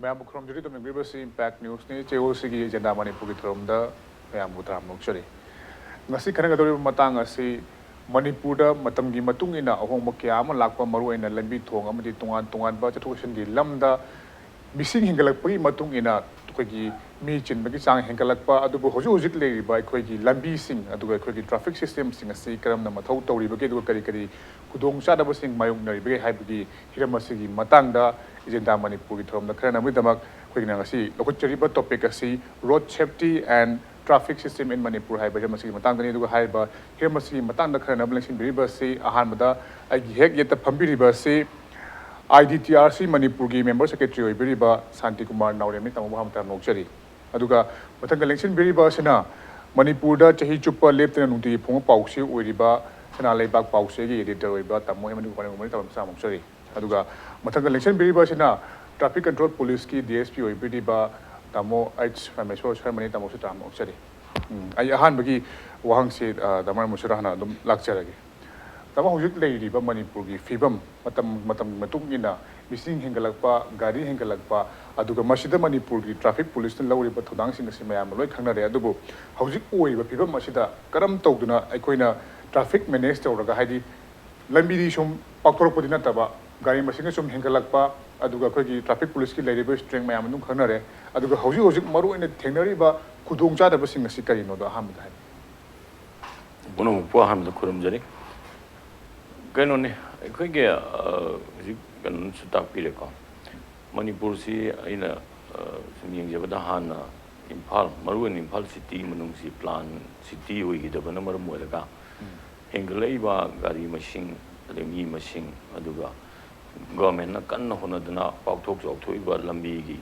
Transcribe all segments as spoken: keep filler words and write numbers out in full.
ꯃꯌꯥꯝꯕꯨ ꯈꯨꯔꯨꯝꯖꯔꯤ꯫ ꯑꯗꯨꯝ ꯌꯦꯡꯕꯤꯔꯤꯕꯁꯤ impact ꯅ꯭ꯌꯨꯁꯅꯤ꯫ ꯆꯌꯣꯜꯁꯤꯒꯤ agenda ꯃꯅꯤꯄꯨꯔꯒꯤ ꯊꯧꯔꯝꯗ ꯃꯌꯥꯝꯕꯨ ꯇꯔꯥꯝꯅ ꯑꯣꯛꯆꯔꯤ꯫ ꯉꯁꯤ ꯈꯟꯅꯒꯗꯧꯔꯤꯕ ꯃꯇꯥꯡ ꯑꯁꯤ ꯃꯅꯤꯄꯨꯔꯗ ꯃꯇꯝꯒꯤ ꯃꯇꯨꯡ ꯏꯟꯅ ꯑꯍꯣꯡꯕ ꯀꯌꯥ ꯑꯃ ꯂꯥꯛꯄ, ꯃꯔꯨꯑꯣꯏꯅ ꯂꯝꯕꯤ ꯊꯣꯡ ꯑꯃꯗꯤ ꯇꯣꯉꯥꯟ ꯇꯣꯉꯥꯟꯕ ꯆꯠꯊꯣꯛ ꯆꯠꯁꯤꯟꯒꯤ ꯂꯝꯗ ꯃꯤꯁꯤꯡ ꯍꯦꯟꯒꯠꯂꯛꯄꯒꯤ ꯃꯇꯨꯡ ꯏꯟꯅ ꯑꯩꯈꯣꯏꯒꯤ ꯃꯤ ꯆꯤꯟꯕꯒꯤ ꯆꯥꯡ ꯍꯦꯟꯒꯠꯂꯛꯄ, ꯑꯗꯨꯕꯨ ꯍꯧꯖꯤꯛ ꯍꯧꯖꯤꯛ ꯂꯩꯔꯤꯕ ꯑꯩꯈꯣꯏꯒꯤ ꯂꯝꯕꯤꯁꯤꯡ, ꯑꯗꯨꯒ ꯑꯩꯈꯣꯏꯒꯤ ꯇ꯭ꯔꯥꯐꯤꯛ ꯁꯤꯁꯇꯦꯝꯁꯤꯡ ꯑꯁꯤ ꯀꯔꯝꯅ ꯃꯊꯧ ꯇꯧꯔꯤꯕꯒꯦ, ꯑꯗꯨꯒ ꯀꯔꯤ ꯀꯔꯤ ꯈꯨꯗꯣꯡꯆꯥꯗꯕꯁꯤꯡ ꯃꯥꯌꯣꯛꯅꯔꯤꯕꯒꯦ ꯍꯥꯏꯕꯒꯤ ꯍꯤꯔꯝ ꯑꯁꯤꯒꯤ ꯃꯇꯥꯡꯗ ꯏꯖꯦꯟꯗꯥ ꯃꯅꯤꯄꯨꯔꯒꯤ ꯊꯧꯔꯝꯗ ꯈꯟꯅꯅꯕꯒꯤꯗꯃꯛ ꯑꯩꯈꯣꯏꯒꯤꯅ ꯉꯁꯤ ꯂꯧꯈꯠꯆꯔꯤꯕ ꯇꯣꯄꯤꯛ ꯑꯁꯤ Road Safety and Traffic System in Manipur ꯍꯥꯏꯕ ꯍꯤꯔꯝ ꯑꯁꯤꯒꯤ ꯃꯇꯥꯡꯗꯅꯤ꯫ ꯑꯗꯨꯒ ꯍꯥꯏꯔꯤꯕ ꯍꯤꯔꯝ ꯑꯁꯤꯒꯤ ꯃꯇꯥꯡꯗ ꯈꯟꯅꯅꯕ ꯂꯦꯡꯁꯤꯟꯕꯤꯔꯤꯕ ꯑꯁꯤ ꯑꯍꯥꯟꯕꯗ ꯑꯩꯒꯤ ꯍꯦꯛ ꯌꯦꯠꯇ ꯐꯝꯕꯤꯔꯤꯕ ꯑꯁꯤ I D T R C ꯃꯅꯤꯄꯨꯔꯒꯤ ꯃꯦꯝꯕꯔ ꯁꯦꯀ꯭ꯔꯦꯇꯔꯤ ꯑꯣꯏꯕꯤꯔꯤꯕ ꯁꯥꯟꯇꯤ ꯀꯨꯃꯥꯔ ꯅꯥꯎꯔꯦꯝꯅꯤ꯫ ꯇꯥꯃꯣꯕꯨ ꯍꯥꯟꯅ ꯇꯔꯥꯝꯅ ꯑꯣꯛꯆꯔꯤ꯫ ꯑꯗꯨꯒ ꯃꯊꯪꯗ ꯂꯦꯡꯁꯤꯟꯕꯤꯔꯤꯕ ꯑꯁꯤꯅ ꯃꯅꯤꯄꯨꯔꯗ ꯆꯍꯤ ꯆꯨꯞꯄ ꯂꯦꯞꯇꯅ ꯅꯨꯡꯇꯤꯒꯤ ꯐꯣꯡꯕ ꯄꯥꯎꯆꯦ ꯑꯣꯏꯔꯤꯕ ꯁꯅꯥ ꯂꯩꯕꯥꯛ ꯄꯥꯎꯆꯦꯒꯤ ꯑꯦꯗꯤꯇꯔ ꯑꯣꯏꯕ ꯇꯥꯃꯣ ꯍꯦꯃꯟ ꯒꯣꯄꯥꯜ ꯃꯅꯤꯄꯨꯔ ꯇꯥꯃꯣ ꯃꯆꯥ ꯑꯃꯨꯛꯆꯔꯤ꯫ ꯑꯗꯨꯒ ꯃꯊꯪꯗ ꯂꯦꯡꯁꯤꯟꯕꯤꯔꯤꯕ ꯑꯁꯤꯅ ꯇ꯭ꯔꯥꯐꯤꯛ ꯀꯟꯇ꯭ꯔꯣꯜ ꯄꯨꯂꯤꯁꯀꯤ ꯗꯤ ꯑꯦꯁ ꯄꯤ ꯑꯣꯏꯕꯤꯔꯤꯕ ꯇꯥꯃꯣ ꯑꯩꯆ ꯔꯥꯃꯦꯁꯣꯔ ꯁꯔꯃꯅꯤ꯫ ꯇꯥꯃꯣꯁꯨ ꯇꯔꯥꯝꯅ ꯑꯣꯛꯆꯔꯤ꯫ ꯎꯝ, ꯑꯩ ꯑꯍꯥꯟꯕꯒꯤ ꯋꯥꯍꯪꯁꯤ, ꯑ, ꯇꯥꯃꯣ ꯔꯥꯃꯦꯁꯣꯔ ꯍꯥꯟꯅ ꯑꯗꯨꯝ ꯂꯥꯛꯆꯔꯒꯦ꯫ ꯇꯥꯃꯣ, ꯍꯧꯖꯤꯛ ꯂꯩꯔꯤꯕ ꯃꯅꯤꯄꯨꯔꯒꯤ ꯐꯤꯕꯝ, ꯃꯇꯝ ꯃꯇꯝꯒꯤ ꯃꯇꯨꯡ ꯏꯟꯅ ꯃꯤꯁꯤꯡ ꯍꯦꯟꯒꯠꯂꯛꯄ, ꯒꯥꯔꯤ ꯍꯦꯟꯒꯠꯂꯛꯄ, ꯑꯗꯨꯒ ꯃꯁꯤꯗ ꯃꯅꯤꯄꯨꯔꯒꯤ ꯇ꯭ꯔꯥꯐꯤꯛ ꯄꯨꯂꯤꯁꯅ ꯂꯧꯔꯤꯕ ꯊꯧꯗꯥꯡꯁꯤꯡ ꯑꯁꯤ ꯃꯌꯥꯝꯅ ꯂꯣꯏ ꯈꯪꯅꯔꯦ꯫ ꯑꯗꯨꯕꯨ ꯍꯧꯖꯤꯛ ꯑꯣꯏꯔꯤꯕ ꯐꯤꯕꯝ ꯑꯁꯤꯗ ꯀꯔꯝ ꯇꯧꯗꯨꯅ ꯑꯩꯈꯣꯏꯅ ꯇ꯭ꯔꯥꯐꯤꯛ ꯃꯦꯅꯦꯖ ꯇꯧꯔꯒ, ꯍꯥꯏꯗꯤ ꯂꯝꯕꯤꯗꯤ ꯁꯨꯝ ꯄꯥꯛꯊꯣꯔꯛꯄꯗꯤ ꯅꯠꯇꯕ, ꯒꯥꯔꯤ ꯃꯁꯤꯡꯅ ꯁꯨꯝ ꯍꯦꯟꯒꯠꯂꯛꯄ, ꯑꯗꯨꯒ ꯑꯩꯈꯣꯏꯒꯤ ꯇ꯭ꯔꯥꯐꯤꯛ ꯄꯨꯂꯤꯁꯀꯤ ꯂꯩꯔꯤꯕ ꯏꯁꯇ꯭ꯔꯦꯡ ꯃꯌꯥꯝ ꯑꯗꯨꯝ ꯈꯪꯅꯔꯦ꯫ ꯑꯗꯨꯒ ꯍꯧꯖꯤꯛ ꯍꯧꯖꯤꯛ ꯃꯔꯨꯑꯣꯏꯅ ꯊꯦꯡꯅꯔꯤꯕ ꯈꯨꯗꯣꯡꯆꯥꯗꯕꯁꯤꯡ ꯑꯁꯤ ꯀꯔꯤꯅꯣꯗꯣ ꯑꯍꯥꯟꯕꯗ ꯍꯥꯏꯕꯤꯌꯨ꯫ ꯄꯨꯝꯅꯃꯛꯄꯨ ꯑꯍꯥꯟꯕꯗ ꯈꯨꯔꯨꯝꯖꯔꯤ꯫ ꯀꯩꯅꯣꯅꯤ, ꯑꯩꯈꯣꯏꯒꯤ, ꯑ, ꯍꯧꯖꯤꯛ ꯀꯩꯅꯣꯅꯁꯨ ꯇꯥꯛꯄꯤꯔꯦꯀꯣ꯫ ꯃꯅꯤꯄꯨꯔꯁꯤ ꯑꯩꯅ, ꯑ, ꯁꯨꯝ ꯌꯦꯡꯖꯕꯗ ꯍꯥꯟꯅ ꯏꯝꯐꯥꯜ, ꯃꯔꯨꯑꯣꯏꯅ ꯏꯝꯐꯥꯜ ꯁꯤꯇꯤ ꯃꯅꯨꯡꯁꯤ ꯄ꯭ꯂꯥꯟ ꯁꯤꯇꯤ ꯑꯣꯏꯈꯤꯗꯕꯅ ꯃꯔꯝ ꯑꯣꯏꯔꯒ ꯎꯝ꯫ ꯍꯦꯟꯒꯠꯂꯛꯏꯕ ꯒꯥꯔꯤ ꯃꯁꯤꯡ, ꯑꯗꯩ ꯃꯤ ꯃꯁꯤꯡ, ꯑꯗꯨꯒ ꯒꯣꯔꯃꯦꯟꯅ ꯀꯟꯅ ꯍꯣꯠꯅꯗꯨꯅ ꯄꯥꯛꯊꯣꯛ ꯆꯥꯎꯊꯣꯛꯏꯕ ꯂꯝꯕꯤꯒꯤ,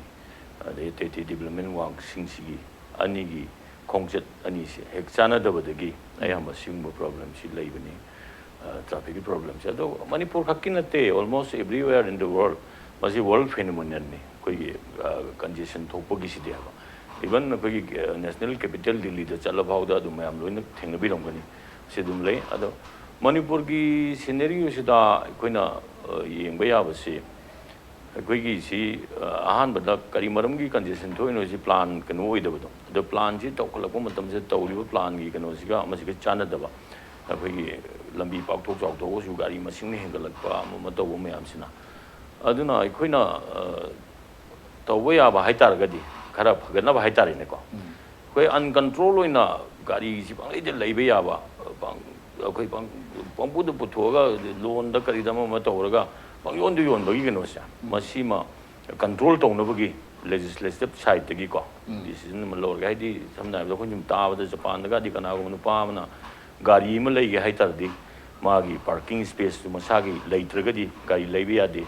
ꯑꯗꯩ ꯑꯇꯩ ꯑꯇꯩ ꯗꯤꯕ꯭ꯂꯞꯃꯦꯟ ꯋꯥꯔꯛꯁꯤꯡꯁꯤꯒꯤ ꯑꯅꯤꯒꯤ ꯈꯣꯡꯆꯠ ꯑꯅꯤꯁꯦ ꯍꯦꯛ ꯆꯥꯟꯅꯗꯕꯗꯒꯤ ꯑꯌꯥꯝꯕ ꯁꯤꯒꯨꯝꯕ ꯄ꯭ꯔꯣꯕ꯭ꯂꯦꯝꯁꯤ ꯂꯩꯕꯅꯤ꯫ ꯑ, ꯇ꯭ꯔꯥꯐꯤꯛꯀꯤ ꯄ꯭ꯔꯣꯕ꯭ꯂꯦꯝꯁꯦ꯫ ꯑꯗꯣ ꯃꯅꯤꯄꯨꯔ ꯈꯛꯀꯤ ꯅꯠꯇꯦ, almost everywhere in the world ꯃꯁꯤ ꯋꯥꯔꯜ ꯐꯦꯅꯣꯃꯤꯅꯟꯅꯤ꯫ ꯑꯩꯈꯣꯏꯒꯤ, ꯑ, ꯀꯟꯖꯦꯁꯟ ꯊꯣꯛꯄꯒꯤꯁꯤꯗꯤ ꯍꯥꯏꯕ꯫ ꯏꯚꯟ ꯑꯩꯈꯣꯏꯒꯤ, ꯑ, ꯅꯦꯁꯅꯦꯜ ꯀꯦꯄꯤꯇꯦꯜ ꯗꯤꯜꯂꯤꯗ ꯆꯠꯂ ꯐꯥꯎꯗ ꯑꯗꯨꯝ ꯃꯌꯥꯝ ꯂꯣꯏꯅ ꯊꯦꯡꯅꯕꯤꯔꯝꯒꯅꯤ꯫ ꯁꯤ ꯑꯗꯨꯝ ꯂꯩ꯫ ꯑꯗꯣ ꯃꯅꯤꯄꯨꯔꯒꯤ ꯁꯤꯅꯦꯔꯤꯑꯣꯁꯤꯗ ꯑꯩꯈꯣꯏꯅ, ꯑ, ꯌꯦꯡꯕ ꯌꯥꯕꯁꯤ, ꯑꯩꯈꯣꯏꯒꯤ ꯁꯤ ꯑ, ꯑꯍꯥꯟꯕꯗ ꯀꯔꯤ ꯃꯔꯝꯒꯤ ꯀꯟꯖꯦꯁꯟ ꯊꯣꯛꯏꯅꯣ ꯁꯤ ꯄ꯭ꯂꯥꯟ ꯀꯩꯅꯣ ꯑꯣꯏꯗꯕꯗꯣ, ꯑꯗꯣ ꯄ꯭ꯂꯥꯟꯁꯤ ꯇꯧꯈꯠꯂꯛꯄ ꯃꯇꯝꯁꯤꯗ ꯇꯧꯔꯤꯕ ꯄ꯭ꯂꯥꯟꯒꯤ ꯀꯩꯅꯣꯁꯤꯒ ꯑꯃꯁꯤꯒ ꯆꯥꯟꯅꯗꯕ, ꯑꯩꯈꯣꯏꯒꯤ ꯂꯝꯕꯤ ꯄꯥꯛꯊꯣꯛ ꯆꯥꯎꯊꯣꯛꯑꯁꯨ ꯒꯥꯔꯤ ꯃꯁꯤꯡꯅ ꯍꯦꯟꯒꯠꯂꯛꯄ ꯑꯃ ꯑꯃ ꯇꯧꯕ ꯃꯌꯥꯝꯁꯤꯅ꯫ ꯑꯗꯨꯅ ꯑꯩꯈꯣꯏꯅ ꯑ, ꯇꯧꯕ ꯌꯥꯕ ꯍꯥꯏꯇꯥꯔꯒꯗꯤ, ꯈꯔ ꯐꯒꯠꯅꯕ ꯍꯥꯏꯇꯥꯔꯦꯅꯦꯀꯣ, ꯑꯩꯈꯣꯏ ꯑꯟꯀꯟꯇ꯭ꯔꯣꯜ ꯑꯣꯏꯅ ꯒꯥꯔꯤꯁꯤ ꯄꯪꯂꯩꯗ ꯂꯩꯕ ꯌꯥꯕ, ꯄꯪ-, ꯑꯩꯈꯣꯏ ꯄꯪ-, ꯄꯪꯄꯨꯗ ꯄꯨꯊꯣꯛꯑꯒ ꯂꯣꯟꯗ ꯀꯔꯤꯗ ꯑꯃ ꯑꯃ ꯇꯧꯔꯒ ꯄꯪꯌꯣꯟꯗ ꯌꯣꯟꯕꯒꯤ ꯀꯩꯅꯣꯁꯦ, ꯃꯁꯤꯃ ꯀꯟꯇ꯭ꯔꯣꯜ ꯇꯧꯅꯕꯒꯤ ꯂꯦꯖꯤꯁꯂꯦꯇꯤꯞ ꯁꯥꯏꯠꯇꯒꯤꯀꯣ ꯗꯤꯁꯤꯖꯟ ꯑꯃ ꯂꯧꯔꯒ, ꯍꯥꯏꯗꯤ ꯁꯝꯅ ꯍꯥꯏꯔꯕꯗ ꯑꯩꯈꯣꯏ ꯁꯨꯝ ꯇꯥꯕꯗ ꯖꯄꯥꯟꯗꯒꯗꯤ ꯀꯅꯥꯒꯨꯝꯕ ꯅꯨꯄꯥ ꯑꯃꯅ ꯒꯥꯔꯤ ꯑꯃ ꯂꯩꯒꯦ ꯍꯥꯏ ꯇꯥꯔꯗꯤ ꯃꯥꯒꯤ ꯄꯥꯔꯀꯤꯡ ꯁ꯭ꯄꯦꯁꯇꯨ ꯃꯁꯥꯒꯤ ꯂꯩꯇ꯭ꯔꯒꯗꯤ ꯒꯥꯔꯤ ꯂꯩꯕ ꯌꯥꯗꯦ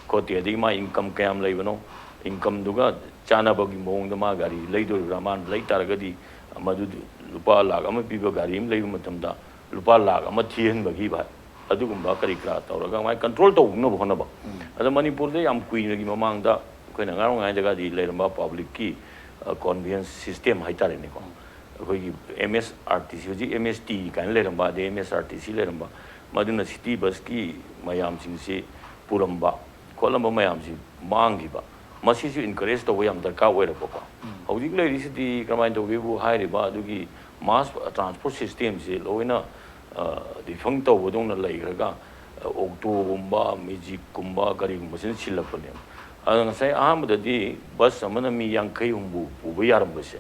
ꯈꯣꯠꯇꯦ, ꯑꯗꯒꯤ ꯃꯥ ꯏꯟꯀꯝ ꯀꯌꯥꯝ ꯂꯩꯕꯅꯣ, ꯏꯟꯀꯝꯗꯨꯒ ꯆꯥꯟꯅꯕꯒꯤ ꯃꯑꯣꯡꯗ ꯃꯥ ꯒꯥꯔꯤ ꯂꯩꯗꯣꯔꯤꯕ꯭ꯔꯥ, ꯃꯥꯅ ꯂꯩ ꯇꯥꯔꯒꯗꯤ ꯃꯗꯨ ꯂꯨꯄꯥ ꯂꯥꯈ ꯑꯃ ꯄꯤꯕ ꯒꯥꯔꯤ ꯑꯃ ꯂꯩꯕ ꯃꯇꯝꯗ ꯂꯨꯄꯥ ꯂꯥꯈ ꯑꯃ ꯊꯤꯍꯟꯕꯒꯤ ꯚꯥꯏ, ꯑꯗꯨꯒꯨꯝꯕ ꯀꯔꯤ ꯀꯔꯥ ꯇꯧꯔꯒ ꯃꯥꯏ ꯀꯟꯇ꯭ꯔꯣꯜ ꯇꯧꯅꯕ ꯍꯣꯠꯅꯕ꯫ ꯑꯗꯣ ꯃꯅꯤꯄꯨꯔꯗ ꯌꯥꯝ ꯀꯨꯏꯅꯒꯤ ꯃꯃꯥꯡꯗ ꯑꯩꯈꯣꯏꯅ ꯑꯉꯥꯡ ꯑꯣꯏꯔꯤꯉꯩꯗꯒꯗꯤ ꯂꯩꯔꯝꯕ ꯄꯕ꯭ꯂꯤꯛꯀꯤ ꯀꯣꯟꯚꯤꯌꯟꯁ ꯁꯤꯁꯇꯦꯝ ꯍꯥꯏꯇꯥꯔꯦꯅꯦꯀꯣ, ꯑꯩꯈꯣꯏꯒꯤ ꯑꯦꯝ ꯑꯦꯁ ꯑꯥꯔ ꯇꯤ ꯁꯤ, ꯍꯧꯖꯤꯛ ꯑꯦꯝ ꯑꯦꯁ ꯇꯤ ꯀꯥꯏꯅ ꯂꯩꯔꯝꯕ, ꯑꯗꯩ ꯑꯦꯝ ꯑꯦꯁ ꯑꯥꯔ ꯇꯤ ꯁꯤ ꯂꯩꯔꯝꯕ, ꯃꯗꯨꯅ ꯁꯤꯇꯤ ꯕꯁꯀꯤ ꯃꯌꯥꯝꯁꯤꯡꯁꯤ ꯄꯨꯔꯝꯕ ꯈꯣꯠꯂꯝꯕ ꯃꯌꯥꯝꯁꯤ ꯃꯥꯡꯈꯤꯕ, ꯃꯁꯤꯁꯨ ꯏꯟꯀꯔꯦꯖ ꯇꯧꯕ ꯌꯥꯝ ꯗꯔꯀꯥꯔ ꯑꯣꯏꯔꯛꯄꯀꯣ꯫ ꯍꯧꯖꯤꯛ ꯂꯩꯔꯤꯁꯤꯗꯤ ꯀꯔꯝꯍꯥꯏꯅ ꯇꯧꯒꯦꯕꯨ, ꯍꯥꯏꯔꯤꯕ ꯑꯗꯨꯒꯤ ꯃꯥꯁ ꯇ꯭ꯔꯥꯟꯁꯄꯣꯔꯠ ꯁꯤꯁꯇꯦꯝꯁꯤ ꯂꯣꯏꯅ ꯗꯤꯐꯪ ꯇꯧꯕꯗꯧꯅ ꯂꯩꯈ꯭ꯔꯒ, ꯑꯣꯛꯇꯣꯒꯨꯝꯕ, ꯃꯦꯖꯤꯛꯀꯨꯝꯕ, ꯀꯔꯤꯒꯨꯝꯕꯁꯤꯅ ꯁꯤꯜꯂꯛꯄꯅꯦꯕ꯫ ꯑꯗꯣ ꯉꯁꯥꯏ ꯑꯍꯥꯟꯕꯗꯗꯤ ꯕꯁ ꯑꯃꯅ ꯃꯤ ꯌꯥꯡꯈꯩ ꯍꯨꯝꯐꯨ ꯄꯨꯕ ꯌꯥꯔꯝꯕꯁꯦ,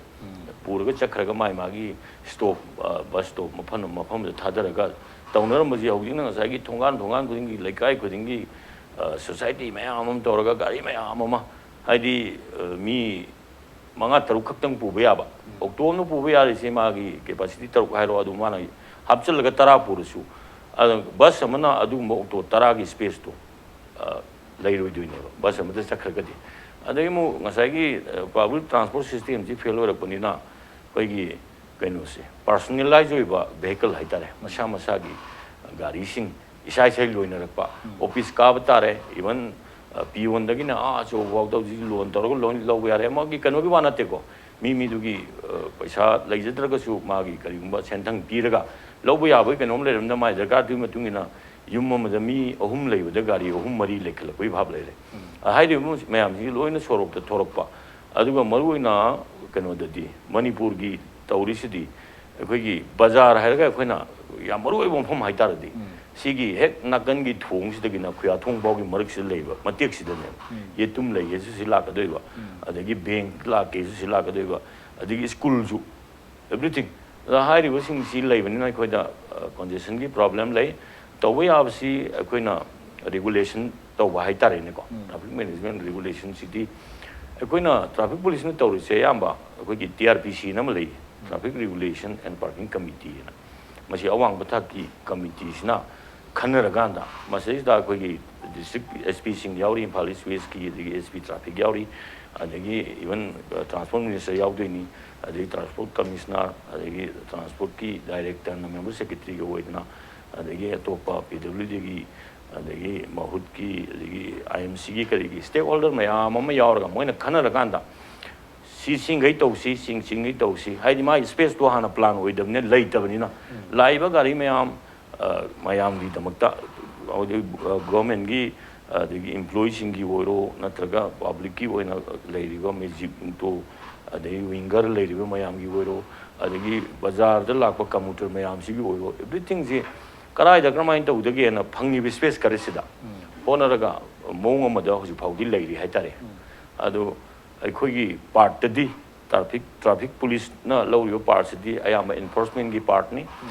ꯄꯨꯔꯒ ꯆꯠꯈ꯭ꯔꯒ ꯃꯥꯏ ꯃꯥꯒꯤ ꯁ꯭ꯇꯣꯞ, ꯑ, ꯕꯁ ꯁ꯭ꯇꯣꯞ ꯃꯐꯝ, ꯃꯐꯝꯗ ꯊꯥꯗꯔꯒ ꯇꯧꯅꯔꯝꯕꯁꯦ, ꯍꯧꯖꯤꯛꯅ ꯉꯁꯥꯏꯒꯤ ꯊꯣꯡꯒꯥꯟ, ꯊꯣꯡꯒꯥꯟ ꯈꯨꯗꯤꯡꯒꯤ, ꯂꯩꯀꯥꯏ ꯈꯨꯗꯤꯡꯒꯤ, ꯑ, ꯁꯣꯁꯥꯏꯇꯤ ꯃꯌꯥꯝ ꯑꯃ ꯇꯧꯔꯒ ꯒꯥꯔꯤ ꯃꯌꯥꯝ ꯑꯃ, ꯍꯥꯏꯗꯤ, ꯑ, ꯃꯤ ꯃꯉꯥ ꯇꯔꯨꯛ ꯈꯛꯇꯪ ꯄꯨꯕ ꯌꯥꯕ, ꯑꯣꯛꯇꯣ ꯑꯃꯅ ꯄꯨꯕ ꯌꯥꯔꯤꯁꯦ ꯃꯥꯒꯤ ꯀꯦꯄꯥꯁꯤꯇꯤ ꯇꯔꯨꯛ ꯍꯥꯏꯔꯣ, ꯑꯗꯨ ꯃꯥꯅ ꯍꯥꯞꯆꯤꯜꯂꯒ ꯇꯔꯥ ꯄꯨꯔꯁꯨ, ꯑꯗꯣ ꯕꯁ ꯑꯃꯅ ꯑꯗꯨꯒꯨꯝꯕ ꯑꯣꯛꯇꯣ ꯇꯔꯥꯒꯤ ꯁ꯭ꯄꯦꯁꯇꯣ ꯑ, ꯂꯩꯔꯣꯏꯗꯣꯏꯅꯦꯕ, ꯕꯁ ꯑꯃꯗ ꯆꯠꯈ꯭ꯔꯒꯗꯤ꯫ ꯑꯗꯒꯤ ꯑꯃꯨꯛ ꯉꯁꯥꯏꯒꯤ, ꯑ, ꯄꯕ꯭ꯂꯤꯛ ꯇ꯭ꯔꯥꯟꯁꯄꯣꯔꯠ ꯁꯤꯁꯇꯦꯝꯁꯤ ꯐꯦꯜ ꯑꯣꯏꯔꯛꯄꯅꯤꯅ, ꯑꯩꯈꯣꯏꯒꯤ ꯀꯩꯅꯣꯁꯦ, ꯄꯥꯔꯁꯣꯅꯦꯂꯥꯏꯖ ꯑꯣꯏꯕ ꯚꯦꯍꯤꯀꯜ ꯍꯥꯏꯇꯥꯔꯦ, ꯃꯁꯥ ꯃꯁꯥꯒꯤ ꯒꯥꯔꯤꯁꯤꯡ ꯏꯁꯥ ꯏꯁꯥꯒꯤ ꯂꯣꯏꯅꯔꯛꯄ, ꯑꯣꯐꯤꯁ ꯀꯥꯕ ꯇꯥꯔꯦ, ꯏꯚꯟ, ꯑ, ꯄꯤꯌꯣꯟꯗꯒꯤꯅ ꯑꯥ ꯑꯆꯧꯕ ꯐꯥꯎꯗ ꯍꯧꯖꯤꯛ ꯂꯣꯟ ꯇꯧꯔꯒ ꯂꯣꯏ ꯂꯧꯕ ꯌꯥꯔꯦ꯫ ꯑꯃꯒꯤ ꯀꯩꯅꯣꯒꯤ ꯋꯥ ꯅꯠꯇꯦꯀꯣ, ꯃꯤ ꯃꯤꯗꯨꯒꯤ, ꯑ, ꯄꯩꯁꯥ ꯂꯩꯖꯗ꯭ꯔꯒꯁꯨ ꯃꯥꯒꯤ ꯀꯔꯤꯒꯨꯝꯕ ꯁꯦꯟꯊꯪ ꯄꯤꯔꯒ ꯂꯧꯕ ꯌꯥꯕꯒꯤ ꯀꯩꯅꯣꯝ ꯂꯩꯔꯕꯅꯤꯅ, ꯃꯥꯒꯤ ꯗꯔꯀꯥꯔꯗꯨꯒꯤ ꯃꯇꯨꯡ ꯏꯟꯅ ꯌꯨꯝ ꯑꯃꯗ ꯃꯤ ꯑꯍꯨꯝ ꯂꯩꯕꯗ ꯒꯥꯔꯤ ꯑꯍꯨꯝ ꯃꯔꯤ ꯂꯩꯈꯠꯂꯛꯄꯒꯤ ꯚꯥꯞ ꯂꯩꯔꯦ꯫ ꯍꯥꯏꯔꯤꯕ ꯃꯌꯥꯝꯁꯤ ꯂꯣꯏꯅ ꯁꯣꯔꯣꯛꯇ ꯊꯣꯔꯛꯄ, ꯑꯗꯨꯒ ꯃꯔꯨꯑꯣꯏꯅ ꯀꯩꯅꯣꯗꯗꯤ, ꯃꯅꯤꯄꯨꯔꯒꯤ ꯇꯧꯔꯤꯁꯤꯗꯤ, ꯑꯩꯈꯣꯏꯒꯤ ꯕꯖꯥꯔ ꯍꯥꯏꯔꯒ ꯑꯩꯈꯣꯏꯅ ꯌꯥꯝ ꯃꯔꯨ ꯑꯣꯏꯕ ꯃꯐꯝ ꯍꯥꯏꯇꯥꯔꯗꯤ, ꯁꯤꯒꯤ ꯍꯦꯛ ꯅꯥꯀꯟꯒꯤ ꯊꯣꯡꯁꯤꯗꯒꯤꯅ ꯈꯨꯌꯥꯊꯣꯡ ꯐꯥꯎꯒꯤ ꯃꯔꯛꯁꯤꯗ ꯂꯩꯕ ꯃꯇꯦꯛꯁꯤꯗꯅꯦꯕ꯫ ꯌꯦꯇꯨꯝ ꯂꯩꯒꯦꯁꯨ ꯁꯤ ꯂꯥꯛꯀꯗꯣꯏꯕ, ꯑꯗꯒꯤ ꯕꯦꯡꯛ ꯂꯥꯛꯀꯦꯁꯨ ꯁꯤ ꯂꯥꯛꯀꯗꯣꯏꯕ, ꯑꯗꯒꯤ ꯁ꯭ꯀꯨꯜꯁꯨ, everything꯫ ꯑꯗ ꯍꯥꯏꯔꯤꯕꯁꯤꯡꯁꯤ ꯂꯩꯕꯅꯤꯅ ꯑꯩꯈꯣꯏꯗ ꯀꯣꯟꯖꯦꯁꯟꯒꯤ ꯄ꯭ꯔꯣꯕ꯭ꯂꯦꯝ ꯂꯩ꯫ ꯇꯧꯕ ꯌꯥꯕꯁꯤ ꯑꯩꯈꯣꯏꯅ ꯔꯤꯒꯨꯂꯦꯁꯟ ꯇꯧꯕ ꯍꯥꯏꯇꯥꯔꯦꯅꯦꯀꯣ꯫ ꯇ꯭ꯔꯥꯐꯤꯛ ꯃꯦꯅꯦꯖꯃꯦꯟ ꯔꯤꯒꯨꯂꯦꯁꯟꯁꯤꯗꯤ ꯑꯩꯈꯣꯏꯅ, ꯇ꯭ꯔꯥꯐꯤꯛ ꯄꯨꯂꯤꯁꯅ ꯇꯧꯔꯤꯁꯦ ꯑꯌꯥꯝꯕ ꯑꯩꯈꯣꯏꯒꯤ ꯇꯤ ꯑꯥꯔ ꯄꯤ ꯁꯤꯅ ꯑꯃ ꯂꯩ, traffic regulation and parking committee ꯍꯥꯏꯅ꯫ ꯃꯁꯤ ꯑꯋꯥꯡꯕ ꯊꯥꯛꯀꯤ ꯀꯃꯤꯇꯤꯁꯤꯅ ꯈꯟꯅꯔꯀꯥꯟꯗ, ꯃꯁꯤꯗꯩꯁꯤꯗ ꯑꯩꯈꯣꯏꯒꯤ ꯗꯤꯁꯇ꯭ꯔꯤꯛ ꯑꯦꯁ ꯄꯤꯁꯤꯡ ꯌꯥꯎꯔꯤ, ꯏꯝꯐꯥꯜ ꯏꯁ ꯋꯦꯁꯀꯤ, ꯑꯗꯒꯤ ꯑꯦꯁ ꯄꯤ ꯇ꯭ꯔꯥꯐꯤꯛ ꯌꯥꯎꯔꯤ, ꯑꯗꯒꯤ ꯏꯚꯟ ꯇ꯭ꯔꯥꯟꯁꯄꯣꯔꯠ ꯃꯤꯅꯤꯁꯇꯔ ꯌꯥꯎꯗꯣꯏꯅꯤ, ꯑꯗꯒꯤ ꯇ꯭ꯔꯥꯟꯁꯄꯣꯔꯠ ꯀꯃꯤꯁꯅꯔ, ꯑꯗꯒꯤ ꯇ꯭ꯔꯥꯟꯁꯄꯣꯔꯠꯀꯤ ꯗꯥꯏꯔꯦꯛꯇꯔꯅ ꯃꯦꯝꯕꯔ ꯁꯦꯀ꯭ꯔꯦꯇꯔꯤꯒ ꯑꯣꯏꯗꯅ, ꯑꯗꯒꯤ ꯑꯇꯣꯞꯄ ꯄꯤ ꯗꯕ꯭ꯂꯤꯎ ꯗꯤꯒꯤ, ꯑꯗꯒꯤ ꯃꯍꯨꯠꯀꯤ, ꯑꯗꯒꯤ ꯑꯥꯏ ꯑꯦꯝ ꯁꯤꯒꯤ, ꯀꯔꯤꯒꯤ ꯁ꯭ꯇꯦꯛ ꯍꯣꯜꯗꯔ ꯃꯌꯥꯝ ꯑꯃ ꯌꯥꯎꯔꯒ ꯃꯣꯏꯅ ꯈꯟꯅꯔꯀꯥꯟꯗ, ꯁꯤ ꯁꯤꯡꯈꯩ ꯇꯧꯁꯤ, ꯁꯤ ꯁꯤꯡꯈꯩ ꯇꯧꯁꯤ, ꯍꯥꯏꯗꯤ ꯃꯥꯒꯤ ꯁ꯭ꯄꯦꯁꯇꯣ ꯍꯥꯟꯅ ꯄ꯭ꯂꯥꯟ ꯑꯣꯏꯗꯕꯅꯤꯅ, ꯂꯩꯇꯕꯅꯤꯅ, ꯂꯥꯛꯏꯕ ꯒꯥꯔꯤ ꯃꯌꯥꯝ, ꯑ, ꯃꯌꯥꯝꯒꯤꯗꯃꯛꯇ, ꯍꯧꯖꯤꯛ, ꯑ, ꯒꯣꯔꯃꯦꯟꯒꯤ, ꯑꯗꯒꯤ ꯏꯝꯄ꯭ꯂꯣꯌꯤꯁꯤꯡꯒꯤ ꯑꯣꯏꯔꯣ, ꯅꯠꯇ꯭ꯔꯒ ꯄꯕ꯭ꯂꯤꯛꯀꯤ ꯑꯣꯏꯅ ꯂꯩꯔꯤꯕ ꯃꯦꯖꯤꯛ ꯑꯣꯇꯣ, ꯑꯗꯒꯤ ꯋꯤꯡꯒꯔ ꯂꯩꯔꯤꯕ ꯃꯌꯥꯝꯒꯤ ꯑꯣꯏꯔꯣ, ꯑꯗꯒꯤ ꯕꯖꯥꯔꯗ ꯂꯥꯛꯄ ꯀꯝꯃꯨꯇꯔ ꯃꯌꯥꯝꯁꯤꯒꯤ ꯑꯣꯏꯔꯣ, everythingꯁꯤ ꯀꯗꯥꯏꯗ ꯀꯔꯝꯍꯥꯏꯅ ꯇꯧꯗꯒꯦꯅ ꯐꯪꯉꯤꯕ ꯁ꯭ꯄꯦꯁ ꯈꯔꯁꯤꯗ ꯍꯣꯠꯅꯔꯒ ꯃꯑꯣꯡ ꯑꯃꯗ ꯍꯧꯖꯤꯛ ꯐꯥꯎꯗꯤ ꯂꯩꯔꯤ ꯍꯥꯏꯇꯥꯔꯦ꯫ ꯑꯗꯣ ꯑꯩꯈꯣꯏꯒꯤ ꯄꯥꯔꯠꯇꯗꯤ, ꯇ꯭ꯔꯥꯐꯤꯛ, ꯇ꯭ꯔꯥꯐꯤꯛ ꯄꯨꯂꯤꯁꯅ ꯂꯧꯔꯤꯕ ꯄꯥꯔꯠꯁꯤꯗꯤ ꯑꯌꯥꯝꯕ ꯏꯟꯐꯣꯔꯁꯃꯦꯟꯒꯤ ꯄꯥꯔꯠꯅꯤ꯫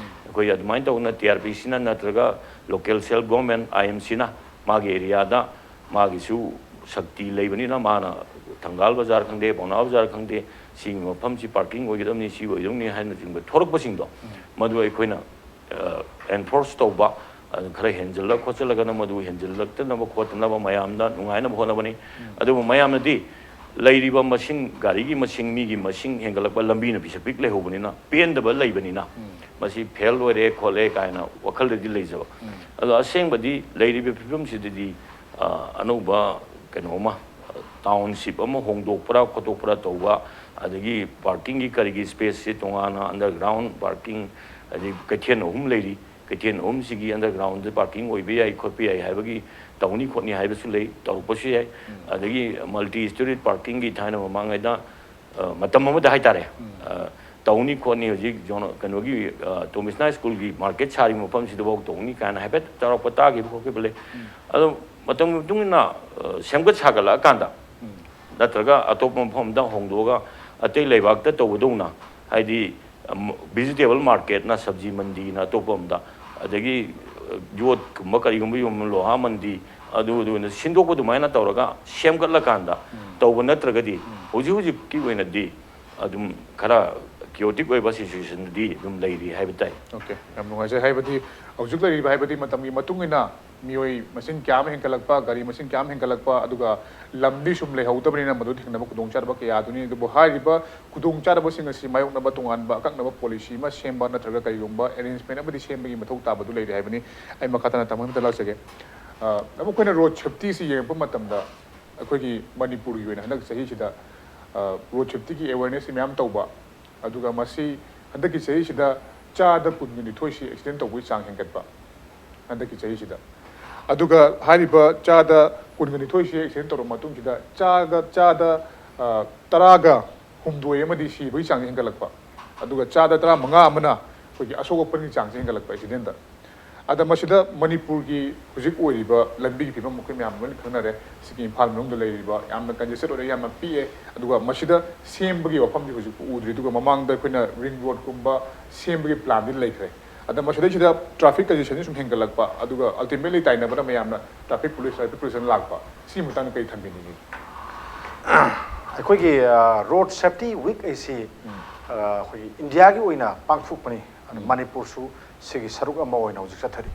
ꯑꯩꯈꯣꯏ ꯑꯗꯨꯃꯥꯏꯅ ꯇꯧꯗꯅ ꯇꯤ ꯑꯥꯔ ꯄꯤ ꯁꯤꯅ ꯅꯠꯇ꯭ꯔꯒ ꯂꯣꯀꯦꯜ ꯁꯦꯜꯐ ꯒꯣꯔꯃꯦꯟ, ꯑꯥꯏ ꯑꯦꯝ ꯁꯤꯅ ꯃꯥꯒꯤ ꯑꯦꯔꯤꯌꯥꯗ ꯃꯥꯒꯤꯁꯨ ꯁꯛꯇꯤ ꯂꯩꯕꯅꯤꯅ, ꯃꯥꯅ ꯊꯪꯒꯥꯜ ꯕꯖꯥꯔ ꯈꯪꯗꯦ, ꯄꯥꯎꯅꯥ ꯕꯖꯥꯔ ꯈꯪꯗꯦ, ꯁꯤꯒꯤ ꯃꯐꯝꯁꯤ ꯄꯥꯔꯀꯤꯡ ꯑꯣꯏꯒꯗꯕꯅꯤ, ꯁꯤ ꯑꯣꯏꯒꯗꯕꯅꯤ ꯍꯥꯏꯅꯆꯤꯡꯕ ꯊꯣꯔꯛꯄꯁꯤꯡꯗꯣ, ꯃꯗꯨ ꯑꯩꯈꯣꯏꯅ ꯑꯦꯟꯐꯣꯔꯁ ꯇꯧꯕ, ꯑꯗꯨ ꯈꯔ ꯍꯦꯟꯖꯜꯂ ꯈꯣꯠꯆꯜꯂꯒꯅ ꯃꯗꯨ ꯍꯦꯟꯖꯜꯂꯛꯇꯅꯕ ꯈꯣꯠꯇꯅꯕ ꯃꯌꯥꯝꯗ ꯅꯨꯡꯉꯥꯏꯅꯕ ꯍꯣꯠꯅꯕꯅꯤ꯫ ꯑꯗꯨꯕꯨ ꯃꯌꯥꯝꯅꯗꯤ ꯂꯩꯔꯤꯕ ꯃꯁꯤꯡ, ꯒꯥꯔꯤꯒꯤ ꯃꯁꯤꯡ, ꯃꯤꯒꯤ ꯃꯁꯤꯡ ꯍꯦꯟꯒꯠꯂꯛꯄ, ꯂꯝꯕꯤꯅ ꯄꯤꯁꯛ ꯄꯤꯛ ꯂꯩꯍꯧꯕꯅꯤꯅ, ꯄꯦꯟꯗꯕ ꯂꯩꯕꯅꯤꯅ, ꯃꯁꯤ ꯐꯦꯜ ꯑꯣꯏꯔꯦ ꯈꯣꯠꯂꯦ ꯀꯥꯏꯅ ꯋꯥꯈꯜꯗꯗꯤ ꯂꯩꯖꯕ꯫ ꯑꯗꯣ ꯑꯁꯦꯡꯕꯗꯤ ꯂꯩꯔꯤꯕ ꯐꯤꯕꯝꯁꯤꯗꯗꯤ, ꯑ, ꯑꯅꯧꯕ ꯀꯩꯅꯣ ꯑꯃ, ꯇꯥꯎꯟꯁꯤꯞ ꯑꯃ ꯍꯣꯡꯗꯣꯛꯄ꯭ꯔꯥ ꯈꯣꯠꯇꯣꯛꯄ꯭ꯔꯥ ꯇꯧꯕ, ꯑꯗꯒꯤ ꯄꯥꯔꯀꯤꯡꯒꯤ ꯀꯔꯤꯒꯤ ꯁ꯭ꯄꯦꯁꯁꯤ ꯇꯣꯉꯥꯟꯅ ꯑꯟꯗꯔꯒ꯭ꯔꯥꯎꯟ ꯄꯥꯔꯀꯤꯡ, ꯑꯗꯒꯤ ꯀꯩꯊꯦꯜ ꯑꯍꯨꯝ ꯂꯩꯔꯤ, ꯀꯩꯊꯦꯜ ꯑꯍꯨꯝꯁꯤꯒꯤ ꯑꯟꯗꯔꯒ꯭ꯔꯥꯎꯟꯗ ꯄꯥꯔꯀꯤꯡ ꯑꯣꯏꯕ ꯌꯥꯏ, ꯈꯣꯠꯄ ꯌꯥꯏ ꯍꯥꯏꯕꯒꯤ, ꯇꯧꯅꯤ ꯈꯣꯠꯅꯤ ꯍꯥꯏꯕꯁꯨ ꯂꯩ, ꯇꯧꯔꯛꯄꯁꯨ ꯌꯥꯏ꯫ ꯑꯗꯒꯤ ꯃꯜꯇꯤ ꯁ꯭ꯇꯣꯔꯤ ꯄꯥꯔꯀꯤꯡꯒꯤ ꯊꯥꯏꯅ ꯃꯃꯥꯡꯉꯩꯗ, ꯑ, ꯃꯇꯝ ꯑꯃꯗ ꯍꯥꯏꯇꯥꯔꯦ, ꯑ, ꯇꯧꯅꯤ ꯈꯣꯠꯅꯤ, ꯍꯧꯖꯤꯛ ꯖꯣꯅ-, ꯀꯩꯅꯣꯒꯤ, ꯑ, ꯇꯣꯝꯕꯤꯁꯅꯥ ꯁ꯭ꯀꯨꯜꯒꯤ ꯃꯥꯔꯀꯦꯠ ꯁꯥꯔꯤꯕ ꯃꯐꯝꯁꯤꯗꯐꯥꯎ ꯇꯧꯅꯤ ꯀꯥꯏꯅ ꯍꯥꯏꯐꯦꯠ ꯆꯥꯎꯔꯥꯛꯄ ꯇꯥꯈꯤꯕ ꯈꯣꯠꯈꯤꯕ ꯂꯩ꯫ ꯑꯗꯣ ꯃꯇꯝꯒꯤ ꯃꯇꯨꯡ ꯏꯟꯅ, ꯑ, ꯁꯦꯝꯒꯠ ꯁꯥꯒꯠꯂꯛꯑꯀꯥꯟꯗ, ꯅꯠꯇ꯭ꯔꯒ ꯑꯇꯣꯞꯄ ꯃꯐꯝ ꯑꯃꯗ ꯍꯣꯡꯗꯣꯛꯑꯒ ꯑꯇꯩ ꯂꯩꯕꯥꯛꯇ ꯇꯧꯕꯗꯧꯅ, ꯍꯥꯏꯗꯤ, ꯑꯝ, ꯚꯤꯖꯤꯇꯦꯕꯜ ꯃꯥꯔꯀꯦꯠꯅ ꯁꯕꯖꯤ ꯃꯟꯗꯤꯅ ꯑꯇꯣꯞꯄ ꯑꯃꯗ, ꯑꯗꯒꯤ, ꯑ, ꯌꯣꯠꯀꯨꯝꯕ ꯀꯔꯤꯒꯨꯝꯕ ꯌꯣꯟꯕ ꯂꯣꯍꯥ ꯃꯟꯗꯤ, ꯑꯗꯨ, ꯑꯗꯨ ꯑꯣꯏꯅ ꯁꯤꯟꯗꯣꯛꯄ ꯑꯗꯨꯃꯥꯏꯅ ꯇꯧꯔꯒ ꯁꯦꯝꯒꯠꯂꯀꯥꯟꯗ ꯇꯧꯕ ꯅꯠꯇ꯭ꯔꯒꯗꯤ, ꯍꯧꯖꯤꯛ ꯍꯧꯖꯤꯛꯀꯤ ꯑꯣꯏꯅꯗꯤ ꯑꯗꯨꯝ ꯈꯔ ꯀꯤꯌꯣꯇꯤꯛ ꯑꯣꯏꯕ ꯁꯤꯆꯨꯋꯦꯁꯟꯗꯗꯤ ꯑꯗꯨꯝ ꯂꯩꯔꯤ ꯍꯥꯏꯕ ꯇꯥꯏ꯫ ꯑꯣꯀꯦ, ꯌꯥꯝ ꯅꯨꯡꯉꯥꯏꯖꯩ꯫ ꯍꯥꯏꯕꯗꯤ ꯍꯧꯖꯤꯛ ꯂꯩꯔꯤꯕ, ꯍꯥꯏꯕꯗꯤ ꯃꯇꯝꯒꯤ ꯃꯇꯨꯡ ꯏꯟꯅ ꯃꯤꯑꯣꯏ ꯃꯁꯤꯡ ꯀꯌꯥ ꯑꯃ ꯍꯦꯟꯒꯠꯂꯛꯄ, ꯒꯥꯔꯤ ꯃꯁꯤꯡ ꯀꯌꯥ ꯑꯃ ꯍꯦꯟꯒꯠꯂꯛꯄ, ꯑꯗꯨꯒ ꯂꯝꯗꯤ ꯁꯨꯝ ꯂꯩꯍꯧꯗꯕꯅꯤꯅ ꯃꯗꯨ ꯊꯦꯡꯅꯕ ꯈꯨꯗꯣꯡꯆꯥꯗꯕ ꯀꯌꯥ ꯑꯗꯨꯅꯤ꯫ ꯑꯗꯨꯕꯨ ꯍꯥꯏꯔꯤꯕ ꯈꯨꯗꯣꯡꯆꯥꯗꯕꯁꯤꯡ ꯑꯁꯤ ꯃꯥꯌꯣꯛꯅꯕ ꯇꯣꯉꯥꯟꯕ ꯑꯀꯛꯅꯕ ꯄꯣꯂꯤꯁꯤ ꯑꯃ ꯁꯦꯝꯕ ꯅꯠꯇ꯭ꯔꯒ ꯀꯔꯤꯒꯨꯝꯕ ꯑꯦꯔꯦꯟꯖꯃꯦꯟ ꯑꯃꯗꯤ ꯁꯦꯝꯕꯒꯤ ꯃꯊꯧ ꯇꯥꯕꯗꯨ ꯂꯩꯔꯦ ꯍꯥꯏꯕꯅꯤ꯫ ꯑꯩ ꯃꯈꯥ ꯇꯥꯅ ꯇꯥꯃꯣ ꯑꯃꯗ ꯂꯥꯛꯆꯒꯦ꯫ ꯑ, ꯑꯃꯨꯛ ꯑꯩꯈꯣꯏꯅ ꯔꯣꯗ ꯁꯦꯐꯇꯤꯁꯤ ꯌꯦꯡꯉꯛꯄ ꯃꯇꯝꯗ, ꯑꯩꯈꯣꯏꯒꯤ ꯃꯅꯤꯄꯨꯔꯒꯤ ꯑꯣꯏꯅ ꯍꯟꯗꯛ ꯆꯍꯤꯁꯤꯗ, ꯑ, ꯔꯣꯗ ꯁꯦꯐꯇꯤꯒꯤ ꯑꯦꯋꯦꯔꯅꯦꯁꯁꯤ ꯃꯌꯥꯝ ꯇꯧꯕ, ꯑꯗꯨꯒ ꯃꯁꯤ ꯍꯟꯗꯛꯀꯤ ꯆꯍꯤꯁꯤꯗ ꯆꯥꯗ ꯀꯨꯟꯒ ꯅꯤꯊꯣꯏꯁꯤ ꯑꯦꯛꯁꯤꯗꯦꯟ ꯇꯧꯕꯒꯤ ꯆꯥꯡ ꯍꯦꯟꯒꯠꯄ ꯍꯟꯗꯛꯀꯤ ꯆꯍꯤꯁꯤꯗ꯫ ꯑꯗꯨꯒ ꯍꯥꯏꯔꯤꯕ ꯆꯥꯗ ꯀꯨꯟꯒ ꯅꯤꯊꯣꯏꯁꯤ ꯑꯦꯛꯁꯤꯗꯦꯟ ꯇꯧꯔꯕ ꯃꯇꯨꯡꯁꯤꯗ ꯆꯥꯗ, ꯆꯥꯗ, ꯑ, ꯇꯔꯥꯒ ꯍꯨꯝꯗꯣꯏ ꯑꯃꯗꯤ ꯁꯤꯕꯒꯤ ꯆꯥꯡꯁꯤ ꯍꯦꯟꯒꯠꯂꯛꯄ, ꯑꯗꯨꯒ ꯆꯥꯗ ꯇꯔꯥꯃꯉꯥ ꯑꯃꯅ ꯑꯩꯈꯣꯏꯒꯤ ꯑꯁꯣꯛ ꯑꯄꯟꯒꯤ ꯆꯥꯡꯁꯤ ꯍꯦꯟꯒꯠꯂꯛꯄ ꯑꯦꯛꯁꯤꯗꯦꯟꯗ꯫ ꯑꯗ ꯃꯁꯤꯗ ꯃꯅꯤꯄꯨꯔꯒꯤ ꯍꯧꯖꯤꯛ ꯑꯣꯏꯔꯤꯕ ꯂꯝꯕꯤꯒꯤ ꯐꯤꯕꯝ ꯑꯩꯈꯣꯏ ꯃꯌꯥꯝ ꯂꯣꯏꯅ ꯈꯪꯅꯔꯦ꯫ ꯁꯤꯒꯤ ꯏꯝꯐꯥꯜ ꯃꯅꯨꯡꯗ ꯂꯩꯔꯤꯕ ꯌꯥꯝꯅ ꯀꯟꯖꯦꯁꯇꯦꯠ ꯑꯣꯏꯔꯦ, ꯌꯥꯝꯅ ꯄꯤꯛꯑꯦ꯫ ꯑꯗꯨꯒ ꯃꯁꯤꯗ ꯁꯦꯝꯕꯒꯤ ꯋꯥꯐꯝꯗꯤ ꯍꯧꯖꯤꯛ ꯎꯗ꯭ꯔꯤ꯫ ꯑꯗꯨꯒ ꯃꯃꯥꯡꯗ ꯑꯩꯈꯣꯏꯅ ꯔꯤꯡ ꯔꯣꯗꯀꯨꯝꯕ ꯁꯦꯝꯕꯒꯤ ꯄ꯭ꯂꯥꯟꯗꯤ ꯂꯩꯈ꯭ꯔꯦ꯫ ꯑꯗ ꯃꯁꯤꯗꯩꯁꯤꯗ ꯇ꯭ꯔꯥꯐꯤꯛ ꯀꯟꯖꯦꯁꯟꯁꯤ ꯁꯨꯝ ꯍꯦꯟꯒꯠꯂꯛꯄ, ꯑꯗꯨꯒ ꯑꯜꯇꯤꯃꯦꯠꯂꯤ ꯇꯥꯏꯅꯕꯅ ꯃꯌꯥꯝꯅ ꯇ꯭ꯔꯥꯐꯤꯛ ꯄꯨꯂꯤꯁ, ꯇ꯭ꯔꯥꯐꯤꯛ ꯄꯨꯂꯤꯁꯅ ꯂꯥꯛꯄ, ꯁꯤꯒꯤ ꯃꯇꯥꯡꯗ ꯀꯔꯤ ꯊꯝꯕꯤꯅꯤꯡꯉꯤ? ꯑꯩꯈꯣꯏꯒꯤ, ꯑ, ꯔꯣꯗ ꯁꯦꯐꯇꯤ ꯋꯤꯛ ꯑꯁꯤ, ꯑ, ꯑꯩꯈꯣꯏꯒꯤ ꯏꯟꯗꯤꯌꯥꯒꯤ ꯑꯣꯏꯅ ꯄꯥꯡꯊꯣꯛꯄꯅꯤ꯫ ꯑꯗꯨ ꯃꯅꯤꯄꯨꯔꯁꯨ ꯁꯤꯒꯤ ꯁꯔꯨꯛ ꯑꯃ ꯑꯣꯏꯅ ꯍꯧꯖꯤꯛ ꯆꯠꯊꯔꯤ꯫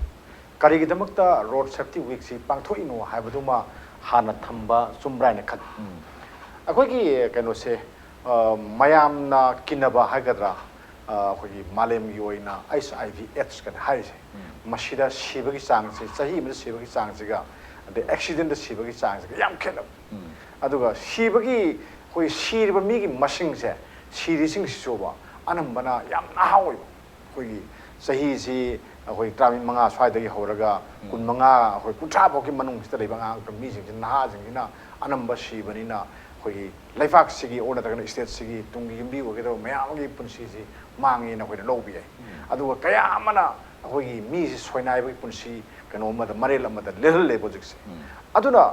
ꯀꯔꯤꯒꯤꯗꯃꯛꯇ ꯔꯣꯗ ꯁꯦꯐꯇꯤ ꯋꯤꯛꯁꯤ ꯄꯥꯡꯊꯣꯛꯏꯅꯣ ꯍꯥꯏꯕꯗꯨꯃ ꯍꯥꯟꯅ ꯊꯝꯕ ꯆꯨꯝꯕ꯭ꯔꯥ ꯍꯥꯏꯅ ꯈꯜꯂꯤ꯫ ꯑꯩꯈꯣꯏꯒꯤ ꯀꯩꯅꯣꯁꯦ, ꯑ, ꯃꯌꯥꯝꯅ ꯀꯤꯅꯕ ꯍꯥꯏꯒꯗ꯭ꯔꯥ, ꯑ, ꯑꯩꯈꯣꯏꯒꯤ ꯃꯥꯂꯦꯝꯒꯤ ꯑꯣꯏꯅ ꯑꯩꯆ ꯑꯥꯏ ꯚꯤ ꯑꯦꯠꯁ ꯀꯅ ꯍꯥꯏꯔꯤꯁꯦ, ꯃꯁꯤꯗ ꯁꯤꯕꯒꯤ ꯆꯥꯡꯁꯦ, ꯆꯍꯤ ꯑꯃꯗ ꯁꯤꯕꯒꯤ ꯆꯥꯡꯁꯤꯒ, ꯑꯗꯩ ꯑꯦꯛꯁꯤꯗꯦꯟꯗ ꯁꯤꯕꯒꯤ ꯆꯥꯡꯁꯤꯒ ꯌꯥꯝ ꯈꯦꯠꯅꯕ꯫ ꯑꯗꯨꯒ ꯁꯤꯕꯒꯤ, ꯑꯩꯈꯣꯏ ꯁꯤꯔꯤꯕ ꯃꯤꯒꯤ ꯃꯁꯤꯡꯁꯦ, ꯁꯤꯔꯤꯁꯤꯡꯁꯤꯁꯨꯕ ꯑꯅꯝꯕꯅ ꯌꯥꯝ ꯅꯍꯥ ꯑꯣꯏꯕ, ꯑꯩꯈꯣꯏꯒꯤ ꯆꯍꯤꯁꯤ ꯑꯩꯈꯣꯏ ꯇꯔꯥꯃꯉꯥ ꯁ꯭ꯋꯥꯏꯗꯒꯤ ꯍꯧꯔꯒ ꯀꯨꯟꯃꯉꯥ, ꯑꯩꯈꯣꯏ ꯀꯨꯟꯊ꯭ꯔꯥ ꯐꯥꯎꯒꯤ ꯃꯅꯨꯡꯁꯤꯗ ꯂꯩꯕ ꯑꯉꯥꯡ ꯃꯤꯁꯤꯡꯁꯤ, ꯅꯍꯥꯁꯤꯡꯁꯤꯅ ꯑꯅꯝꯕ ꯁꯤꯕꯅꯤꯅ, ꯑꯩꯈꯣꯏꯒꯤ ꯂꯩꯕꯥꯛꯁꯤꯒꯤ ꯑꯣꯔ ꯅꯠꯇ꯭ꯔꯒꯅ ꯁ꯭ꯇꯦꯠꯁꯤꯒꯤ ꯇꯨꯡꯒꯤ ꯌꯨꯝꯕꯤ ꯑꯣꯏꯒꯗꯕ ꯃꯌꯥꯝ ꯑꯃꯒꯤ ꯄꯨꯟꯁꯤꯁꯤ ꯃꯥꯡꯉꯦꯅ ꯑꯩꯈꯣꯏꯅ ꯂꯧꯕ ꯌꯥꯏ꯫ ꯑꯗꯨꯒ ꯀꯌꯥ ꯑꯃꯅ ꯑꯩꯈꯣꯏꯒꯤ ꯃꯤꯁꯤ ꯁꯣꯏꯅꯥꯏꯕꯒꯤ ꯄꯨꯟꯁꯤ ꯀꯩꯅꯣ ꯑꯃꯗ, ꯃꯔꯦꯜ ꯑꯃꯗ ꯂꯦꯜꯍꯜꯂꯦꯕ ꯍꯧꯖꯤꯛꯁꯦ꯫ ꯑꯗꯨꯅ,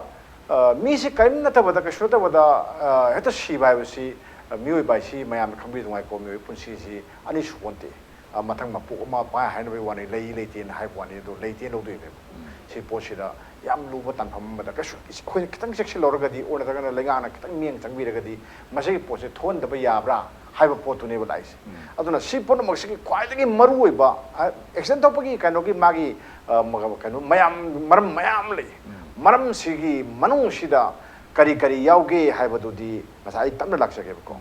ꯑ, ꯃꯤꯁꯤ ꯀꯔꯤꯝ ꯅꯠꯇꯕꯗ, ꯀꯩꯁꯨ ꯅꯠꯇꯕꯗ, ꯑ, ꯍꯦꯛꯇ ꯁꯤꯕ ꯍꯥꯏꯕꯁꯤ, ꯑ, ꯃꯤꯑꯣꯏꯕ ꯍꯥꯏꯁꯤ ꯃꯌꯥꯝꯅ ꯈꯪꯕꯤꯗꯨꯉꯥꯏꯀꯣ, ꯃꯤꯑꯣꯏꯕ ꯄꯨꯟꯁꯤꯁꯤ ꯑꯅꯤ ꯁꯨꯄꯣꯟꯇꯦ꯫ ꯑ, ꯃꯊꯪ ꯃꯄꯣꯛ ꯑꯃ ꯄꯥꯏ ꯍꯥꯏꯅꯕꯒꯤ ꯋꯥꯅꯤ, ꯂꯩ ꯂꯩꯇꯦꯅ ꯍꯥꯏꯕ ꯋꯥꯅꯤ, ꯑꯗꯣ ꯂꯩꯇꯦꯅ ꯂꯧꯗꯣꯏꯅꯦꯕ꯫ ꯁꯤ ꯄꯣꯠꯁꯤꯗ ꯌꯥꯝ ꯂꯨꯕ ꯇꯥꯟꯐꯝ ꯑꯃꯗ ꯀꯩꯁꯨ ꯑꯩꯈꯣꯏꯅ ꯈꯤꯇꯪ ꯆꯦꯛꯁꯤꯜꯍꯧꯔꯒꯗꯤ, ꯑꯣꯔ ꯅꯠꯇ꯭ꯔꯒꯅ ꯂꯩꯉꯥꯛꯅ ꯈꯤꯇꯪ ꯃꯤꯠꯌꯦꯡ ꯆꯪꯕꯤꯔꯒꯗꯤ, ꯃꯁꯤꯒꯤ ꯄꯣꯠꯁꯦ ꯊꯣꯛꯍꯟꯗꯕ ꯌꯥꯕ꯭ꯔꯥ ꯍꯥꯏꯕ ꯄꯣꯠꯇꯨꯅꯦꯕ ꯂꯥꯛꯏꯁꯦ꯫ ꯑꯗꯨꯅ ꯁꯤ ꯄꯨꯝꯅꯃꯛꯁꯤꯒꯤ ꯈ꯭ꯋꯥꯏꯗꯒꯤ ꯃꯔꯨꯑꯣꯏꯕ, ꯑ, ꯑꯦꯛꯁꯤꯗꯦꯟ ꯊꯣꯛꯄꯒꯤ ꯀꯩꯅꯣꯒꯤ ꯃꯥꯒꯤ, ꯑ, ꯃ-, ꯀꯩꯅꯣ ꯃꯌꯥꯝ, ꯃꯔꯝ ꯃꯌꯥꯝ ꯑꯃ ꯂꯩ꯫ ꯃꯔꯝꯁꯤꯒꯤ ꯃꯅꯨꯡꯁꯤꯗ ꯀꯔꯤ ꯀꯔꯤ ꯌꯥꯎꯒꯦ ꯍꯥꯏꯕꯗꯨꯗꯤ ꯉꯁꯥꯏ ꯑꯩ ꯇꯞꯅ ꯂꯥꯛꯆꯒꯦꯕꯀꯣ꯫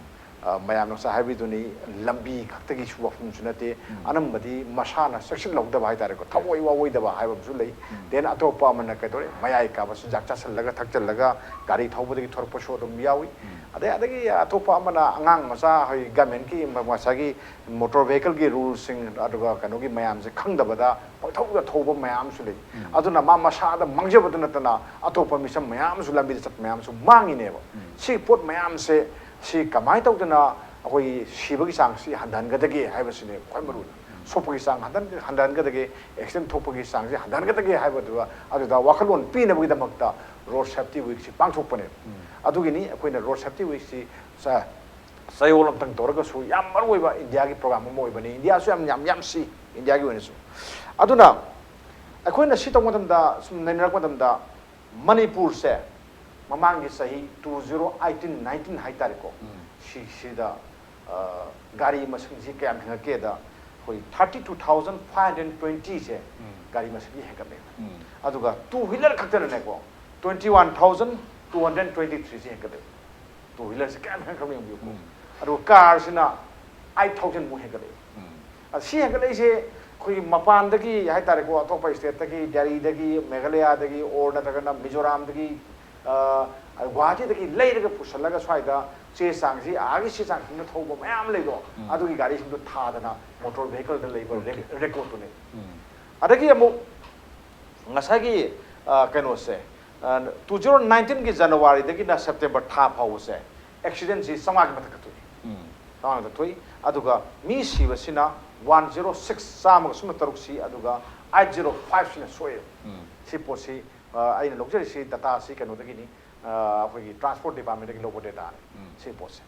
ꯑ, ꯃꯌꯥꯝꯅ ꯉꯁꯥꯏ ꯍꯥꯏꯕꯤꯗꯨꯅꯤ, ꯂꯝꯕꯤ ꯈꯛꯇꯒꯤꯁꯨ ꯋꯥꯐꯝꯁꯨ ꯅꯠꯇꯦ, ꯑꯅꯝꯕꯗꯤ ꯃꯁꯥꯅ ꯆꯦꯛꯁꯤꯟꯍꯧꯗꯕ ꯍꯥꯏꯇꯥꯔꯦꯀꯣ, ꯊꯑꯣꯏ ꯋꯥꯑꯣꯏꯗꯕ ꯍꯥꯏꯕ ꯑꯃꯁꯨ ꯂꯩ꯫ ꯗꯦꯟ ꯑꯇꯣꯞꯄ ꯑꯃꯅ ꯀꯩꯗꯧꯔꯦ, ꯃꯌꯥꯏ ꯀꯥꯕ ꯆꯤꯟꯖꯥꯛ ꯆꯥꯁꯤꯜꯂꯒ ꯊꯛꯆꯜꯂꯒ ꯒꯥꯔꯤ ꯊꯧꯕꯗꯒꯤ ꯊꯣꯔꯛꯄꯁꯨ ꯑꯗꯨꯝ ꯌꯥꯎꯏ꯫ ꯑꯗꯩ, ꯑꯗꯒꯤ ꯑꯇꯣꯞꯄ ꯑꯃꯅ ꯑꯉꯥꯡ ꯃꯆꯥ, ꯑꯩꯈꯣꯏ ꯒꯃꯦꯟꯒꯤ ꯉꯁꯥꯏꯒꯤ ꯃꯣꯇꯣꯔ ꯚꯦꯍꯤꯀꯜꯒꯤ ꯔꯨꯜꯁꯤꯡ ꯑꯗꯨꯒ ꯀꯩꯅꯣꯒꯤ ꯃꯌꯥꯝꯁꯦ ꯈꯪꯗꯕꯗ ꯄꯪꯊꯧꯗ ꯊꯧꯕ ꯃꯌꯥꯝ ꯑꯃꯁꯨ ꯂꯩ꯫ ꯑꯗꯨꯅ ꯃꯥ ꯃꯁꯥꯗ ꯃꯥꯡꯖꯕꯗ ꯅꯠꯇꯅ ꯑꯇꯣꯞꯄ ꯃꯤꯆꯝ ꯃꯌꯥꯝ ꯑꯃꯁꯨ ꯂꯝꯕꯤꯗ ꯆꯠꯄ ꯃꯌꯥꯝ ꯑꯃꯁꯨ ꯃꯥꯡꯉꯤꯅꯦꯕ꯫ ꯁꯤ ꯄꯣꯠ ꯃꯌꯥꯝꯁꯦ, ꯁꯤ ꯀꯃꯥꯏꯅ ꯇꯧꯗꯅ ꯑꯩꯈꯣꯏꯒꯤ ꯁꯤꯕꯒꯤ ꯆꯥꯡꯁꯤ ꯍꯟꯊꯍꯟꯒꯗꯒꯦ ꯍꯥꯏꯕꯁꯤꯅꯦ ꯈ꯭ꯋꯥꯏ ꯃꯔꯨ ꯑꯣꯏꯅ꯫ ꯁꯣꯛꯄꯒꯤ ꯆꯥꯡ ꯍꯟꯊꯍꯟ-, ꯍꯟꯊꯍꯟꯒꯗꯒꯦ, ꯑꯦꯛꯁꯤꯗꯦꯟ ꯊꯣꯛꯄꯒꯤ ꯆꯥꯡꯁꯤ ꯍꯟꯊꯍꯟꯒꯗꯒꯦ ꯍꯥꯏꯕꯗꯨꯗ, ꯑꯗꯨꯗ ꯋꯥꯈꯜꯂꯣꯟ ꯄꯤꯅꯕꯒꯤꯗꯃꯛꯇ ꯔꯣꯗ ꯁꯦꯐꯇꯤ ꯋꯤꯛꯁꯤ ꯄꯥꯡꯊꯣꯛꯄꯅꯦꯕ꯫ ꯑꯗꯨꯒꯤꯅꯤ ꯑꯩꯈꯣꯏꯅ ꯔꯣꯗ ꯁꯦꯐꯇꯤ ꯋꯤꯛꯁꯤ ꯆ-, ꯆꯌꯣꯜ ꯑꯃꯇꯪ ꯇꯧꯔꯒꯁꯨ ꯌꯥꯝ ꯃꯔꯨ ꯑꯣꯏꯕ ꯏꯟꯗꯤꯌꯥꯒꯤ ꯄ꯭ꯔꯣꯒ꯭ꯔꯥꯝ ꯑꯃ ꯑꯣꯏꯕꯅꯤ꯫ ꯏꯟꯗꯤꯌꯥꯁꯨ ꯌꯥꯝ, ꯌꯥꯝ, ꯌꯥꯝ ꯁꯤ, ꯏꯟꯗꯤꯌꯥꯒꯤ ꯑꯣꯏꯅꯁꯨ꯫ ꯑꯗꯨꯅ ꯑꯩꯈꯣꯏꯅ ꯁꯤ ꯇꯧꯕ ꯃꯇꯝꯗ, ꯁꯨꯝ ꯅꯩꯅꯔꯛꯄ ꯃꯇꯝꯗ, ꯃꯅꯤꯄꯨꯔꯁꯦ ꯃꯃꯥꯡꯒꯤ ꯆꯍꯤ two zero eighteen nineteen ꯍꯥꯏꯇꯥꯔꯦꯀꯣ, ꯁꯤ, ꯁꯤꯗ, ꯑ, ꯒꯥꯔꯤ ꯃꯁꯤꯡꯁꯤ ꯀꯌꯥꯝ ꯍꯦꯟꯒꯠꯀꯦꯗ, ꯑꯩꯈꯣꯏ thirty two thousand five hundred twenty ꯁꯦ ꯒꯥꯔꯤ ꯃꯁꯤꯡꯁꯤ ꯍꯦꯟꯒꯠꯂꯦ꯫ ꯑꯗꯨꯒ two wheeler ꯈꯛꯇꯅꯅꯦꯀꯣ, twenty one thousand two hundred twenty three ꯁꯦ ꯍꯦꯟꯒꯠꯂꯦ꯫ Two wheeler ꯁꯦ ꯀꯌꯥꯝ ꯍꯦꯟꯒꯠꯈ꯭ꯔꯕ ꯌꯦꯡꯕꯤꯌꯨꯀꯣ꯫ ꯑꯗꯨꯒ ꯀꯥꯔꯁꯤꯅ eight thousand ꯃꯨꯛ ꯍꯦꯟꯒꯠꯂꯛꯑꯦ꯫ ꯑꯗ ꯁꯤ ꯍꯦꯟꯒꯠꯂꯛꯏꯁꯦ ꯑꯩꯈꯣꯏꯒꯤ ꯃꯄꯥꯟꯗꯒꯤ ꯍꯥꯏꯇꯥꯔꯦꯀꯣ, ꯑꯇꯣꯞꯄ ꯁ꯭ꯇꯦꯠꯇꯒꯤ, ꯗꯦꯜꯂꯤꯗꯒꯤ, ꯃꯦꯘꯥꯂꯌꯥꯗꯒꯤ, ꯑꯣꯔ ꯅꯠꯇ꯭ꯔꯒꯅ ꯃꯤꯖꯣꯔꯥꯝꯗꯒꯤ, ꯑ, ꯒꯨꯋꯥꯍꯥꯇꯤꯗꯒꯤ ꯂꯩꯔꯒ ꯄꯨꯁꯜꯂꯒ ꯁ꯭ꯋꯥꯏꯗ ꯆꯦ ꯆꯥꯡꯁꯤ, ꯑꯥꯒꯤ ꯆꯦ ꯆꯥꯡꯁꯤꯡꯗ ꯊꯧꯕ ꯃꯌꯥꯝ ꯂꯩꯗꯣ, ꯑꯗꯨꯒꯤ ꯒꯥꯔꯤꯁꯤꯡꯗꯣ ꯊꯥꯗꯅ ꯃꯣꯇꯣꯔ ꯚꯦꯍꯤꯀꯜꯗ ꯂꯩꯕ ꯔꯦꯛ-, ꯔꯦꯀꯣꯔꯠꯇꯨꯅꯦ꯫ ꯑꯗꯒꯤ ꯑꯃꯨꯛ ꯉꯁꯥꯏꯒꯤ ꯑ, ꯀꯩꯅꯣꯁꯦ, ꯇꯨ ꯖꯤꯔꯣ ꯅꯥꯏꯟꯇꯤꯟꯒꯤ ꯖꯅꯋꯥꯔꯤꯗꯒꯤꯅ ꯁꯦꯞꯇꯦꯝꯕꯔ ꯊꯥ ꯐꯥꯎꯕꯁꯦ ꯑꯦꯛꯁꯤꯗꯦꯟꯁꯤ ꯆꯥꯝꯃꯉꯥꯒꯤ ꯃꯊꯛꯇ ꯊꯣꯛꯏ꯫ ꯎꯝ꯫ ꯆꯥꯝꯃꯉꯥ ꯃꯊꯛ ꯊꯣꯛꯏ꯫ ꯑꯗꯨꯒ ꯃꯤ ꯁꯤꯕꯁꯤꯅ ꯋꯥꯟ ꯖꯤꯔꯣ ꯁꯤꯛꯁ, ꯆꯥꯝꯃꯒ ꯁꯨꯞꯅ ꯇꯔꯨꯛ ꯁꯤ, ꯑꯗꯨꯒ ꯑꯩꯠ ꯖꯤꯔꯣ ꯐꯥꯏꯚꯁꯤꯅ ꯁꯣꯛꯑꯦ꯫ ꯎꯝ꯫ ꯁꯤ ꯄꯣꯠꯁꯤ ꯑ, ꯑꯩꯅ ꯂꯧꯖꯔꯤꯁꯤ ꯗꯇꯥꯁꯤ ꯀꯩꯅꯣꯗꯒꯤꯅꯤ, ꯑ, ꯑꯩꯈꯣꯏꯒꯤ ꯇ꯭ꯔꯥꯟꯁꯄꯣꯔꯠ ꯗꯤꯄꯥꯔꯠꯃꯦꯟꯗꯒꯤ ꯂꯧꯕ ꯗꯇꯥꯅꯤ꯫ ꯎꯝ꯫ ꯁꯤ ꯄꯣꯠꯁꯦ꯫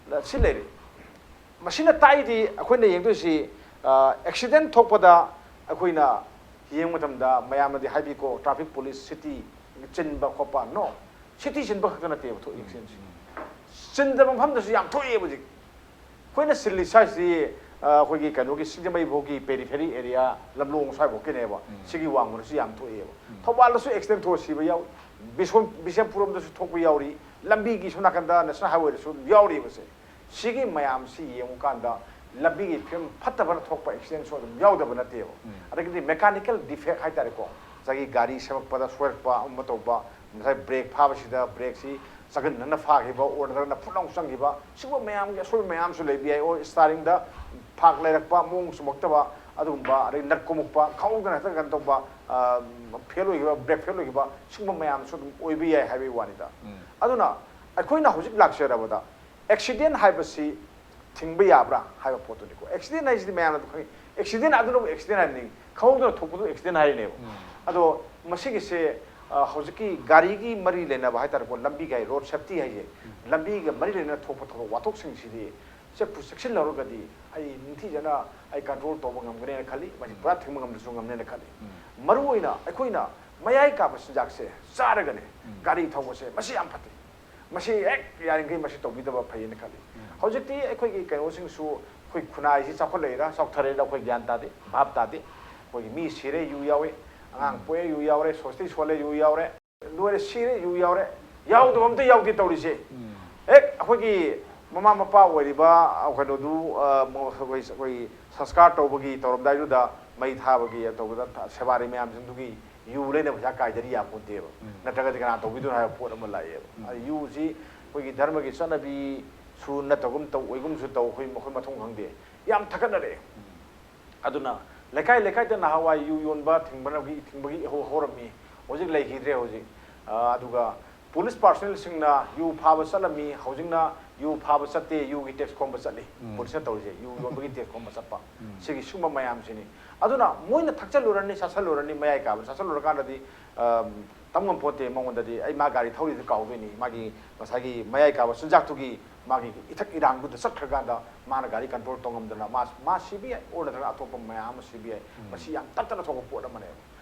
ꯂ-, ꯁꯤ ꯂꯩꯔꯦ꯫ ꯃꯁꯤꯅ ꯇꯥꯛꯏꯗꯤ ꯑꯩꯈꯣꯏꯅ ꯌꯦꯡꯗꯣꯏꯁꯤ, ꯑ, ꯑꯦꯛꯁꯤꯗꯦꯟ ꯊꯣꯛꯄꯗ ꯑꯩꯈꯣꯏꯅ ꯌꯦꯡꯕ ꯃꯇꯝꯗ ꯃꯌꯥꯝꯅꯗꯤ ꯍꯥꯏꯕꯤꯀꯣ, ꯇ꯭ꯔꯥꯐꯤꯛ ꯄꯨꯂꯤꯁ ꯁꯤꯇꯤ ꯆꯤꯟꯕ ꯈꯣꯠꯄ꯫ ꯅꯣ, ꯁꯤꯇꯤ ꯆꯤꯟꯕ ꯈꯛꯇ ꯅꯠꯇꯦꯕ ꯊꯣꯛꯏ ꯑꯦꯛꯁꯤꯗꯦꯟꯁꯤ꯫ ꯆꯤꯟꯗꯕ ꯃꯐꯝꯗꯁꯨ ꯌꯥꯝ ꯊꯣꯛꯑꯦꯕ ꯍꯧꯖꯤꯛ꯫ ꯑꯩꯈꯣꯏꯅ ꯆꯤꯜꯂꯤ ꯁ꯭ꯋꯥꯏꯁꯤ, ꯑ, ꯑꯩꯈꯣꯏꯒꯤ ꯀꯩꯅꯣꯒꯤ ꯁꯤꯡꯖꯃꯩ ꯐꯥꯎꯒꯤ ꯄꯦꯔꯤꯐꯦꯔꯤ ꯑꯦꯔꯤꯌꯥ, ꯂꯝꯂꯣꯡ ꯁ꯭ꯋꯥꯏꯐꯥꯎꯀꯤꯅꯦꯕ꯫ ꯁꯤꯒꯤ ꯋꯥꯡꯃꯗꯁꯨ ꯌꯥꯝ ꯊꯣꯛꯑꯦꯕ꯫ ꯊꯧꯕꯥꯜꯗꯁꯨ ꯑꯦꯛꯁꯤꯗꯦꯟ ꯊꯣꯛꯑ ꯁꯤꯕ ꯌꯥꯎꯏ꯫ ꯕꯤꯁꯣꯟ-, ꯕꯤꯁꯦꯝꯄꯨꯔ ꯔꯣꯝꯗꯁꯨ ꯊꯣꯛꯄ ꯌꯥꯎꯔꯤ꯫ ꯂꯝꯕꯤꯒꯤ ꯁꯣꯝ ꯅꯥꯀꯟꯗ ꯅꯦꯁꯅꯦꯜ ꯍꯥꯏꯋꯦꯗꯁꯨ ꯑꯗꯨꯝ ꯌꯥꯎꯔꯤꯕꯁꯦ꯫ ꯁꯤꯒꯤ ꯃꯌꯥꯝꯁꯤ ꯌꯦꯡꯉꯨꯀꯥꯟꯗ ꯂꯝꯕꯤꯒꯤ ꯐꯤꯕꯝ ꯐꯠꯇꯕꯅ ꯊꯣꯛꯄ ꯑꯦꯛꯁꯤꯗꯦꯟꯁꯨ ꯑꯗꯨꯝ ꯌꯥꯎꯗꯕ ꯅꯠꯇꯦꯕ꯫ ꯑꯗꯒꯤꯗꯤ ꯃꯦꯀꯥꯅꯤꯀꯦꯜ ꯗꯤꯐꯦꯛ ꯍꯥꯏꯇꯥꯔꯦꯀꯣ, ꯉꯁꯥꯏꯒꯤ ꯒꯥꯔꯤ ꯁꯦꯝꯃꯛꯄꯗ ꯁꯣꯏꯔꯛꯄ ꯑꯃ ꯇꯧꯕ, ꯉꯁꯥꯏ ꯕ꯭ꯔꯦꯛ ꯐꯥꯕꯁꯤꯗ ꯕ꯭ꯔꯦꯛꯁꯤ ꯆꯒꯟ ꯅꯅ ꯐꯥꯈꯤꯕ, ꯑꯣꯔ ꯅꯠꯇ꯭ꯔꯒꯅ ꯐꯨꯠ ꯂꯥꯎ ꯆꯪꯈꯤꯕ, ꯁꯤꯒꯨꯝꯕ ꯃꯌꯥꯝꯒꯤ ꯑꯁꯣꯏꯕ ꯃꯌꯥꯝꯁꯨ ꯂꯩꯕ ꯌꯥꯏ꯫ ꯑꯣꯔ ꯏꯁꯇꯥꯔꯤꯡꯗ ꯐꯥꯛ ꯂꯩꯔꯛꯄ, ꯃꯑꯣꯡ ꯆꯨꯝꯃꯛꯇꯕ, ꯑꯗꯨꯒꯨꯝꯕ, ꯑꯗꯩ ꯅꯠ ꯀꯨꯝꯃꯛꯄ, ꯈꯪꯍꯧꯗꯅ ꯍꯦꯛꯇ ꯀꯩꯅꯣ ꯇꯧꯕ, ꯐꯦꯜ ꯑꯣꯏꯈꯤꯕ, ꯕ꯭ꯔꯦꯛ ꯐꯦꯜ ꯑꯣꯏꯈꯤꯕ, ꯁꯤꯒꯨꯝꯕ ꯃꯌꯥꯝꯁꯨ ꯑꯗꯨꯝ ꯑꯣꯏꯕ ꯌꯥꯏ ꯍꯥꯏꯕꯒꯤ ꯋꯥꯅꯤꯗ꯫ ꯑꯗꯨꯅ ꯑꯩꯈꯣꯏꯅ ꯍꯧꯖꯤꯛ ꯂꯥꯛꯆꯔꯕꯗ ꯑꯦꯛꯁꯤꯗꯦꯟ ꯍꯥꯏꯕꯁꯤ ꯊꯤꯡꯕ ꯌꯥꯕ꯭ꯔꯥ ꯍꯥꯏꯕ ꯄꯣꯠꯇꯨꯅꯤꯀꯣ꯫ ꯑꯦꯛꯁꯤꯗꯦꯟ ꯍꯥꯏꯁꯤꯗꯤ ꯃꯌꯥꯝꯅ ꯑꯗꯨꯝ ꯈꯪꯉꯤ, ꯑꯦꯛꯁꯤꯗꯦꯟ ꯑꯗꯨꯅꯕꯨ ꯑꯦꯛꯁꯤꯗꯦꯟ ꯍꯥꯏꯕꯅꯤ, ꯈꯪꯍꯧꯗꯅ ꯊꯣꯛꯄꯗꯨ ꯑꯦꯛꯁꯤꯗꯦꯟ ꯍꯥꯏꯔꯤꯅꯦꯕ꯫ ꯑꯗꯣ ꯃꯁꯤꯒꯤꯁꯦ, ꯑ, ꯍꯧꯖꯤꯛꯀꯤ ꯒꯥꯔꯤꯒꯤ ꯃꯔꯤ ꯂꯩꯅꯕ ꯍꯥꯏꯇꯥꯔꯦꯀꯣ, ꯂꯝꯕꯤꯒꯤ ꯍꯥꯏ, ꯔꯣꯗ ꯁꯦꯐꯇꯤ ꯍꯥꯏꯁꯦ, ꯂꯝꯕꯤꯒ ꯃꯔꯤ ꯂꯩꯅꯅ ꯊꯣꯛꯄ ꯊꯧꯗꯣꯛ ꯋꯥꯊꯣꯛꯁꯤꯡꯁꯤꯗꯤ ꯆꯦꯛꯄꯨ ꯆꯦꯛꯁꯤꯜꯍꯧꯔꯒꯗꯤ ꯑꯩ ꯅꯤꯡꯊꯤꯖꯅ ꯑꯩ ꯀꯟꯇ꯭ꯔꯣꯜ ꯇꯧꯕ ꯉꯝꯒꯅꯦꯅ ꯈꯜꯂꯤ꯫ ꯃꯁꯤ ꯄꯨꯔꯥ ꯊꯤꯡꯕ ꯉꯝꯗ꯭ꯔꯁꯨ ꯉꯝꯅꯦꯅ ꯈꯜꯂꯤ꯫ ꯃꯔꯨ ꯑꯣꯏꯅ ꯑꯩꯈꯣꯏꯅ ꯃꯌꯥꯏ ꯀꯥꯕ ꯆꯤꯟꯖꯥꯛꯁꯦ ꯆꯥꯔꯒꯅꯦ ꯒꯥꯔꯤ ꯊꯧꯕꯁꯦ, ꯃꯁꯤ ꯌꯥꯝ ꯐꯠꯇꯦ꯫ ꯃꯁꯤ ꯍꯦꯛ ꯌꯥꯔꯤꯈꯩ ꯃꯁꯤ ꯇꯧꯕꯤꯗꯕ ꯐꯩꯌꯦꯅ ꯈꯜꯂꯤ꯫ ꯍꯧꯖꯤꯛꯇꯤ ꯑꯩꯈꯣꯏꯒꯤ ꯀꯩꯅꯣꯁꯤꯡꯁꯨ, ꯑꯩꯈꯣꯏ ꯈꯨꯟꯅꯥꯏꯁꯤ ꯆꯥꯎꯈꯠꯂꯛꯏꯔꯥ ꯆꯥꯎꯊꯔꯛꯏꯔꯥ ꯑꯩꯈꯣꯏ ꯒ꯭ꯌꯥꯟ ꯇꯥꯗꯦ, ꯚꯥꯞ ꯇꯥꯗꯦ꯫ ꯑꯩꯈꯣꯏꯒꯤ ꯃꯤ ꯁꯤꯔꯦ ꯌꯨ ꯌꯥꯎꯏ, ꯑꯉꯥꯡ ꯄꯣꯛꯑꯦ ꯌꯨ ꯌꯥꯎꯔꯦ, ꯁꯣꯁꯇꯤ ꯁꯣꯜꯂꯦ ꯌꯨ ꯌꯥꯎꯔꯦ, ꯂꯣꯏꯔꯦ ꯁꯤꯔꯦ ꯌꯨ ꯌꯥꯎꯔꯦ, ꯌꯥꯎꯗꯕ ꯑꯝꯇ ꯌꯥꯎꯗꯦ ꯇꯧꯔꯤꯁꯦ꯫ ꯍꯦꯛ ꯑꯩꯈꯣꯏꯒꯤ ꯃꯃꯥ ꯃꯄꯥ ꯑꯣꯏꯔꯤꯕ ꯀꯩꯅꯣꯗꯨ, ꯑ, ꯃ-, ꯑꯩꯈꯣꯏ, ꯑꯩꯈꯣꯏ ꯁꯪꯁꯀꯥꯔ ꯇꯧꯕꯒꯤ ꯇꯧꯔꯝꯗꯥꯏꯗꯨꯗ, ꯃꯩ ꯊꯥꯕꯒꯤ ꯇꯧꯕꯗ ꯊ-, ꯁꯦꯕꯥꯔꯤ ꯃꯌꯥꯝꯁꯤꯡꯗꯨꯒꯤ ꯌꯨ ꯂꯩꯅꯕ ꯄꯩꯁꯥ ꯀꯥꯏꯗꯔꯤ ꯌꯥꯄꯣꯟꯇꯦꯕ꯫ ꯅꯠꯇ꯭ꯔꯒꯗꯤ ꯀꯅꯥ ꯇꯧꯕꯤꯗꯣꯏꯅꯣ ꯍꯥꯏꯕ ꯄꯣꯠ ꯑꯃ ꯂꯥꯛꯑꯦꯕ꯫ ꯑꯗ ꯌꯨꯁꯤ ꯑꯩꯈꯣꯏꯒꯤ ꯙꯔꯃꯒꯤ ꯆꯠꯅꯕꯤꯁꯨ ꯅꯠꯇꯒꯨꯝ ꯇꯧ, ꯑꯣꯏꯒꯨꯝꯁꯨ ꯇꯧ, ꯑꯩꯈꯣꯏ ꯃꯈꯣꯏ ꯃꯊꯣꯡ ꯈꯪꯗꯦ꯫ ꯌꯥꯝ ꯊꯛꯒꯠꯅꯔꯛꯑꯦ꯫ ꯑꯗꯨꯅ ꯂꯩꯀꯥꯏ ꯂꯩꯀꯥꯏꯗ ꯅꯍꯥꯟꯋꯥꯏ ꯌꯨ ꯌꯣꯟꯕ ꯊꯤꯡꯕꯒꯤ ꯊꯤꯡꯕꯒꯤ ꯍꯧ- ꯍꯧꯔꯝꯃꯤ꯫ ꯍꯧꯖꯤꯛ ꯂꯩꯈꯤꯗ꯭ꯔꯦ꯫ ꯍꯧꯖꯤꯛ ꯑ, ꯑꯗꯨꯒ ꯄꯨꯂꯤꯁ ꯄꯥꯔꯁꯣꯅꯦꯜꯁꯤꯡꯅ ꯌꯨ ꯐꯥꯕ ꯆꯠꯂꯝꯃꯤ꯫ ꯍꯧꯖꯤꯛꯅ ꯌꯨ ꯐꯥꯕ ꯆꯠꯇꯦ, ꯌꯨꯒꯤ ꯇꯦꯛꯁ ꯈꯣꯝꯕ ꯆꯠꯂꯤ꯫ ꯎꯝ꯫ ꯄꯨꯂꯤꯁꯅ ꯇꯧꯔꯤꯁꯦ ꯌꯨ ꯌꯣꯟꯕꯒꯤ ꯇꯦꯛꯁ ꯈꯣꯝꯕ ꯆꯠꯄ꯫ ꯎꯝ꯫ ꯁꯤꯒꯤ ꯁꯨꯝꯕ ꯃꯌꯥꯝꯁꯤꯅꯤ꯫ ꯑꯗꯨꯅ ꯃꯣꯏꯅ ꯊꯛꯆꯜꯂꯨꯔꯅꯤ, ꯆꯥꯁꯜꯂꯨꯔꯅꯤ, ꯃꯌꯥꯏ ꯀꯥꯕ ꯆꯥꯁꯜꯂꯨꯔꯀꯥꯟꯗꯗꯤ ꯑ, ꯇꯝ ꯉꯝꯄꯣꯠꯇꯦ꯫ ꯃꯉꯣꯟꯗꯗꯤ ꯑꯩ ꯃꯥ ꯒꯥꯔꯤ ꯊꯧꯔꯤꯗꯨ ꯀꯥꯎꯗꯣꯏꯅꯤ꯫ ꯃꯥꯒꯤ ꯉꯁꯥꯏꯒꯤ ꯃꯌꯥꯏ ꯀꯥꯕ ꯆꯤꯟꯖꯥꯛꯇꯨꯒꯤ ꯃꯥꯒꯤ ꯏꯊꯛ ꯏꯔꯥꯡꯗꯨꯗ ꯆꯠꯈ꯭ꯔꯀꯥꯟꯗ ꯃꯥꯅ ꯒꯥꯔꯤ ꯀꯟꯇ꯭ꯔꯣꯜ ꯇꯧ ꯉꯝꯗꯅ ꯃꯥ, ꯃꯥ ꯁꯤꯕ ꯌꯥꯏ, ꯑꯣꯔ ꯅꯠꯇ꯭ꯔꯒ ꯑꯇꯣꯞꯄ ꯃꯌꯥꯝ ꯑꯃ ꯁꯤꯕ ꯌꯥꯏ꯫ ꯎꯝ꯫ ꯃꯁꯤ ꯌꯥꯝ ꯇꯠꯇꯅ ꯊꯣꯛꯄ ꯄꯣꯠ ꯑꯃꯅꯦꯕ꯫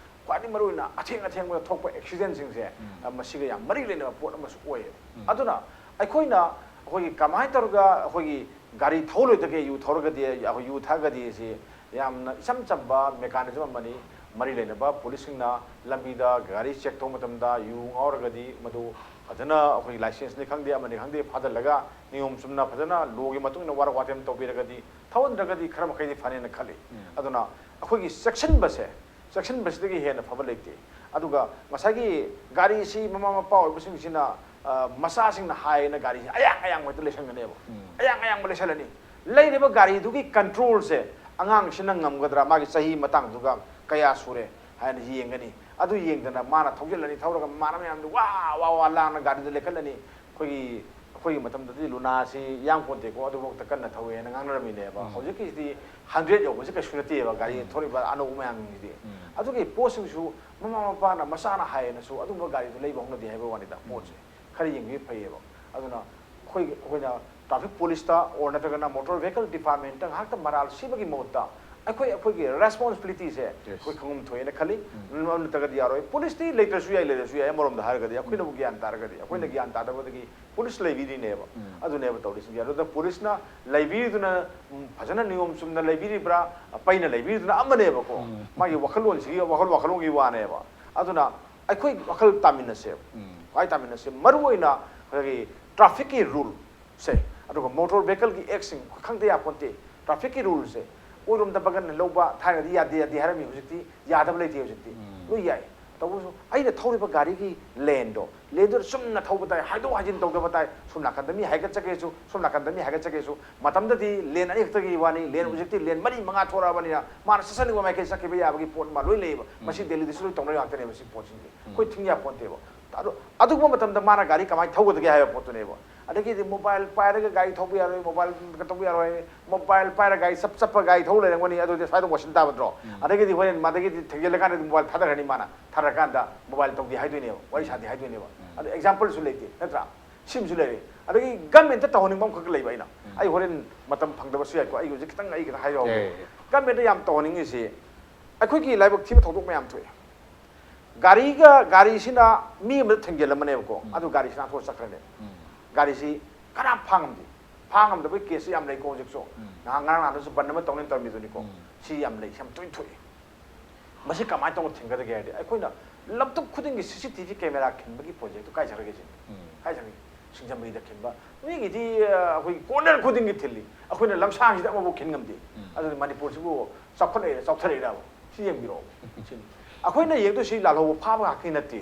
ꯈ꯭ꯋꯥꯏꯗꯒꯤ ꯃꯔꯨꯑꯣꯏꯅ ꯑꯊꯦꯡ ꯑꯊꯦꯡꯕꯗ ꯊꯣꯛꯄ ꯑꯦꯛꯁꯤꯗꯦꯟꯁꯤꯡꯁꯦ, ꯎꯝ꯫ ꯑ, ꯃꯁꯤꯒ ꯌꯥꯝ ꯃꯔꯤ ꯂꯩꯅꯕ ꯄꯣꯠ ꯑꯃꯁꯨ ꯑꯣꯏꯌꯦꯕ꯫ ꯎꯝ꯫ ꯑꯗꯨꯅ ꯑꯩꯈꯣꯏꯅ, ꯑꯩꯈꯣꯏꯒꯤ ꯀꯃꯥꯏꯅ ꯇꯧꯔꯒ ꯑꯩꯈꯣꯏꯒꯤ ꯒꯥꯔꯤ ꯊꯧꯂꯣꯏꯗꯒꯦ, ꯌꯨ ꯊꯧꯔꯒꯗꯤ, ꯑꯩꯈꯣꯏ ꯌꯨ ꯊꯛꯑꯒꯗꯤ ꯁꯤ ꯌꯥꯝꯅ ꯏꯆꯝ ꯆꯝꯕ ꯃꯦꯀꯥꯅꯤꯖꯝ ꯑꯃꯅꯤ꯫ ꯃꯔꯤ ꯂꯩꯅꯕ ꯄꯨꯂꯤꯁꯁꯤꯡꯅ ꯂꯝꯕꯤꯗ ꯒꯥꯔꯤ ꯆꯦꯛ ꯇꯧꯕ ꯃꯇꯝꯗ ꯌꯨ ꯉꯥꯎꯔꯒꯗꯤ ꯃꯗꯨ ꯐꯖꯅ ꯑꯩꯈꯣꯏꯒꯤ ꯂꯥꯏꯁꯦꯟꯁꯅꯤ ꯈꯪꯗꯦ, ꯑꯃꯅꯤ ꯈꯪꯗꯦ, ꯐꯥꯖꯤꯜꯂꯒ ꯅꯤꯌꯣꯝ ꯆꯨꯝꯅ ꯐꯖꯅ ꯂꯣꯒꯤ ꯃꯇꯨꯡ ꯏꯟꯅ ꯋꯥꯔꯛ ꯋꯥꯇꯦꯝ ꯇꯧꯕꯤꯔꯒꯗꯤ, ꯊꯧꯍꯟꯗ꯭ꯔꯒꯗꯤ ꯈꯔ ꯃꯈꯩꯗꯤ ꯐꯅꯦꯅ ꯈꯜꯂꯤ꯫ ꯎꯝ꯫ ꯑꯗꯨꯅ ꯑꯩꯈꯣꯏꯒꯤ ꯆꯦꯛꯁꯤꯟꯕꯁꯦ, ꯆꯦꯛꯁꯤꯟꯕꯁꯤꯗꯒꯤ ꯍꯦꯟꯅ ꯐꯕ ꯂꯩꯇꯦ꯫ ꯑꯗꯨꯒ ꯉꯁꯥꯏꯒꯤ ꯒꯥꯔꯤꯁꯤ ꯃꯃꯥ ꯃꯄꯥ ꯑꯣꯏꯕꯁꯤꯡꯁꯤꯅ, ꯑ, ꯃꯆꯥꯁꯤꯡꯅ ꯍꯥꯏꯌꯦꯅ ꯒꯥꯔꯤꯁꯤ ꯑꯌꯥꯡ ꯑꯌꯥꯡꯕ ꯍꯦꯛꯇ ꯂꯩꯁꯟꯒꯅꯦꯕ꯫ ꯎꯝ꯫ ꯑꯌꯥꯡ ꯑꯌꯥꯡꯕ ꯂꯩꯁꯜꯂꯅꯤ꯫ ꯂꯩꯔꯤꯕ ꯒꯥꯔꯤꯗꯨꯒꯤ ꯀꯟꯇ꯭ꯔꯣꯜꯁꯦ ꯑꯉꯥꯡꯁꯤꯅ ꯉꯝꯒꯗ꯭ꯔꯥ, ꯃꯥꯒꯤ ꯆꯍꯤ ꯃꯇꯥꯡꯗꯨꯒ ꯀꯌꯥ ꯁꯨꯔꯦ ꯍꯥꯏꯅ ꯌꯦꯡꯒꯅꯤ꯫ ꯑꯗꯨ ꯌꯦꯡꯗꯅ ꯃꯥꯅ ꯊꯧꯖꯤꯜꯂꯅꯤ, ꯊꯧꯔꯒ ꯃꯃꯥꯟꯅꯕ ꯃꯌꯥꯝꯗꯨ ꯋꯥ ꯋꯥ ꯋꯥ ꯂꯥꯡꯅ ꯒꯥꯔꯤꯗꯨ ꯂꯩꯈꯠꯂꯅꯤ꯫ ꯑꯩꯈꯣꯏꯒꯤ, ꯑꯩꯈꯣꯏꯒꯤ ꯃꯇꯝꯗꯗꯤ ꯂꯨꯅꯥꯁꯤ ꯌꯥꯝ ꯄꯣꯟꯇꯦꯀꯣ, ꯑꯗꯨꯐꯥꯎꯗ ꯀꯟꯅ ꯊꯧꯋꯦꯅ ꯉꯥꯡꯅꯔꯝꯃꯤꯅꯦꯕ꯫ ꯎꯝ꯫ ꯍꯧꯖꯤꯛꯀꯤꯁꯤꯗꯤ ꯍꯟꯗ꯭ꯔꯦꯠ ꯌꯧꯕꯁꯦ ꯀꯩꯁꯨ ꯅꯠꯇꯦꯕ ꯒꯥꯔꯤ ꯎꯝ꯫ ꯊꯧꯔꯤꯕ ꯑꯅꯧꯕ ꯃꯌꯥꯝꯁꯤꯡꯁꯤꯗꯤ꯫ ꯎꯝ꯫ ꯑꯗꯨꯒꯤ ꯄꯣꯠꯁꯤꯡꯁꯨ ꯃꯃꯥ ꯃꯄꯥꯅ ꯃꯆꯥꯅ ꯍꯥꯏꯌꯦꯅꯁꯨ ꯑꯗꯨꯝꯕ ꯒꯥꯔꯤꯗꯨ ꯂꯩꯕ ꯍꯧꯅꯗꯦ ꯍꯥꯏꯕ ꯋꯥꯅꯤꯗ꯫ ꯎꯝ꯫ ꯄꯣꯠꯁꯦ ꯈꯔ ꯌꯦꯡꯕꯤꯕ ꯐꯩꯌꯦꯕ꯫ ꯑꯗꯨꯅ ꯑꯩꯈꯣꯏꯒꯤ, ꯑꯩꯈꯣꯏꯅ ꯇ꯭ꯔꯥꯐꯤꯛ ꯄꯨꯂꯤꯁꯇ ꯑꯣꯔ ꯅꯠꯇ꯭ꯔꯒꯅ ꯃꯣꯇꯣꯔ ꯚꯦꯍꯤꯀꯜ ꯗꯤꯄꯥꯔꯠꯃꯦꯟꯇ ꯉꯥꯏꯍꯥꯛꯇ ꯃꯔꯥꯜ ꯁꯤꯕꯒꯤ ꯃꯍꯨꯠꯇ ꯑꯩꯈꯣꯏ, ꯑꯩꯈꯣꯏꯒꯤ ꯔꯦꯁꯄꯣꯟꯁꯤꯕꯤꯂꯤꯇꯤꯁꯦ Yes. ꯑꯩꯈꯣꯏ ꯈꯪꯐꯝ ꯊꯣꯛꯑꯦꯅ ꯈꯜꯂꯤ꯫ ꯎꯝ꯫ ꯑꯗꯨ ꯅꯠꯇ꯭ꯔꯒꯗꯤ ꯌꯥꯔꯣꯏ꯫ ꯄꯨꯂꯤꯁꯇꯤ ꯂꯩꯇ꯭ꯔꯁꯨ ꯌꯥꯏ, ꯂꯩꯔꯁꯨ ꯌꯥꯏ, ꯑꯃꯔꯣꯝꯗ ꯍꯥꯏꯔꯒꯗꯤ ꯑꯩꯈꯣꯏꯅꯕꯨ ꯎꯝ꯫ ꯒ꯭ꯌꯥꯟ ꯇꯥꯔꯒꯗꯤ, ꯑꯩꯈꯣꯏꯅ ꯎꯝ꯫ ꯒ꯭ꯌꯥꯟ ꯇꯥꯗꯕꯗꯒꯤ ꯄꯨꯂꯤꯁ ꯂꯩꯕꯤꯔꯤꯅꯦꯕ꯫ ꯎꯝ꯫ ꯑꯗꯨꯅꯦꯕ ꯇꯧꯔꯤꯁꯤꯡꯁꯦ꯫ ꯑꯗꯨꯗ ꯄꯨꯂꯤꯁꯅ ꯂꯩꯕꯤꯔꯤꯗꯨꯅ, ꯎꯝ, ꯐꯖꯅ ꯅꯤꯌꯣꯝ ꯆꯨꯝꯅ ꯂꯩꯕꯤꯔꯤꯕ꯭ꯔꯥ, ꯄꯩꯅ ꯂꯩꯕꯤꯔꯤꯗꯨꯅ ꯑꯃꯅꯦꯕꯀꯣ꯫ ꯎꯝ꯫ ꯃꯥꯒꯤ ꯋꯥꯈꯜꯂꯣꯟꯁꯤꯒꯤ, ꯋꯥꯈꯜ, ꯋꯥꯈꯜꯂꯣꯟꯒꯤ ꯋꯥꯅꯦꯕ꯫ ꯑꯗꯨꯅ ꯑꯩꯈꯣꯏ ꯋꯥꯈꯜ ꯇꯥꯃꯤꯟꯅꯁꯦꯕ꯫ ꯎꯝ꯫ ꯈ꯭ꯋꯥꯏ ꯇꯥꯃꯤꯟꯅꯁꯦ꯫ ꯃꯔꯨ ꯑꯣꯏꯅ ꯑꯩꯈꯣꯏꯒꯤ ꯇ꯭ꯔꯥꯐꯤꯛꯀꯤ ꯔꯨꯜꯁꯦ, ꯑꯗꯨꯒ ꯃꯣꯇꯣꯔ ꯚꯦꯍꯤꯀꯜꯒꯤ ꯑꯦꯛꯁꯤꯡ ꯈꯪꯗ ꯌꯥꯄꯣꯟꯇꯦ꯫ ꯇ꯭ꯔꯥꯐꯤꯛꯀꯤ ꯔꯨꯜꯁꯦ ꯑꯣꯏꯔꯣꯝꯗ ꯕꯒꯟ ꯂꯧꯕ, ꯊꯥꯏꯅꯗꯤ ꯌꯥꯗꯦ, ꯌꯥꯗꯦ ꯍꯥꯏꯔꯝꯃꯤ, ꯍꯧꯖꯤꯛꯇꯤ ꯌꯥꯗꯕ ꯂꯩꯇꯦ꯫ ꯍꯧꯖꯤꯛꯇꯤ ꯎꯝ꯫ ꯂꯣꯏ ꯌꯥꯏ꯫ ꯇꯧꯕꯁꯨ ꯑꯩꯅ ꯊꯧꯔꯤꯕ ꯒꯥꯔꯤꯒꯤ ꯂꯦꯟꯗꯣ, ꯂꯦꯟꯗꯨꯗ ꯆꯨꯝꯅ ꯊꯧꯕ ꯇꯥꯏ, ꯍꯥꯏꯗꯣꯛ ꯍꯥꯏꯖꯤꯟ ꯇꯧꯗꯕ ꯇꯥꯏ, ꯁꯣꯝ ꯅꯥꯀꯟꯗ ꯃꯤ ꯍꯥꯏꯒꯠꯆꯒꯦꯁꯨ, ꯁꯣꯝ ꯅꯥꯀꯟꯗ ꯃꯤ ꯍꯥꯏꯒꯠꯆꯒꯦꯁꯨ, ꯃꯇꯝꯗꯗꯤ ꯂꯦꯟ ꯑꯅꯤꯈꯛꯇꯒꯤ ꯋꯥꯅꯤ, ꯂꯦꯟ ꯍꯧꯖꯤꯛꯇꯤ ꯂꯦꯟ ꯃꯔꯤ ꯃꯉꯥ ꯊꯣꯔꯛꯑꯕꯅꯤꯅ ꯃꯥꯅ ꯆꯠꯆꯅꯤꯡꯕ ꯃꯥꯏꯀꯩ ꯆꯠꯈꯤꯕ ꯌꯥꯕꯒꯤ ꯄꯣꯠ ꯑꯃ ꯂꯣꯏ ꯂꯩꯌꯦꯕ꯫ ꯃꯁꯤ ꯗꯦꯜꯂꯤꯗꯁꯨ ꯂꯣꯏ ꯇꯧꯅꯔꯤ ꯉꯥꯛꯇꯅꯦꯕ ꯁꯤ ꯄꯣꯠꯁꯤꯡꯁꯦ꯫ ꯑꯩꯈꯣꯏ ꯊꯤꯡ ꯌꯥ ꯄꯣꯟꯇꯦꯕ꯫ ꯑꯗꯣ ꯑꯗꯨꯒꯨꯝꯕ ꯃꯇꯝꯗ ꯃꯥꯅ ꯒꯥꯔꯤ ꯀꯃꯥꯏꯅ ꯊꯧꯒꯗꯒꯦ ꯍꯥꯏꯕ ꯄꯣꯠꯇꯨꯅꯦꯕ꯫ ꯑꯗꯒꯤꯗꯤ ꯃꯣꯕꯥꯏꯜ ꯄꯥꯏꯔꯒ ꯒꯥꯔꯤ ꯊꯧꯕ ꯌꯥꯔꯣꯏ, ꯃꯣꯕꯥꯏꯜ ꯇꯧꯕ ꯌꯥꯔꯣꯏ, ꯃꯣꯕꯥꯏꯜ ꯄꯥꯏꯔꯒ ꯒꯥꯔꯤ ꯆꯞ ꯆꯞꯄ ꯒꯥꯔꯤ ꯊꯧ ꯂꯩꯔꯝꯒꯅꯤ, ꯑꯗꯨꯗꯤ ꯁ꯭ꯋꯥꯏꯗ ꯋꯥꯁꯤꯟ ꯇꯥꯕ ꯅꯠꯇ꯭ꯔꯣ? ꯑꯗꯒꯤꯗꯤ ꯍꯣꯔꯦꯟ ꯃꯗꯒꯤꯗꯤ ꯊꯦꯡꯖꯤꯜꯂꯀꯥꯟꯗꯗꯤ ꯃꯣꯕꯥꯏꯜ ꯊꯥꯗꯈ꯭ꯔꯅꯤ ꯃꯥꯅ, ꯊꯥꯗꯔꯀꯥꯟꯗ ꯃꯣꯕꯥꯏꯜ ꯇꯧꯗꯦ ꯍꯥꯏꯗꯣꯏꯅꯦꯕ, ꯋꯥꯔꯤ ꯁꯥꯗꯦ ꯍꯥꯏꯗꯣꯏꯅꯦꯕ꯫ ꯑꯗꯣ ꯑꯦꯛꯖꯥꯝꯄꯜꯁꯨ ꯂꯩꯇꯦ ꯅꯠꯇ꯭ꯔꯥ? ꯁꯤꯃꯁꯨ ꯂꯩꯔꯦ꯫ ꯑꯗꯒꯤ ꯒꯃꯦꯟꯇ ꯇꯧꯍꯟꯅꯤꯡꯕ ꯑꯃꯈꯛ ꯂꯩꯕ ꯑꯩꯅ, ꯑꯩ ꯍꯣꯔꯦꯟ ꯃꯇꯝ ꯐꯪꯗꯕꯁꯨ ꯌꯥꯏꯀꯣ, ꯑꯩ ꯍꯧꯖꯤꯛ ꯈꯤꯇꯪ ꯑꯩ ꯈꯤꯇꯪ ꯍꯥꯏꯖꯍꯧꯒꯦ꯫ ꯌꯥꯏ, ꯌꯥꯏ, ꯌꯥꯏ꯫ ꯒꯃꯦꯟꯇ ꯌꯥꯝ ꯇꯧꯍꯟꯅꯤꯡꯉꯤꯁꯤ, ꯑꯩꯈꯣꯏꯒꯤ ꯂꯥꯏꯕꯛ ꯊꯤꯕ ꯊꯧꯗꯣꯛ ꯃꯌꯥꯝ ꯊꯣꯛꯑꯦ꯫ ꯒꯥꯔꯤꯒ ꯒꯥꯔꯤꯁꯤꯅ ꯃꯤ ꯑꯃꯗ ꯊꯦꯡꯖꯤꯜꯂꯝꯃꯅꯦꯕꯀꯣ, ꯑꯗꯨ ꯒꯥꯔꯤꯁꯤ ꯅꯥꯟꯊꯣꯛꯑ ꯆꯠꯈ꯭ꯔꯅꯦꯕ꯫ ꯒꯥꯔꯤꯁꯤ ꯀꯅꯥꯝ ꯐꯥ ꯉꯝꯗꯦ꯫ ꯐꯥ ꯉꯝꯗꯕꯒꯤ ꯀꯦꯁꯁꯤ ꯌꯥꯝ ꯂꯩꯀꯣ ꯍꯧꯖꯤꯛꯁꯨ꯫ ꯉꯥꯏꯍꯥꯛ ꯉꯔꯥꯡ ꯅꯍꯥꯟꯗꯁꯨ ꯕꯟ ꯑꯃ ꯇꯧꯅꯤ ꯇꯧꯔꯝꯃꯤꯗꯨꯅꯤꯀꯣ꯫ ꯁꯤ ꯌꯥꯝ ꯂꯩ, ꯌꯥꯝ ꯇꯣꯏꯅ ꯊꯣꯛꯏ꯫ ꯃꯁꯤ ꯀꯃꯥꯏꯅ ꯇꯧꯅ ꯊꯤꯡꯒꯗꯒꯦ ꯍꯥꯏꯔꯗꯤ, ꯑꯩꯈꯣꯏꯅ ꯂꯝꯇꯨꯞ ꯈꯨꯗꯤꯡꯒꯤ ꯁꯤ ꯁꯤ ꯇꯤ ꯚꯤ ꯀꯦꯃꯦꯔꯥ ꯈꯤꯟꯕꯒꯤ ꯄ꯭ꯔꯣꯖꯦꯛꯇꯨ ꯀꯥꯏ ꯆꯠꯈ꯭ꯔꯒꯦ ꯁꯤꯅꯤ꯫ ꯀꯥꯏ ꯆꯠꯈ꯭ꯔꯒꯦ? ꯁꯤꯡꯖꯃꯩꯗ ꯈꯤꯟꯕ, ꯃꯤꯒꯤꯗꯤ, ꯑ, ꯑꯩꯈꯣꯏꯒꯤ ꯀꯣꯔꯅꯔ ꯈꯨꯗꯤꯡꯒꯤ ꯊꯤꯜꯂꯤ, ꯑꯩꯈꯣꯏꯅ ꯂꯝꯁꯥꯡꯁꯤꯗ ꯑꯃꯐꯥꯎ ꯈꯤꯟ ꯉꯝꯗꯦ꯫ ꯑꯗꯨꯗꯤ ꯃꯅꯤꯄꯨꯔꯁꯤꯕꯨ ꯆꯥꯎꯈꯠꯂꯛꯏꯔꯥ ꯆꯥꯎꯊꯔꯛꯏꯔꯕ? ꯁꯤ ꯌꯦꯡꯕꯤꯔꯛꯑꯣ꯫ ꯁꯤꯅꯤ꯫ ꯑꯩꯈꯣꯏꯅ ꯌꯦꯡꯗꯣꯏꯁꯤ ꯂꯥꯜꯍꯧꯕ ꯐꯥꯕ ꯉꯥꯛꯇꯤ ꯅꯠꯇꯦ꯫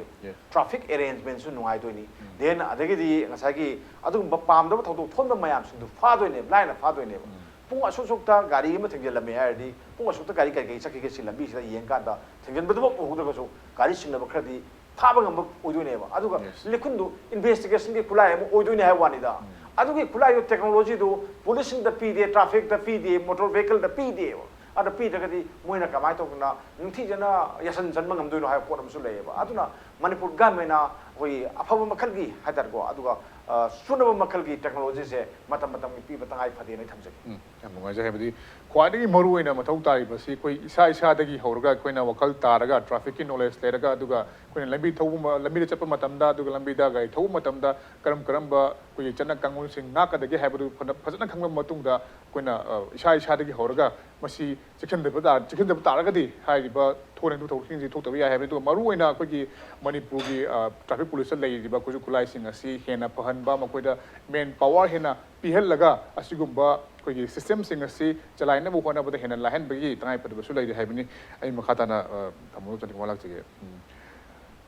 ꯇ꯭ꯔꯥꯐꯤꯛ ꯑꯦꯔꯦꯟꯖꯃꯦꯟꯁꯨ ꯅꯨꯡꯉꯥꯏꯗꯣꯏꯅꯤ꯫ ꯗꯦꯟ ꯑꯗꯒꯤꯗꯤ ꯉꯁꯥꯏꯒꯤ ꯑꯗꯨꯒꯨꯝꯕ ꯄꯥꯝꯗꯕ ꯊꯧꯗꯣꯛ ꯊꯣꯛꯍꯟꯕ ꯃꯌꯥꯝꯁꯤꯡꯗꯨ ꯐꯥꯗꯣꯏꯅꯦꯕ, ꯂꯥꯏꯅ ꯐꯥꯗꯣꯏꯅꯦꯕ꯫ ꯄꯨꯡ ꯑꯁꯨꯛ ꯑꯁꯨꯛꯇ ꯒꯥꯔꯤ ꯑꯃ ꯊꯦꯡꯖꯤꯜꯂꯝꯃꯦ ꯍꯥꯏꯔꯗꯤ ꯄꯨꯡ ꯑꯁꯨꯛꯇ ꯒꯥꯔꯤ ꯀꯔꯤ ꯀꯔꯤ ꯆꯠꯈꯤꯒꯦ ꯁꯤ ꯂꯝꯕꯤꯁꯤꯗ ꯌꯦꯡꯀꯥꯟꯗ ꯊꯦꯡꯖꯤꯟꯕꯗꯨꯃꯛ ꯎꯍꯧꯗ꯭ꯔꯒꯁꯨ ꯒꯥꯔꯤ ꯁꯤꯡꯅꯕ ꯈꯔꯗꯤ ꯐꯥꯕ ꯉꯝꯕ ꯑꯣꯏꯗꯣꯏꯅꯦꯕ꯫ ꯑꯗꯨꯒ ꯂꯤꯈꯨꯟꯗꯨ ꯏꯟꯚꯦꯁꯇꯤꯒꯦꯁꯟꯒꯤ ꯈꯨꯠꯂꯥꯏ ꯑꯃ ꯑꯣꯏꯗꯣꯏꯅꯦ ꯍꯥꯏꯕ ꯋꯥꯅꯤꯗ꯫ ꯑꯗꯨꯒꯤ ꯈꯨꯠꯂꯥꯏꯗꯨ, ꯇꯦꯛꯅꯣꯂꯣꯖꯤꯗꯨ ꯄꯨꯂꯤꯁꯁꯤꯡꯗ ꯄꯤꯗꯦ, ꯇ꯭ꯔꯥꯐꯤꯛꯇ ꯄꯤꯗꯦ, ꯃꯣꯇꯣꯔ ꯚꯦꯍꯤꯀꯜꯗ ꯄꯤꯗꯦꯕ꯫ ꯑꯗ ꯄꯤꯗ꯭ꯔꯒꯗꯤ ꯃꯣꯏꯅ ꯀꯃꯥꯏꯅ ꯇꯧꯗꯅ ꯅꯤꯡꯊꯤꯖꯅ ꯌꯥꯁꯟ ꯆꯟꯕ ꯉꯝꯗꯣꯏꯅꯣ ꯍꯥꯏꯕ ꯄꯣꯠ ꯑꯃꯁꯨ ꯂꯩꯌꯦꯕ꯫ ꯑꯗꯨꯅ ꯃꯅꯤꯄꯨꯔ ꯒꯃꯦꯟꯅ ꯑꯩꯈꯣꯏꯒꯤ ꯑꯐꯕ ꯃꯈꯜꯒꯤ ꯍꯥꯏꯇꯥꯔꯦꯀꯣ, ꯑꯗꯨꯒ, ꯑ, ꯆꯨꯅꯕ ꯃꯈꯜꯒꯤ ꯇꯦꯛꯅꯣꯂꯣꯖꯤꯁꯦ ꯃꯇꯝ ꯃꯇꯝꯒꯤ ꯄꯤꯕ ꯇꯉꯥꯏ ꯐꯗꯦꯅ ꯑꯩ ꯊꯝꯖꯒꯦ꯫ ꯎꯝ, ꯌꯥꯝ ꯅꯨꯡꯉꯥꯏꯖꯩ꯫ ꯍꯥꯏꯕꯗꯤ ꯈ꯭ꯋꯥꯏꯗꯒꯤ ꯃꯔꯨ ꯑꯣꯏꯅ ꯃꯊꯧ ꯇꯥꯔꯤꯕꯁꯤ ꯑꯩꯈꯣꯏ ꯏꯁꯥ ꯏꯁꯥꯗꯒꯤ ꯍꯧꯔꯒ ꯑꯩꯈꯣꯏꯅ ꯋꯥꯈꯜ ꯇꯥꯔꯒ, ꯇ꯭ꯔꯥꯐꯤꯛꯀꯤ ꯅꯣꯂꯦꯖ ꯂꯩꯔꯒ, ꯑꯗꯨꯒ ꯑꯩꯈꯣꯏꯅ ꯂꯝꯕꯤ ꯊꯧꯕ ꯃ-, ꯂꯝꯕꯤꯗ ꯆꯠꯄ ꯃꯇꯝꯗ, ꯑꯗꯨꯒ ꯂꯝꯕꯤꯗ ꯒꯥꯔꯤ ꯊꯧꯕ ꯃꯇꯝꯗ ꯀꯔꯝ ꯀꯔꯝꯕ ꯑꯩꯈꯣꯏꯒꯤ ꯆꯠꯅ ꯀꯥꯡꯂꯣꯟꯁꯤꯡ ꯉꯥꯛꯀꯗꯒꯦ ꯍꯥꯏꯕꯗꯨ ꯐꯅ-, ꯐꯖꯅ ꯈꯪꯂꯕ ꯃꯇꯨꯡꯗ, ꯑꯩꯈꯣꯏꯅ, ꯑ, ꯏꯁꯥ ꯏꯁꯥꯗꯒꯤ ꯍꯧꯔꯒ ꯃꯁꯤ ꯆꯦꯛꯁꯤꯟꯗꯕ ꯇꯥ-, ꯆꯦꯛꯁꯤꯟꯗꯕ ꯇꯥꯔꯒꯗꯤ ꯍꯥꯏꯔꯤꯕ ꯊꯣꯛꯍꯟꯅꯤꯡꯕ ꯊꯧꯗꯣꯛꯁꯤꯡꯁꯤ ꯊꯣꯛꯇꯕ ꯌꯥꯏ ꯍꯥꯏꯕꯅꯤ꯫ ꯑꯗꯨꯒ ꯃꯔꯨꯑꯣꯏꯅ ꯑꯩꯈꯣꯏꯒꯤ ꯃꯅꯤꯄꯨꯔꯒꯤ, ꯑ, ꯇ꯭ꯔꯥꯐꯤꯛ ꯄꯨꯂꯤꯁꯇ ꯂꯩꯔꯤꯕ ꯈꯨꯠꯁꯨ ꯈꯨꯠꯂꯥꯏꯁꯤꯡ ꯑꯁꯤ ꯍꯦꯟꯅ ꯐꯍꯟꯕ, ꯃꯈꯣꯏꯗ ꯃꯦꯟ ꯄꯥꯋꯔ ꯍꯦꯟꯅ ꯄꯤꯍꯜꯂꯒ ꯑꯁꯤꯒꯨꯝꯕ ꯑꯩꯈꯣꯏꯒꯤ ꯁꯤꯁꯇꯦꯝꯁꯤꯡ ꯑꯁꯤ ꯆꯂꯥꯏꯅꯕ ꯍꯣꯠꯅꯕꯗ ꯍꯦꯟꯅ ꯂꯥꯏꯍꯟꯕꯒꯤ ꯇꯉꯥꯏꯐꯗꯕꯁꯨ ꯂꯩꯔꯤ ꯍꯥꯏꯕꯅꯤ꯫ ꯑꯩ ꯃꯈꯥ ꯇꯥꯅ, ꯑ, ꯇꯥꯃꯣ ꯆꯅꯤꯀꯨꯃꯥꯔ ꯂꯥꯛꯆꯒꯦ꯫ ꯎꯝ꯫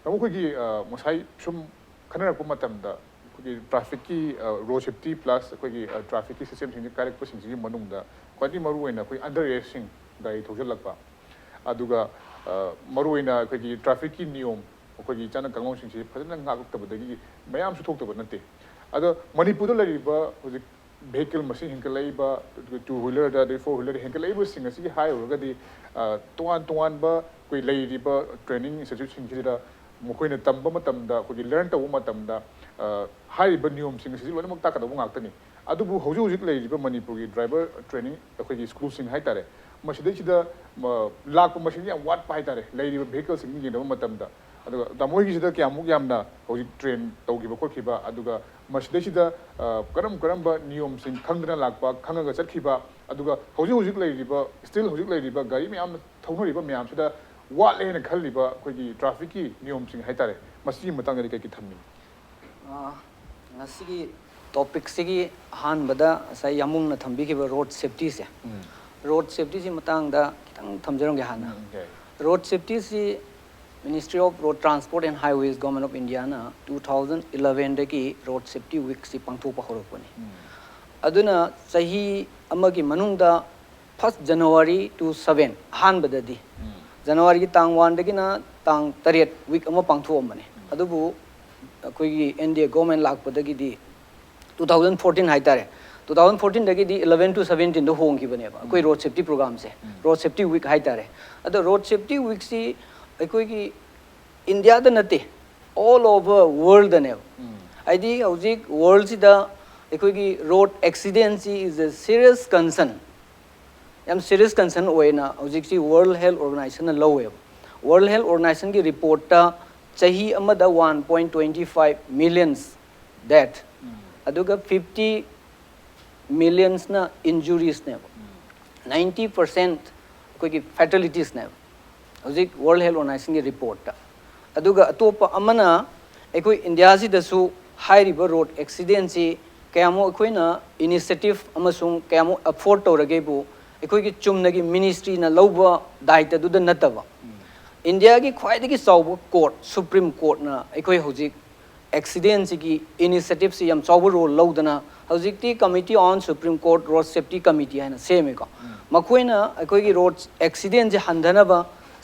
ꯇꯥꯃꯣ, ꯑꯩꯈꯣꯏꯒꯤ, ꯑ, ꯉꯁꯥꯏ ꯁꯨꯝ ꯈꯟꯅꯔꯛꯄ ꯃꯇꯝꯗ ꯑꯩꯈꯣꯏꯒꯤ traffic ꯀꯤ, ꯑ, road safety plus ꯑꯩꯈꯣꯏꯒꯤ, ꯑ, traffic ꯀꯤ system ꯁꯤꯡꯁꯤ ꯀꯥꯏꯔꯛꯄꯁꯤꯡꯁꯤꯒꯤ ꯃꯅꯨꯡꯗ ꯈ꯭ꯋꯥꯏꯗꯒꯤ ꯃꯔꯨꯑꯣꯏꯅ ꯑꯩꯈꯣꯏ underage ꯁꯤꯡ ꯒꯥꯔꯤ ꯊꯧꯖꯤꯜꯂꯛꯄ, ꯑꯗꯨꯒ, ꯑ, ꯃꯔꯨꯑꯣꯏꯅ ꯑꯩꯈꯣꯏꯒꯤ traffic ꯀꯤ ꯅꯤꯌꯣꯝ, ꯑꯩꯈꯣꯏꯒꯤ ꯆꯠꯅ ꯀꯥꯡꯂꯣꯟꯁꯤꯡꯁꯤ ꯐꯖꯅ ꯉꯥꯛꯂꯛꯇꯕꯗꯒꯤ ꯃꯌꯥꯝꯁꯨ ꯊꯣꯛꯇꯕ ꯅꯠꯇꯦ꯫ ꯑꯗꯣ ꯃꯅꯤꯄꯨꯔꯗ ꯂꯩꯔꯤꯕ ꯍꯧꯖꯤꯛ vehicle ꯃꯁꯤꯡ ꯍꯦꯟꯒꯠꯂꯛꯏꯕ, ꯑꯗꯨꯒ two wheeler ꯗ, ꯑꯗꯩ four wheeler ꯗ ꯍꯦꯟꯒꯠꯂꯛꯏꯕꯁꯤꯡ ꯑꯁꯤꯒꯤ ꯍꯥꯏꯔꯨꯔꯒꯗꯤ, ꯑ, ꯇꯣꯉꯥꯟ ꯇꯣꯉꯥꯟꯕ ꯑꯩꯈꯣꯏ ꯂꯩꯔꯤꯕ training institute ꯁꯤꯡꯁꯤꯗ ꯃꯈꯣꯏꯅ ꯇꯝꯕ ꯃꯇꯝꯗ, ꯑꯩꯈꯣꯏꯒꯤ learn ꯇꯧꯕ ꯃꯇꯝꯗ, ꯑ, ꯍꯥꯏꯔꯤꯕ ꯅꯤꯌꯣꯝꯁꯤꯡ ꯑꯁꯤꯗꯤ ꯂꯣꯏꯅꯃꯛ ꯇꯥꯛꯀꯗꯧꯕ ꯉꯥꯛꯇꯅꯤ꯫ ꯑꯗꯨꯕꯨ ꯍꯧꯖꯤꯛ ꯍꯧꯖꯤꯛ ꯂꯩꯔꯤꯕ ꯃꯅꯤꯄꯨꯔꯒꯤ driver training ꯑꯩꯈꯣꯏꯒꯤ school ꯁꯤꯡ ꯍꯥꯏꯇꯥꯔꯦ, ꯃꯁꯤꯗꯩꯁꯤꯗ, ꯃ, ꯂꯥꯛꯄ ꯃꯁꯤꯡꯗꯤ ꯌꯥꯝ ꯋꯥꯠꯄ ꯍꯥꯏꯇꯥꯔꯦ, ꯂꯩꯔꯤꯕ vehicle ꯁꯤꯡꯒ ꯌꯦꯡꯅꯕ ꯃꯇꯝꯗ꯫ ꯑꯗꯨꯒ ꯇꯥꯃꯣ ꯍꯣꯏꯒꯤꯁꯤꯗ ꯀꯌꯥꯃꯨꯛ ꯌꯥꯝꯅ ꯍꯧꯖꯤꯛ train ꯇꯧꯈꯤꯕ ꯈꯣꯠꯈꯤꯕ, ꯑꯗꯨꯒ ꯃꯁꯤꯗꯩꯁꯤꯗ, ꯑ, ꯀꯔꯝ ꯀꯔꯝꯕ ꯅꯤꯌꯣꯝꯁꯤꯡ ꯈꯪꯗꯅ ꯂꯥꯛꯄ, ꯈꯪꯉꯒ ꯆꯠꯈꯤꯕ, ꯑꯗꯨꯒ ꯍꯧꯖꯤꯛ ꯍꯧꯖꯤꯛ ꯂꯩꯔꯤꯕ, still ꯍꯧꯖꯤꯛ ꯂꯩꯔꯤꯕ ꯒꯥꯔꯤ ꯃꯌꯥꯝ ꯊꯧꯅꯔꯤꯕ ꯃꯌꯥꯝꯁꯤꯗ ꯋꯥꯠꯂꯦ ꯍꯥꯏꯅ ꯈꯜꯂꯤꯕ ꯑꯩꯈꯣꯏꯒꯤ traffic ꯀꯤ ꯅꯤꯌꯣꯝꯁꯤꯡ ꯍꯥꯏꯇꯥꯔꯦ, ꯃꯁꯤꯒꯤ ꯃꯇꯥꯡꯗꯗꯤ ꯀꯩ ꯀꯩ ꯊꯝꯅꯤꯡꯉꯤ? ꯑ, ꯉꯁꯤꯒꯤ topic ꯁꯤꯒꯤ ꯑꯍꯥꯟꯕꯗ ꯉꯁꯥꯏ ꯌꯥꯝꯕꯨꯡꯅ ꯊꯝꯕꯤꯈꯤꯕ road safety ꯁꯦ, ꯎꯝ. road safety ꯁꯤ ꯃꯇꯥꯡꯗ ꯈꯤꯇꯪ ꯊꯝꯖꯔꯝꯒꯦ ꯍꯥꯟꯅ꯫ ꯎꯝ, ꯌꯥꯏ꯫ Road safety ꯁꯤ Ministry of Road Transport and Highways, Government of India ꯅ two thousand eleven ꯗꯒꯤ road safety week ꯁꯤ ꯄꯥꯡꯊꯣꯛꯄ ꯍꯧꯔꯛꯄꯅꯤ꯫ ꯎꯝ. ꯑꯗꯨꯅ ꯆꯍꯤ ꯑꯃꯒꯤ ꯃꯅꯨꯡꯗ first January to seven, ꯑꯍꯥꯟꯕꯗꯗꯤ ꯎꯝ. January ꯒꯤ ꯇꯥꯡ one ꯗꯒꯤꯅ ꯇꯥꯡ ꯇꯔꯦꯠ week ꯑꯃ ꯄꯥꯡꯊꯣꯛꯑꯝꯕꯅꯤ꯫ ꯑꯗꯨꯕꯨ ꯑꯩꯈꯣꯏꯒꯤ N D A government ꯂꯥꯛꯄꯗꯒꯤꯗꯤ two thousand fourteen ꯍꯥꯏꯇꯥꯔꯦ, two thousand fourteen ꯗꯒꯤꯗꯤ eleven to seventeen ꯗ ꯍꯣꯡꯈꯤꯕꯅꯦꯕ ꯑꯩꯈꯣꯏ road safety program ꯁꯦ, road safety week ꯍꯥꯏꯇꯥꯔꯦ꯫ ꯑꯗꯣ road safety week ꯁꯤ ꯑꯩꯈꯣꯏꯒꯤ India ꯗ ꯅꯠꯇꯦ, all over world ꯗꯅꯦꯕ꯫ ꯎꯝ. ꯍꯥꯏꯗꯤ ꯍꯧꯖꯤꯛ world ꯁꯤꯗ ꯑꯩꯈꯣꯏꯒꯤ road accident ꯁꯤ is a serious concern, ꯌꯥꯝ serious concern ꯑꯣꯏꯅ ꯍꯧꯖꯤꯛꯁꯤ World Health Organization ꯅ ꯂꯧꯋꯦꯕ꯫ World Health Organization ꯒꯤ report ꯇ ꯆꯍꯤ ꯑꯃꯗ one point twenty five millions death, ꯑꯗꯨꯒ fifty millions ꯅ injuries ꯅꯦꯕ, ninety percent ꯑꯩꯈꯣꯏꯒꯤ fatalities ꯅꯦꯕ ꯍꯧꯖꯤꯛ World Health Organization ꯒꯤ report ꯇ꯫ ꯑꯗꯨꯒ ꯑꯇꯣꯞꯄ ꯑꯃꯅ ꯑꯩꯈꯣꯏ India ꯁꯤꯗꯁꯨ ꯍꯥꯏꯔꯤꯕ road accident ꯁꯤ ꯀꯌꯥꯃꯨꯛ ꯑꯩꯈꯣꯏꯅ initiative ꯑꯃꯁꯨꯡ ꯀꯌꯥꯃꯨꯛ afford ꯇꯧꯔꯒꯦꯕꯨ ꯑꯩꯈꯣꯏꯒꯤ ꯆꯨꯝꯅꯒꯤ ministry ꯅ ꯂꯧꯕ ꯗꯥꯏꯇꯗꯨꯗ ꯅꯠꯇꯕ, ꯏꯟꯗꯤꯌꯥꯒꯤ ꯈ꯭ꯋꯥꯏꯗꯒꯤ ꯆꯥꯎꯕ ꯀꯣꯔꯠ, ꯁꯨꯄ꯭ꯔꯤꯝ ꯀꯣꯔꯠꯅ ꯑꯩꯈꯣꯏ ꯍꯧꯖꯤꯛ ꯑꯦꯛꯁꯤꯗꯦꯟꯁꯤꯒꯤ ꯏꯅꯤꯁꯤꯌꯦꯇꯤꯞꯁꯤ ꯌꯥꯝ ꯆꯥꯎꯕ ꯔꯣꯜ ꯂꯧꯗꯅ ꯍꯧꯖꯤꯛꯇꯤ Committee on Supreme Court Road Safety Committee ꯍꯥꯏꯅ ꯁꯦꯝꯃꯦꯀꯣ꯫ ꯃꯈꯣꯏꯅ ꯑꯩꯈꯣꯏꯒꯤ ꯔꯣꯗ ꯑꯦꯛꯁꯤꯗꯦꯟꯁꯤ ꯍꯟꯊꯅꯕ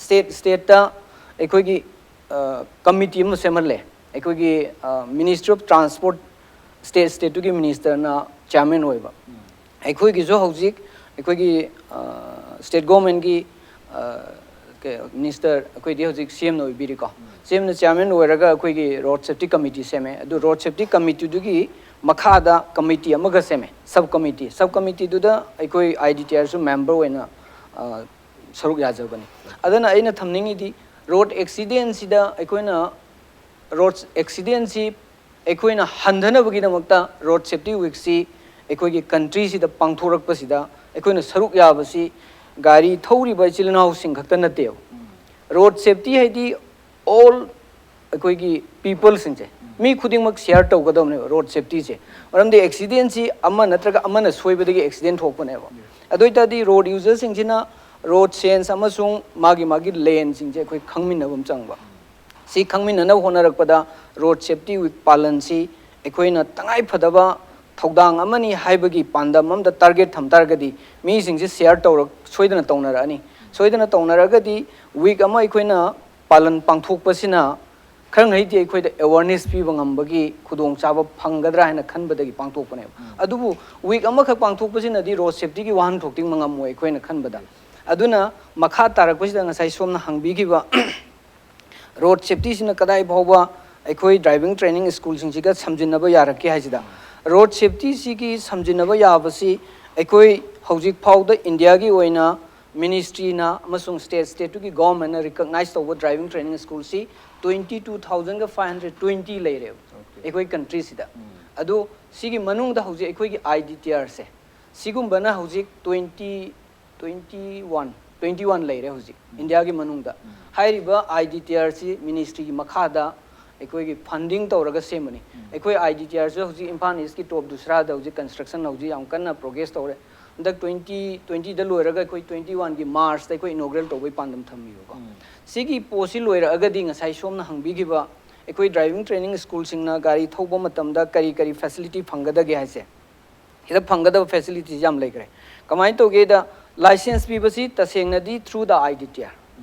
ꯁ꯭ꯇꯦꯠ ꯁ꯭ꯇꯦꯠꯇ ꯑꯩꯈꯣꯏꯒꯤ ꯀꯃꯤꯇꯤ ꯑꯃ ꯁꯦꯝꯍꯜꯂꯦ꯫ ꯑꯩꯈꯣꯏꯒꯤ ꯃꯤꯅꯤꯁꯇ꯭ꯔꯤ ꯑꯣꯐ ꯇ꯭ꯔꯥꯟꯁꯄꯣꯔꯠ, ꯁ꯭ꯇꯦꯠ ꯁ꯭ꯇꯦꯠꯇꯨꯒꯤ ꯃꯤꯅꯤꯁꯇꯔꯅ ꯆꯤꯌꯥꯔꯃꯦꯟ ꯑꯣꯏꯕ꯫ ꯑꯩꯈꯣꯏꯒꯤꯁꯨ ꯍꯧꯖꯤꯛ ꯑꯩꯈꯣꯏꯒꯤ ꯁ꯭ꯇꯦꯠ ꯒꯣꯔꯃꯦꯟꯒꯤ ꯃꯤꯅꯤꯁꯇꯔ ꯑꯩꯈꯣꯏꯗꯤ ꯍꯧꯖꯤꯛ ꯁꯤ ꯑꯦꯝꯅ ꯑꯣꯏꯕꯤꯔꯤꯀꯣ꯫ ꯁꯤ ꯑꯦꯝꯅ ꯆꯤꯌꯥꯔꯃꯦꯟ ꯑꯣꯏꯔꯒ ꯑꯩꯈꯣꯏꯒꯤ ꯔꯣꯗ ꯁꯦꯐꯇꯤ ꯀꯃꯤꯇꯤ ꯁꯦꯝꯃꯦ꯫ ꯑꯗꯨ ꯔꯣꯗ ꯁꯦꯐꯇꯤ ꯀꯃꯤꯇꯤꯗꯨꯒꯤ ꯃꯈꯥꯗ ꯀꯃꯤꯇꯤ ꯑꯃꯒ ꯁꯦꯝꯃꯦ, ꯁꯕ ꯀꯃꯤꯇꯤ꯫ ꯁꯕ ꯀꯃꯤꯇꯤꯗꯨꯗ ꯑꯩꯈꯣꯏ ꯑꯥꯏ ꯗꯤ ꯇꯤ ꯑꯥꯔꯁꯨ ꯃꯦꯝꯕꯔ ꯑꯣꯏꯅ ꯁꯔꯨꯛ ꯌꯥꯖꯕꯅꯤ꯫ ꯑꯗꯨꯅ ꯑꯩꯅ ꯊꯝꯅꯤꯡꯉꯤꯗꯤ, ꯔꯣꯗ ꯑꯦꯛꯁꯤꯗꯦꯟꯁꯤꯗ ꯑꯩꯈꯣꯏꯅ, ꯔꯣꯗ ꯑꯦꯛꯁꯤꯗꯦꯟꯁꯤ ꯑꯩꯈꯣꯏꯅ ꯍꯟꯊꯅꯕꯒꯤꯗꯃꯛꯇ ꯔꯣꯗ ꯁꯦꯐꯇꯤ ꯋꯤꯛꯁꯤ ꯑꯩꯈꯣꯏꯒꯤ ꯀꯟꯇ꯭ꯔꯤꯁꯤꯗ ꯄꯥꯡꯊꯣꯔꯛꯄꯁꯤꯗ ꯑꯩꯈꯣꯏꯅ ꯁꯔꯨꯛ ꯌꯥꯕꯁꯤ ꯒꯥꯔꯤ ꯊꯧꯔꯤꯕ ꯏꯆꯤꯜ ꯏꯅꯥꯎꯁꯤꯡ ꯈꯛꯇ ꯅꯠꯇꯦꯕ꯫ ꯔꯣꯗ ꯁꯦꯐꯇꯤ ꯍꯥꯏꯗꯤ ꯑꯣꯜ ꯑꯩꯈꯣꯏꯒꯤ ꯄꯤꯄꯜꯁꯤꯡꯁꯦ, ꯃꯤ ꯈꯨꯗꯤꯡꯃꯛ ꯁꯤꯌꯥꯔ ꯇꯧꯒꯗꯕꯅꯦꯕ ꯔꯣꯗ ꯁꯦꯐꯇꯤꯁꯦ꯫ ꯃꯔꯝꯗꯤ ꯑꯦꯛꯁꯤꯗꯦꯟꯁꯤ ꯑꯃ ꯅꯠꯇ꯭ꯔꯒ ꯑꯃꯅ ꯁꯣꯏꯕꯗꯒꯤ ꯑꯦꯛꯁꯤꯗꯦꯟ ꯊꯣꯛꯄꯅꯦꯕ꯫ ꯑꯗꯨ ꯑꯣꯏꯇꯥꯔꯗꯤ ꯔꯣꯗ ꯌꯨꯖꯔꯁꯤꯡꯁꯤꯅ ꯔꯣꯗ ꯁꯦꯟꯁ ꯑꯃꯁꯨꯡ ꯃꯥꯒꯤ ꯃꯥꯒꯤ ꯂꯦꯟꯁꯤꯡꯁꯦ ꯑꯩꯈꯣꯏ ꯈꯪꯃꯤꯟꯅꯕ ꯑꯃ ꯆꯪꯕ꯫ ꯁꯤ ꯈꯪꯃꯤꯟꯅꯅꯕ ꯍꯣꯠꯅꯔꯛꯄꯗ ꯔꯣꯗ ꯁꯦꯐꯇꯤ ꯋꯤꯛ ꯄꯥꯂꯟꯁꯤ ꯑꯩꯈꯣꯏꯅ ꯇꯉꯥꯏ ꯐꯗꯕ ꯊꯧꯗꯥꯡ ꯑꯃꯅꯤ ꯍꯥꯏꯕꯒꯤ ꯄꯥꯟꯗꯝ ꯑꯃꯗ ꯇꯥꯔꯒꯦꯠ ꯊꯝ ꯇꯥꯔꯒꯗꯤ, ꯃꯤꯁꯤꯡꯁꯦ ꯁꯤꯌꯥꯔ ꯇꯧꯔꯛ ꯁꯣꯏꯗꯅ ꯇꯧꯅꯔꯛꯑꯅꯤ꯫ ꯁꯣꯏꯗꯅ ꯇꯧꯅꯔꯒꯗꯤ ꯋꯤꯛ ꯑꯃ ꯑꯩꯈꯣꯏꯅ ꯄꯥꯂꯟ ꯄꯥꯡꯊꯣꯛꯄꯁꯤꯅ ꯈꯔ ꯉꯩꯗꯤ ꯑꯩꯈꯣꯏꯗ ꯑꯦꯋꯥꯔꯅꯦꯁ ꯄꯤꯕ ꯉꯝꯕꯒꯤ ꯈꯨꯗꯣꯡꯆꯥꯕ ꯐꯪꯒꯗ꯭ꯔꯥ ꯍꯥꯏꯅ ꯈꯟꯕꯗꯒꯤ ꯄꯥꯡꯊꯣꯛꯄꯅꯦꯕ꯫ ꯑꯗꯨꯕꯨ ꯋꯤꯛ ꯑꯃꯈꯛ ꯄꯥꯡꯊꯣꯛꯄꯁꯤꯅꯗꯤ ꯔꯣꯗ ꯁꯦꯐꯇꯤꯒꯤ ꯋꯥꯍꯟꯊꯣꯛꯇꯤ ꯉꯝꯃꯣꯏ ꯑꯩꯈꯣꯏꯅ ꯈꯟꯕꯗ꯫ ꯑꯗꯨꯅ ꯃꯈꯥ ꯇꯥꯔꯛꯄꯁꯤꯗ ꯉꯁꯥꯏ ꯁꯣꯝꯅ ꯍꯪꯕꯤꯈꯤꯕ ꯔꯣꯗ ꯁꯦꯐꯇꯤꯁꯤꯅ ꯀꯗꯥꯏ ꯐꯥꯎꯕ ꯑꯩꯈꯣꯏ ꯗ꯭ꯔꯥꯏꯚꯤꯡ ꯇ꯭ꯔꯦꯅꯤꯡ ꯁ꯭ꯀꯨꯜꯁꯤꯡꯁꯤꯒ ꯁꯝꯖꯤꯟꯅꯕ ꯌꯥꯔꯛꯀꯦ ꯍꯥꯏꯁꯤꯗ, ꯔꯣꯗ ꯁꯦꯐꯇꯤꯁꯤꯒꯤ ꯁꯝꯖꯤꯟꯅꯕ ꯌꯥꯕꯁꯤ ꯑꯩꯈꯣꯏ ꯍꯧꯖꯤꯛ ꯐꯥꯎꯗ ꯏꯟꯗꯤꯌꯥꯒꯤ ꯑꯣꯏꯅ ꯃꯤꯅꯤꯁꯇ꯭ꯔꯤꯅ ꯑꯃꯁꯨꯡ ꯁ꯭ꯇꯦꯠ ꯁ꯭ꯇꯦꯠꯇꯨꯒꯤ ꯒꯣꯚꯔꯟꯃꯦꯟꯠꯅ ꯔꯤꯀꯣꯛꯅꯥꯏꯖ ꯇꯧꯕ ꯗ꯭ꯔꯥꯏꯚꯤꯡ ꯇ꯭ꯔꯦꯅꯤꯡ ꯁ꯭ꯀꯨꯜꯁꯤ twenty two thousand five hundred twenty ꯂꯩꯔꯦꯕ ꯑꯩꯈꯣꯏ ꯀꯟꯇ꯭ꯔꯤꯁꯤꯗ꯫ ꯑꯗꯣ ꯁꯤꯒꯤ ꯃꯅꯨꯡꯗ ꯍꯧꯖꯤꯛ ꯑꯩꯈꯣꯏꯒꯤ ꯑꯥꯏ ꯗꯤ ꯇꯤ ꯑꯥꯔꯁꯦ, ꯁꯤꯒꯨꯝꯕꯅ ꯍꯧꯖꯤꯛ twenty, twenty one, twenty one ꯂꯩꯔꯦ ꯍꯧꯖꯤꯛ ꯏꯟꯗꯤꯌꯥꯒꯤ ꯃꯅꯨꯡꯗ꯫ ꯍꯥꯏꯔꯤꯕ ꯑꯥꯏ ꯗꯤ ꯇꯤ ꯑꯥꯔꯁꯤ ꯃꯤꯅꯤꯁꯇ꯭ꯔꯤꯒꯤ ꯃꯈꯥꯗ ꯑꯩꯈꯣꯏꯒꯤ ꯐꯟꯗꯤꯡ ꯇꯧꯔꯒ ꯁꯦꯝꯕꯅꯤ꯫ ꯑꯩꯈꯣꯏ ꯑꯥꯏ ꯗꯤ ꯇꯤ ꯑꯥꯔꯁꯨ ꯍꯧꯖꯤꯛ ꯏꯝꯐꯥꯜ ꯏꯁꯀꯤ ꯇꯣꯞ ꯗꯨꯁꯔꯥꯗ ꯍꯧꯖꯤꯛ ꯀꯟꯁꯇ꯭ꯔꯛꯁꯟ ꯍꯧꯖꯤꯛ ꯌꯥꯝ ꯀꯟꯅ ꯄ꯭ꯔꯣꯒ꯭ꯔꯦꯁ ꯇꯧꯔꯦ꯫ ꯍꯟꯗꯛ ꯇ꯭ꯋꯦꯟꯇꯤ ꯇ꯭ꯋꯦꯟꯇꯤꯗ ꯂꯣꯏꯔꯒ ꯑꯩꯈꯣꯏ ꯇ꯭ꯋꯦꯟꯇꯤ ꯋꯥꯟꯒꯤ ꯃꯥꯔꯆꯇ ꯑꯩꯈꯣꯏ ꯏꯅꯣꯒ꯭ꯔꯦꯜ ꯇꯧꯕꯒꯤ ꯄꯥꯟꯗꯝ ꯊꯝꯃꯤꯕꯀꯣ꯫ ꯁꯤꯒꯤ ꯄꯣꯠꯁꯤ ꯂꯣꯏꯔꯛꯑꯒꯗꯤ ꯉꯁꯥꯏ ꯁꯣꯝꯅ ꯍꯪꯕꯤꯈꯤꯕ ꯑꯩꯈꯣꯏ ꯗ꯭ꯔꯥꯏꯚꯤꯡ ꯇ꯭ꯔꯦꯅꯤꯡ ꯁ꯭ꯀꯨꯜꯁꯤꯡꯅ ꯒꯥꯔꯤ ꯊꯧꯕ ꯃꯇꯝꯗ ꯀꯔꯤ ꯀꯔꯤ ꯐꯦꯁꯤꯂꯤꯇꯤ ꯐꯪꯒꯗꯒꯦ ꯍꯥꯏꯁꯦ, ꯁꯤꯗ ꯐꯪꯒꯗꯕ ꯐꯦꯁꯤꯂꯤꯇꯤꯁꯤ ꯌꯥꯝ ꯂꯩꯈ꯭ꯔꯦ꯫ ꯀꯃꯥꯏꯅ ꯇꯧꯒꯦꯗ, ꯂꯥꯏꯁꯦꯟꯁ ꯄꯤꯕꯁꯤ ꯇꯁꯦꯡꯅꯗꯤ through the I D T R꯫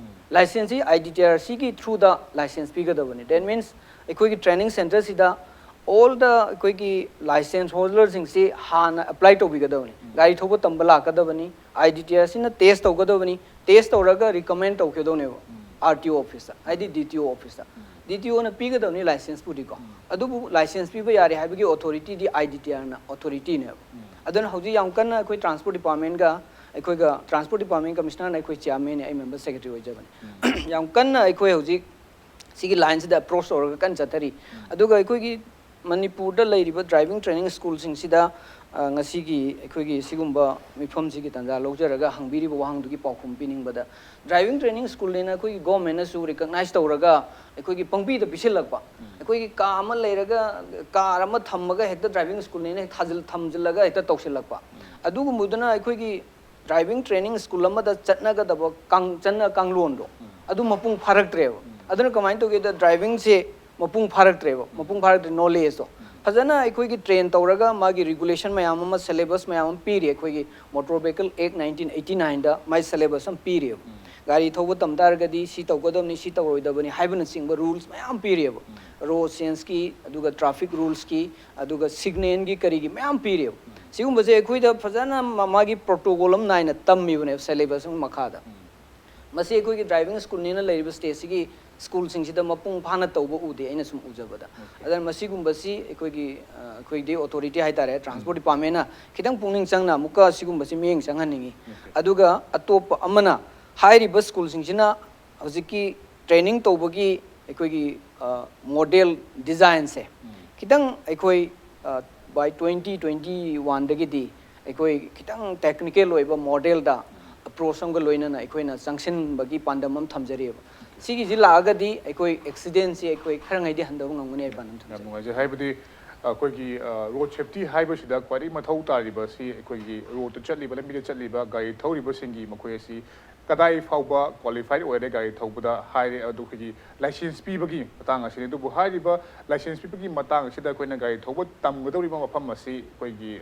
ꯂꯥꯏꯁꯦꯟꯁꯁꯤ I D T R ꯁꯤꯒꯤ through the license ꯄꯤꯒꯗꯕꯅꯤ꯫ That means ꯑꯩꯈꯣꯏꯒꯤ ꯇ꯭ꯔꯦꯅꯤꯡ ꯁꯦꯟꯇꯔꯁꯤꯗ all the ꯑꯩꯈꯣꯏꯒꯤ ꯂꯥꯏꯁꯦꯟꯁ ꯍꯣꯜꯗꯔꯁꯤꯡꯁꯤ ꯍꯥꯟꯅ ꯑꯦꯄ꯭ꯂꯥꯏ ꯇꯧꯕꯤꯒꯗꯕꯅꯤ꯫ ꯒꯥꯔꯤ ꯊꯧꯕ ꯇꯝꯕ ꯂꯥꯛꯀꯗꯕꯅꯤ꯫ I D T R ꯁꯤꯅ ꯇꯦꯁ ꯇꯧꯒꯗꯕꯅꯤ꯫ ꯇꯦꯁ ꯇꯧꯔꯒ recommend ꯇꯧꯒꯗꯧꯅꯦꯕ R T O office ꯇ, ꯍꯥꯏꯗꯤ D T O office ꯇ꯫ D T O ꯅ ꯄꯤꯒꯗꯕꯅꯤ ꯂꯥꯏꯁꯦꯟꯁꯄꯨꯗꯤꯀꯣ꯫ ꯑꯗꯨꯕꯨ ꯂꯥꯏꯁꯦꯟꯁ ꯄꯤꯕ ꯌꯥꯔꯦ ꯍꯥꯏꯕꯒꯤ ꯑꯣꯊꯣꯔꯤꯇꯤꯗꯤ I D T R ꯅ ꯑꯣꯊꯣꯔꯤꯇꯤꯅꯦꯕ꯫ ꯑꯗꯨꯅ ꯍꯧꯖꯤꯛ ꯌꯥꯝ ꯀꯟꯅ ꯑꯩꯈꯣꯏ ꯇ꯭ꯔꯥꯟꯁꯄꯣꯔꯠ ꯗꯤꯄꯥꯔꯠꯃꯦꯟꯒ, ꯑꯩꯈꯣꯏꯒ ꯇ꯭ꯔꯥꯟꯁꯄꯣꯔꯠ ꯗꯤꯄꯥꯔꯠꯃꯦꯟ ꯀꯃꯤꯁꯅꯔꯅ ꯑꯩꯈꯣꯏ ꯆꯤꯌꯥꯔꯃꯦꯟꯅꯦ, ꯑꯩ ꯃꯦꯝꯕꯔ ꯁꯦꯀ꯭ꯔꯦꯇꯔꯤ ꯑꯣꯏꯖꯕꯅꯤ꯫ ꯌꯥꯝ ꯀꯟꯅ ꯑꯩꯈꯣꯏ ꯍꯧꯖꯤꯛ ꯁꯤꯒꯤ ꯂꯥꯏꯟꯁꯤꯗ ꯑꯦꯄ꯭ꯔꯣꯁ ꯇꯧꯔꯒ ꯀꯟꯅ ꯆꯠꯊꯔꯤ꯫ ꯑꯗꯨꯒ ꯑꯩꯈꯣꯏꯒꯤ ꯃꯅꯤꯄꯨꯔꯗ ꯂꯩꯔꯤꯕ ꯗ꯭ꯔꯥꯏꯚꯤꯡ ꯇ꯭ꯔꯦꯅꯤꯡ ꯁ꯭ꯀꯨꯜꯁꯤꯡꯁꯤꯗ, ꯑ, ꯉꯁꯤꯒꯤ ꯑꯩꯈꯣꯏꯒꯤ ꯁꯤꯒꯨꯝꯕ ꯃꯤꯐꯝꯁꯤꯒꯤ ꯇꯥꯟꯖꯥ ꯂꯧꯖꯔꯒ ꯍꯪꯕꯤꯔꯤꯕ ꯋꯥꯍꯪꯗꯨꯒꯤ ꯄꯥꯎꯈꯨꯝ ꯄꯤꯅꯤꯡꯕꯗ, ꯗ꯭ꯔꯥꯏꯚꯤꯡ ꯇ꯭ꯔꯦꯅꯤꯡ ꯁ꯭ꯀꯨꯜꯅꯦꯅ ꯑꯩꯈꯣꯏꯒꯤ ꯒꯣꯔꯃꯦꯟꯅꯁꯨ ꯔꯤꯀꯛꯅꯥꯏꯁ ꯇꯧꯔꯒ ꯑꯩꯈꯣꯏꯒꯤ ꯄꯪꯄꯤꯗ ꯄꯤꯁꯤꯜꯂꯛꯄ, ꯑꯩꯈꯣꯏꯒꯤ ꯀꯥ ꯑꯃ ꯂꯩꯔꯒ ꯀꯥꯔ ꯑꯃ ꯊꯝꯃꯒ ꯍꯦꯛꯇ ꯗ꯭ꯔꯥꯏꯚꯤꯡ ꯁ꯭ꯀꯨꯜꯅꯦꯅ ꯍꯦꯛ ꯊꯥꯖꯤꯜ-, ꯊꯝꯖꯤꯜꯂꯒ ꯍꯦꯛꯇ ꯇꯧꯁꯤꯜꯂꯛꯄ, ꯑꯗꯨꯒꯨꯝꯕꯗꯨꯅ ꯑꯩꯈꯣꯏꯒꯤ ꯗ꯭ꯔꯥꯏꯚꯤꯡ ꯇ꯭ꯔꯦꯅꯤꯡ ꯁ꯭ꯀꯨꯜ ꯑꯃꯗ ꯆꯠꯅꯒꯗꯕ ꯀꯥꯡ-, ꯆꯠꯅ ꯀꯥꯡꯂꯣꯟꯗꯣ ꯑꯗꯨ ꯃꯄꯨꯡ ꯐꯥꯔꯛꯇ꯭ꯔꯦꯕ꯫ ꯑꯗꯨꯅ ꯀꯃꯥꯏꯅ ꯇꯧꯒꯦꯗ, ꯗ꯭ꯔꯥꯏꯚꯤꯡꯁꯦ ꯃꯄꯨꯡ ꯐꯥꯔꯛꯇ꯭ꯔꯦꯕ, ꯃꯄꯨꯡ ꯐꯥꯔꯛꯇ꯭ꯔꯦ ꯅꯣꯂꯦꯖꯇꯣ꯫ ꯐꯖꯅ ꯑꯩꯈꯣꯏꯒꯤ ꯇ꯭ꯔꯦꯟ ꯇꯧꯔꯒ ꯃꯥꯒꯤ ꯔꯤꯒꯨꯂꯦꯁꯟ ꯃꯌꯥꯝ ꯑꯃ, ꯁꯦꯂꯦꯕꯁ ꯃꯌꯥꯝ ꯑꯃ ꯄꯤꯔꯤ ꯑꯩꯈꯣꯏꯒꯤ Motor Vehicle Act nineteen eighty nine ꯗ ꯃꯥꯏ ꯁꯦꯂꯦꯕꯁ ꯑꯃ ꯄꯤꯔꯤꯕ꯫ ꯒꯥꯔꯤ ꯊꯧꯕ ꯇꯝ ꯇꯥꯔꯒꯗꯤ ꯁꯤ ꯇꯧꯒꯗꯕꯅꯤ, ꯁꯤ ꯇꯧꯔꯣꯏꯗꯕꯅꯤ ꯍꯥꯏꯕꯅꯆꯤꯡꯕ ꯔꯨꯜꯁ ꯃꯌꯥꯝ ꯄꯤꯔꯤꯕ꯫ ꯔꯣꯗ ꯁꯦꯟꯁꯀꯤ, ꯑꯗꯨꯒ ꯇ꯭ꯔꯥꯐꯤꯛ ꯔꯨꯜꯁꯀꯤ, ꯑꯗꯨꯒ ꯁꯤꯒꯅꯦꯜꯒꯤ ꯀꯔꯤꯒꯤ ꯃꯌꯥꯝ ꯄꯤꯔꯤꯕ꯫ ꯁꯤꯒꯨꯝꯕꯁꯦ ꯑꯩꯈꯣꯏꯗ ꯐꯖꯅ ꯃꯥ-, ꯃꯥꯒꯤ ꯄ꯭ꯔꯣꯇꯣꯀꯣꯜ ꯑꯃ ꯅꯥꯏꯅ ꯇꯝꯃꯤꯕꯅꯦꯕ ꯁꯦꯂꯦꯕꯁ ꯑꯃ ꯃꯈꯥꯗ꯫ ꯃꯁꯤ ꯑꯩꯈꯣꯏꯒꯤ ꯗ꯭ꯔꯥꯏꯚꯤꯡ ꯁ꯭ꯀꯨꯜꯅꯦꯅ ꯂꯩꯔꯤꯕ ꯁ꯭ꯇꯦꯠꯁꯤꯒꯤ ꯁ꯭ꯀꯨꯜꯁꯤꯡꯁꯤꯗ ꯃꯄꯨꯡ ꯐꯥꯅ ꯇꯧꯕ ꯎꯗꯦ ꯑꯩꯅ ꯁꯨꯝ ꯎꯖꯕꯗ꯫ ꯑꯗꯨꯅ ꯃꯁꯤꯒꯨꯝꯕꯁꯤ ꯑꯩꯈꯣꯏꯒꯤ, ꯑ, ꯑꯩꯈꯣꯏꯗꯤ ꯑꯣꯊꯣꯔꯤꯇꯤ ꯍꯥꯏꯇꯥꯔꯦ, ꯇ꯭ꯔꯥꯟꯁꯄꯣꯔꯠ ꯗꯤꯄꯥꯔꯠꯃꯦꯟꯅ ꯈꯤꯇꯪ ꯄꯨꯛꯅꯤꯡ ꯆꯪꯅ ꯑꯃꯨꯛꯀ ꯁꯤꯒꯨꯝꯕꯁꯤ ꯃꯤꯠꯌꯦꯡ ꯆꯪꯍꯟꯅꯤꯡꯉꯤ꯫ ꯑꯗꯨꯒ ꯑꯇꯣꯞꯄ ꯑꯃꯅ, ꯍꯥꯏꯔꯤꯕ ꯁ꯭ꯀꯨꯜꯁꯤꯡꯁꯤꯅ ꯍꯧꯖꯤꯛꯀꯤ ꯇ꯭ꯔꯦꯅꯤꯡ ꯇꯧꯕꯒꯤ ꯑꯩꯈꯣꯏꯒꯤ, ꯑ, ꯃꯣꯗꯦꯜ ꯗꯤꯖꯥꯏꯟꯁꯦ ꯈꯤꯇꯪ ꯑꯩꯈꯣꯏ, ꯑ, by twenty twenty one ꯗꯒꯤꯗꯤ ꯑꯩꯈꯣꯏ ꯈꯤꯇꯪ ꯇꯦꯛꯅꯤꯀꯦꯜ ꯑꯣꯏꯕ ꯃꯣꯗꯦꯜꯗ ꯑꯦꯄ꯭ꯔꯣꯆ ꯑꯃꯒ ꯂꯣꯏꯅꯅ ꯑꯩꯈꯣꯏꯅ ꯆꯪꯁꯤꯟꯕꯒꯤ ꯄꯥꯟꯗꯝ ꯑꯃ ꯊꯝꯖꯔꯤꯑꯕ꯫ ꯁꯤꯒꯤꯁꯤ ꯂꯥꯛꯑꯒꯗꯤ ꯑꯩꯈꯣꯏ ꯑꯦꯛꯁꯤꯗꯦꯟꯁꯤ ꯑꯩꯈꯣꯏ ꯈꯔꯉꯩꯗꯤ ꯍꯟꯊꯕ ꯉꯝꯒꯅꯤ ꯍꯥꯏꯕ ꯄꯥꯟꯗꯝ ꯌꯥꯝ ꯊꯝꯖꯔꯤ꯫ ꯅꯨꯡꯉꯥꯏꯖꯩ꯫ ꯍꯥꯏꯕꯗꯤ ꯑꯩꯈꯣꯏꯒꯤ ꯔꯣꯗ ꯁꯦꯐꯇꯤ ꯍꯥꯏꯕꯁꯤꯗ ꯈ꯭ꯋꯥꯏꯗꯒꯤ ꯃꯊꯧ ꯇꯥꯔꯤꯕꯁꯤ ꯑꯩꯈꯣꯏꯒꯤ ꯔꯣꯗꯇ ꯆꯠꯂꯤꯕ, ꯂꯝꯕꯤꯗ ꯆꯠꯂꯤꯕ ꯒꯥꯔꯤ ꯊꯧꯔꯤꯕꯁꯤꯡꯒꯤ, ꯃꯈꯣꯏ ꯑꯁꯤ ꯀꯗꯥꯏ ꯐꯥꯎꯕ ꯀ꯭ꯋꯥꯂꯤꯐꯥꯏꯠ ꯑꯣꯏꯔꯦ ꯒꯥꯔꯤ ꯊꯧꯕꯗ ꯍꯥꯏꯔꯦ, ꯑꯗꯨ ꯑꯩꯈꯣꯏꯒꯤ ꯂꯥꯏꯁꯦꯟꯁ ꯄꯤꯕꯒꯤ ꯃꯇꯥꯡ ꯑꯁꯤꯅꯤ꯫ ꯑꯗꯨꯕꯨ ꯍꯥꯏꯔꯤꯕ ꯂꯥꯏꯁꯦꯟꯁ ꯄꯤꯕꯒꯤ ꯃꯇꯥꯡ ꯑꯁꯤꯗ ꯑꯩꯈꯣꯏꯅ ꯒꯥꯔꯤ ꯊꯧꯕ ꯇꯝꯒꯗꯧꯔꯤꯕ ꯃꯐꯝ ꯑꯁꯤ ꯑꯩꯈꯣꯏꯒꯤ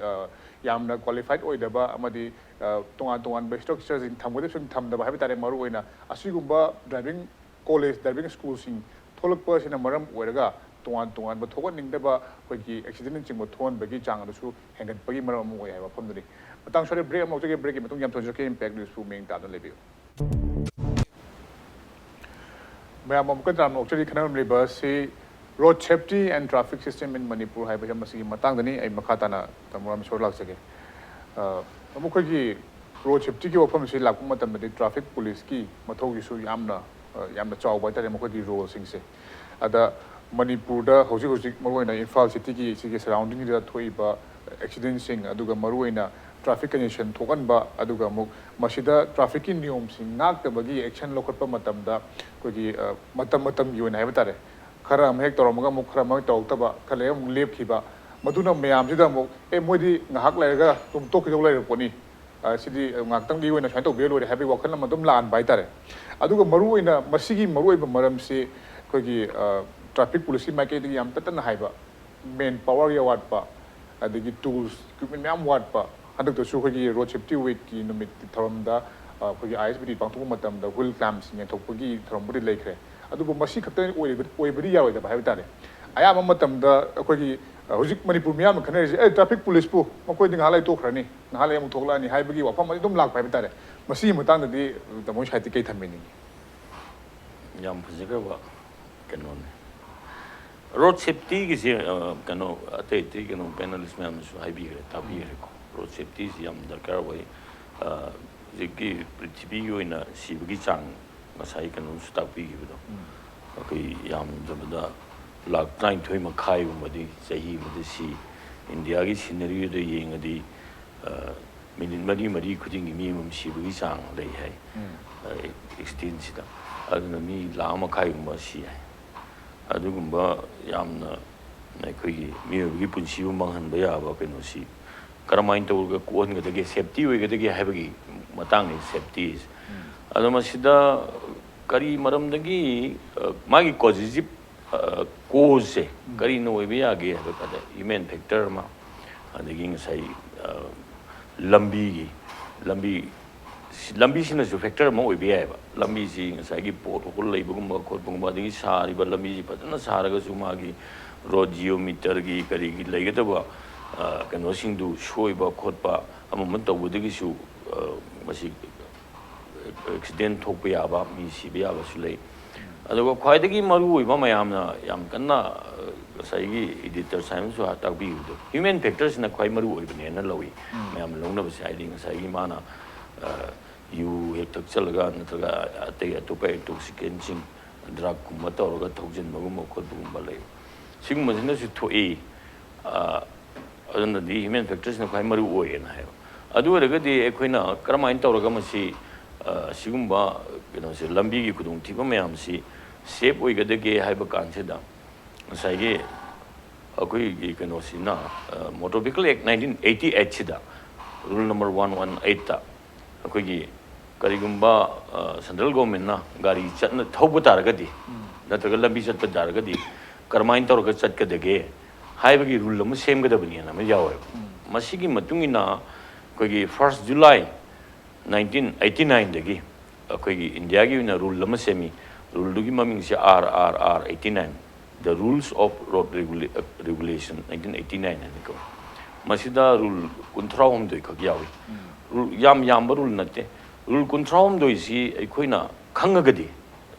ꯌꯥꯝꯅ ꯀ꯭ꯋꯥꯂꯤꯐꯥꯏꯠ ꯑꯣꯏꯗꯕ ꯑꯃꯗꯤ ꯇꯣꯉꯥꯟ ꯇꯣꯉꯥꯟꯕ ꯏꯁꯇ꯭ꯔꯛꯆꯔꯁꯤꯡ ꯊꯝꯒꯗꯕꯁꯤꯡ ꯊꯝꯗꯕ ꯍꯥꯏꯕ ꯇꯥꯔꯦ꯫ ꯃꯔꯨꯑꯣꯏꯅ ꯑꯁꯤꯒꯨꯝꯕ ꯗ꯭ꯔꯥꯏꯚꯤꯡ ꯀꯣꯂꯦꯖ, ꯗ꯭ꯔꯥꯏꯚꯤꯡ ꯁ꯭ꯀꯨꯜꯁꯤꯡ ꯊꯣꯛꯂꯛꯄ ꯑꯁꯤꯅ ꯃꯔꯝ ꯑꯣꯏꯔꯒ ꯇꯣꯉꯥꯟ ꯇꯣꯉꯥꯟꯕ ꯊꯣꯛꯍꯟꯅꯤꯡꯗꯕ ꯑꯩꯈꯣꯏꯒꯤ ꯑꯦꯛꯁꯤꯗꯦꯟꯅꯆꯤꯡꯕ ꯊꯣꯛꯍꯟꯕꯒꯤ ꯆꯥꯡ ꯑꯗꯨꯁꯨ ꯍꯦꯟꯒꯠꯄꯒꯤ ꯃꯔꯝ ꯑꯃ ꯑꯣꯏ ꯍꯥꯏꯕ ꯋꯥꯐꯝꯗꯨꯅꯤ꯫ ꯃꯇꯥꯡ ꯁ꯭ꯋꯥꯏꯗ ꯕ꯭ꯔꯦꯛ ꯑꯃ ꯂꯧꯖꯒꯦ꯫ ꯕ꯭ꯔꯦꯛꯀꯤ ꯃꯇꯨꯡ ꯌꯥꯝ ꯊꯣꯏꯖꯔꯛꯀꯦ꯫ ꯏꯝꯄꯦꯛ ꯅ꯭ꯌꯨꯁꯄꯨ ꯃꯤꯠꯌꯦꯡ ꯇꯥꯗꯨꯅ ꯂꯩꯕꯤꯌꯨ꯫ ꯃꯌꯥꯝ ꯑꯃꯨꯛꯀ ꯇꯔꯥꯝꯅ ꯑꯣꯛꯆꯔꯤ꯫ ꯈꯟꯅꯔꯝꯂꯤꯕ ꯑꯁꯤ Road Safety and Traffic System in Manipur ꯍꯥꯏꯕ ꯍꯤꯔꯝ ꯑꯁꯤꯒꯤ ꯃꯇꯥꯡꯗꯅꯤ꯫ ꯑꯩ ꯃꯈꯥ ꯇꯥꯅ ꯇꯥꯃꯣ ꯔꯥꯃꯦꯁꯣꯔ ꯂꯥꯛꯆꯒꯦ꯫ ꯑ, ꯇꯥꯃꯣ, ꯑꯩꯈꯣꯏꯒꯤ ꯔꯣꯗ ꯁꯦꯐꯇꯤꯒꯤ ꯋꯥꯐꯝꯁꯤ ꯂꯥꯛꯄ ꯃꯇꯝꯗꯗꯤ ꯇ꯭ꯔꯥꯐꯤꯛ ꯄꯨꯂꯤꯁꯀꯤ ꯃꯊꯧꯁꯤꯁꯨ ꯌꯥꯝꯅ, ꯑ, ꯌꯥꯝꯅ ꯆꯥꯎꯕ ꯍꯥꯏꯇꯥꯔꯦ, ꯃꯈꯣꯏꯒꯤ ꯔꯣꯜꯁꯤꯡꯁꯦ꯫ ꯑꯗ ꯃꯅꯤꯄꯨꯔꯗ ꯍꯧꯖꯤꯛ ꯍꯧꯖꯤꯛ ꯃꯔꯨꯑꯣꯏꯅ ꯏꯝꯐꯥꯜ ꯁꯤꯇꯤꯒꯤ ꯁꯤꯒꯤ ꯁꯔꯥꯎꯟꯗꯤꯡꯁꯤꯗ ꯊꯣꯛꯏꯕ ꯑꯦꯛꯁꯤꯗꯦꯟꯁꯤꯡ, ꯑꯗꯨꯒ ꯃꯔꯨꯑꯣꯏꯅ ꯇ꯭ꯔꯥꯐꯤꯛ ꯀꯟꯖꯦꯁꯟ ꯊꯣꯛꯍꯟꯕ, ꯑꯗꯨꯒ ꯑꯃꯨꯛ ꯃꯁꯤꯗ ꯇ꯭ꯔꯥꯐꯤꯛꯀꯤ ꯅꯤꯌꯣꯝꯁꯤꯡ ꯉꯥꯛꯇꯕꯒꯤ ꯑꯦꯛꯁꯟ ꯂꯧꯈꯠꯄ ꯃꯇꯝꯗ ꯑꯩꯈꯣꯏꯒꯤ, ꯑ, ꯃꯇꯝ ꯃꯇꯝꯒꯤ ꯑꯣꯏꯅ ꯍꯥꯏꯕ ꯇꯥꯔꯦ, ꯈꯔ ꯑꯃ ꯍꯦꯛ ꯇꯧꯔꯝꯃꯒ ꯑꯃꯨꯛ ꯈꯔ ꯑꯃ ꯍꯦꯛ ꯇꯧꯔꯛꯇꯕ, ꯈꯔ ꯂꯩꯔꯒ ꯑꯃꯨꯛ ꯂꯦꯞꯈꯤꯕ, ꯃꯗꯨꯅ ꯃꯌꯥꯝꯁꯤꯗ ꯑꯃꯨꯛ, "ꯑꯦ, ꯃꯣꯏꯗꯤ ꯉꯥꯏꯍꯥꯛ ꯂꯩꯔꯒ ꯑꯗꯨꯝ ꯇꯣꯛꯈꯤꯗꯧ ꯂꯩꯔ ꯄꯣꯠꯅꯤ, ꯑ, ꯁꯤꯗꯤ ꯉꯥꯏꯍꯥꯛꯇꯪꯒꯤ ꯑꯣꯏꯅ ꯁꯨꯃꯥꯏꯅ ꯇꯧꯕꯤꯔ ꯂꯣꯏꯔꯦ" ꯍꯥꯏꯕꯒꯤ ꯋꯥꯈꯜ ꯑꯃ ꯑꯗꯨꯝ ꯂꯥꯛꯍꯟꯕ ꯍꯥꯏꯇꯥꯔꯦ꯫ ꯑꯗꯨꯒ ꯃꯔꯨꯑꯣꯏꯅ ꯃꯁꯤꯒꯤ ꯃꯔꯨꯑꯣꯏꯕ ꯃꯔꯝꯁꯤ ꯑꯩꯈꯣꯏꯒꯤ, ꯑ, ꯇ꯭ꯔꯥꯐꯤꯛ ꯄꯨꯂꯤꯁꯀꯤ ꯃꯥꯏꯀꯩꯗꯒꯤ ꯌꯥꯝ ꯇꯠꯇꯅ ꯍꯥꯏꯕ, ꯃꯦꯟ ꯄꯥꯋꯔꯒꯤ ꯑꯋꯥꯠꯄ, ꯑꯗꯒꯤ ꯇꯨꯜꯁ, ꯏꯀ꯭ꯋꯤꯞꯃꯦꯟ ꯃꯌꯥꯝ ꯋꯥꯠꯄ꯫ ꯍꯟꯗꯛꯇꯁꯨ ꯑꯩꯈꯣꯏꯒꯤ ꯔꯣꯗ ꯁꯦꯐꯇꯤ ꯋꯤꯛꯀꯤ ꯅꯨꯃꯤꯠ ꯊꯧꯔꯝꯗ, ꯑ, ꯑꯩꯈꯣꯏꯒꯤ ꯑꯥꯏ ꯑꯦꯁ ꯕꯤ ꯇꯤ ꯄꯥꯡꯊꯣꯛꯄ ꯃꯇꯝꯗ ꯍꯨꯏꯜ ꯀ꯭ꯂꯥꯝꯁꯤꯡ ꯌꯦꯟꯊꯣꯛꯄꯒꯤ ꯊꯧꯔꯝꯕꯨꯗꯤ ꯂꯩꯈ꯭ꯔꯦ꯫ ꯑꯗꯨꯕꯨ ꯃꯁꯤ ꯈꯛꯇ ꯑꯣꯏꯕ-, ꯑꯣꯏꯕꯗꯤ ꯌꯥꯔꯣꯏꯗꯕ ꯍꯥꯏꯕ ꯇꯥꯔꯦ꯫ ꯑꯌꯥꯝꯕ ꯃꯇꯝꯗ ꯑꯩꯈꯣꯏꯒꯤ, ꯑ, ꯍꯧꯖꯤꯛ ꯃꯅꯤꯄꯨꯔ ꯃꯤꯌꯥꯝꯅ ꯈꯟꯅꯔꯤꯁꯦ, "ꯑꯦ, ꯇ꯭ꯔꯥꯐꯤꯛ ꯄꯨꯂꯤꯁꯄꯨ, ꯃꯈꯣꯏꯗꯤ ꯉꯥꯏꯍꯥꯛ ꯂꯩ ꯇꯣꯛꯈ꯭ꯔꯅꯤ, ꯉꯥꯏꯍꯥꯛ ꯂꯩ ꯑꯃꯨꯛ ꯊꯣꯛꯂꯛꯑꯅꯤ" ꯍꯥꯏꯕꯒꯤ ꯋꯥꯐꯝ ꯑꯃꯗꯤ ꯑꯗꯨꯝ ꯂꯥꯛꯄ ꯍꯥꯏꯕ ꯇꯥꯔꯦ꯫ ꯃꯁꯤꯒꯤ ꯃꯇꯥꯡꯗꯗꯤ ꯇꯥꯃꯣ ꯁꯥꯏꯠꯇꯤ ꯀꯩ ꯊꯝꯕꯤꯅꯤꯡꯉꯤ? ꯌꯥꯝ ꯐꯖꯈ꯭ꯔꯕ ꯀꯩꯅꯣꯅꯦ꯫ ꯔꯣꯗ ꯁꯦꯐꯇꯤꯒꯤꯁꯦ, ꯑ, ꯀꯩꯅꯣ, ꯑꯇꯩ ꯑꯇꯩ ꯀꯩꯅꯣ ꯄꯦꯅꯦꯂꯤꯁ ꯃꯌꯥꯝꯅꯁꯨ ꯍꯥꯏꯕꯤꯈ꯭ꯔꯦ, ꯇꯥꯛꯄꯤꯈ꯭ꯔꯦꯀꯣ꯫ ꯔꯣꯗ ꯁꯦꯐꯇꯤꯁꯤ ꯌꯥꯝ ꯗꯔꯀꯥꯔ ꯑꯣꯏ꯫ ꯑ, ꯍꯧꯖꯤꯛꯀꯤ ꯄ꯭ꯔꯤꯊꯤꯕꯤꯒꯤ ꯑꯣꯏꯅ ꯁꯤꯕꯒꯤ ꯆꯥꯡ ꯉꯁꯥꯏ ꯀꯩꯅꯣꯁꯨ ꯇꯥꯛꯄꯤꯈꯤꯕꯗꯣ, ꯑꯩꯈꯣꯏ ꯌꯥꯝꯗ꯭ꯔꯕꯗ ꯂꯥꯈ ꯇꯔꯥꯅꯤꯊꯣꯏ ꯃꯈꯥꯏꯒꯨꯝꯕꯗꯤ ꯆꯍꯤ ꯑꯃꯗ ꯁꯤ꯫ ꯏꯟꯗꯤꯌꯥꯒꯤ ꯁꯤꯅꯔꯤꯗ ꯌꯦꯡꯉꯗꯤ, ꯑ, ꯃꯤꯅꯤꯠ ꯃꯔꯤ ꯃꯔꯤ ꯈꯨꯗꯤꯡꯒꯤ ꯃꯤ ꯑꯃꯃꯝ ꯁꯤꯕꯒꯤ ꯆꯥꯡ ꯂꯩ ꯍꯥꯏ, ꯑ, ꯑꯦꯛꯁꯤꯗꯦꯟꯁꯤꯗ꯫ ꯑꯗꯨꯅ ꯃꯤ ꯂꯥꯈ ꯃꯈꯥꯏꯒꯨꯝꯕ ꯁꯤ ꯍꯥꯏ꯫ ꯑꯗꯨꯒꯨꯝꯕ ꯌꯥꯝꯅ ꯑꯩꯈꯣꯏꯒꯤ ꯃꯤꯑꯣꯏꯕꯒꯤ ꯄꯨꯟꯁꯤꯕꯨ ꯃꯥꯡꯍꯟꯕ ꯌꯥꯕ ꯀꯩꯅꯣꯁꯤ ꯀꯔꯝꯍꯥꯏꯅ ꯇꯧꯔꯒ ꯀꯣꯛꯍꯟꯒꯗꯒꯦ, ꯁꯦꯐꯇꯤ ꯑꯣꯏꯒꯗꯒꯦ ꯍꯥꯏꯕꯒꯤ ꯃꯇꯥꯡꯅꯤ, ꯁꯦꯐꯇꯤ꯫ ꯑꯗꯣ ꯃꯁꯤꯗ ꯀꯔꯤ ꯃꯔꯝꯗꯒꯤ, ꯑ, ꯃꯥꯒꯤ ꯀꯣꯖꯤꯇꯤꯚ, ꯑ, ꯀꯣꯖꯁꯦ ꯀꯔꯤꯅ ꯑꯣꯏꯕ ꯌꯥꯒꯦ ꯍꯥꯏꯕ ꯀꯥꯟꯗ, ꯍ꯭ꯌꯨꯃꯦꯟ ꯐꯦꯛꯇꯔ ꯑꯃ, ꯑꯗꯒꯤ ꯉꯁꯥꯏ, ꯑ, ꯂꯝꯕꯤꯒꯤ, ꯂꯝꯕꯤ, ꯂꯝꯕꯤꯁꯤꯅꯁꯨ ꯐꯦꯛꯇꯔ ꯑꯃ ꯑꯣꯏꯕ ꯌꯥꯏꯑꯕ꯫ ꯂꯝꯕꯤꯁꯤ ꯉꯁꯥꯏꯒꯤ ꯄꯣꯠ ꯍꯣꯜ ꯂꯩꯕꯒꯨꯝꯕ ꯈꯣꯠꯄꯒꯨꯝꯕ, ꯑꯗꯒꯤ ꯁꯥꯔꯤꯕ ꯂꯝꯕꯤꯁꯤ ꯐꯖꯅ ꯁꯥꯔꯒꯁꯨ ꯃꯥꯒꯤ ꯔꯣꯗ ꯖꯤꯑꯣꯃꯤꯇꯔꯒꯤ ꯀꯔꯤꯒꯤ ꯂꯩꯒꯗꯕ, ꯑ, ꯀꯩꯅꯣꯁꯤꯡꯗꯨ ꯁꯣꯏꯕ ꯈꯣꯠꯄ ꯑꯃ ꯑꯃ ꯇꯧꯕꯗꯒꯤꯁꯨ, ꯑ, ꯃꯁꯤ ꯑꯦꯛꯁꯤꯗꯦꯟ ꯊꯣꯛꯄ ꯌꯥꯕ, ꯃꯤ ꯁꯤꯕ ꯌꯥꯕꯁꯨ ꯂꯩ꯫ ꯑꯗꯨꯒ ꯈ꯭ꯋꯥꯏꯗꯒꯤ ꯃꯔꯨꯑꯣꯏꯕ ꯃꯌꯥꯝꯅ ꯌꯥꯝ ꯀꯟꯅ, ꯑ, ꯉꯁꯥꯏꯒꯤ ꯏꯗꯤꯇꯔ ꯁꯥꯏꯃꯟꯁꯨ ꯇꯥꯛꯄꯤꯕꯗꯣ, ꯍ꯭ꯌꯨꯃꯦꯟ ꯐꯦꯛꯇꯔꯁꯤꯅ ꯈ꯭ꯋꯥꯏ ꯃꯔꯨꯑꯣꯏꯕꯅꯦꯅ ꯂꯧꯏ꯫ ꯃꯌꯥꯝꯅ ꯂꯧꯅꯕꯁꯦ ꯍꯥꯏꯗꯤ ꯉꯁꯥꯏꯒꯤ ꯃꯥꯅ, ꯑ, ꯌꯨ ꯍꯦꯛ ꯊꯛꯆꯜꯂꯒ ꯅꯠꯇ꯭ꯔꯒ ꯑꯇꯩ ꯑꯇꯣꯞꯄ ꯏꯟꯇꯣꯛꯁꯤꯀꯦꯟꯁꯤꯡ, ꯗ꯭ꯔꯒꯀꯨꯝꯕ ꯇꯧꯔꯒ ꯊꯧꯖꯤꯟꯕꯒꯨꯝꯕ ꯈꯣꯠꯄꯒꯨꯝꯕ ꯂꯩ꯫ ꯁꯤꯒꯨꯝꯕꯁꯤꯅꯁꯨ ꯊꯣꯛꯏ꯫ ꯑ, ꯑꯗꯨꯅꯗꯤ ꯍ꯭ꯌꯨꯃꯦꯟ ꯐꯦꯛꯇꯔꯁꯤꯅ ꯈ꯭ꯋꯥꯏ ꯃꯔꯨ ꯑꯣꯏꯌꯦꯅ ꯍꯥꯏꯕ꯫ ꯑꯗꯨ ꯑꯣꯏꯔꯒꯗꯤ ꯑꯩꯈꯣꯏꯅ ꯀꯔꯝꯍꯥꯏꯅ ꯇꯧꯔꯒ ꯃꯁꯤ, ꯑ, ꯁꯤꯒꯨꯝꯕ ꯀꯩꯅꯣꯁꯦ, ꯂꯝꯕꯤꯒꯤ ꯈꯨꯗꯣꯡꯊꯤꯕ ꯃꯌꯥꯝꯁꯤ ꯁꯦꯐ ꯑꯣꯏꯒꯗꯒꯦ ꯍꯥꯏꯕ ꯀꯥꯟꯁꯤꯗ, ꯉꯁꯥꯏꯒꯤ ꯑꯩꯈꯣꯏꯒꯤ ꯀꯩꯅꯣꯁꯤꯅ, ꯑ, Motor Vehicle Act nineteen eighty eight ꯁꯤꯗ rule number one one eight ꯑꯩꯈꯣꯏꯒꯤ ꯀꯔꯤꯒꯨꯝꯕ, ꯑ, ꯁꯦꯟꯇ꯭ꯔꯦꯜ ꯒꯣꯔꯃꯦꯟꯅ ꯒꯥꯔꯤ ꯆꯠꯅ ꯊꯧꯕ ꯇꯥꯔꯒꯗꯤ, ꯅꯠꯇ꯭ꯔꯒ ꯂꯝꯕꯤ ꯆꯠꯄ ꯇꯥꯔꯒꯗꯤ ꯀꯔꯝꯍꯥꯏꯅ ꯇꯧꯔꯒ ꯆꯠꯀꯗꯒꯦ ꯍꯥꯏꯕꯒꯤ ꯔꯨꯜ ꯑꯃ ꯁꯦꯝꯒꯗꯕꯅꯤꯅ ꯑꯃ ꯌꯥꯎꯋꯦꯕ꯫ ꯃꯁꯤꯒꯤ ꯃꯇꯨꯡ ꯏꯟꯅ ꯑꯩꯈꯣꯏꯒꯤ first July nineteen eighty nineꯗꯒꯤ ꯑꯩꯈꯣꯏꯒꯤ ꯏꯟꯗꯤꯌꯥꯒꯤ ꯑꯣꯏꯅ ꯔꯨꯜ ꯑꯃ ꯁꯦꯝꯃꯤ꯫ ꯔꯨꯜꯗꯨꯒꯤ ꯃꯃꯤꯡꯁꯦ R R R eighty nine, The Rules of Road Regula-, Regulation nineteen eighty nine ꯍꯥꯏꯅ ꯀꯧꯏ꯫ ꯃꯁꯤꯗ ꯔꯨꯜ ꯀꯨꯟꯊ꯭ꯔꯥ ꯍꯨꯝꯗꯣꯏ ꯈꯛ ꯌꯥꯎꯏ꯫ ꯔꯨꯜ ꯌꯥꯝ ꯌꯥꯝꯕ ꯔꯨꯜ ꯅꯠꯇꯦ꯫ ꯔꯨꯜ ꯀꯨꯟꯊ꯭ꯔꯥ ꯍꯨꯝꯗꯣꯏꯁꯤ ꯑꯩꯈꯣꯏꯅ ꯈꯪꯉꯒꯗꯤ,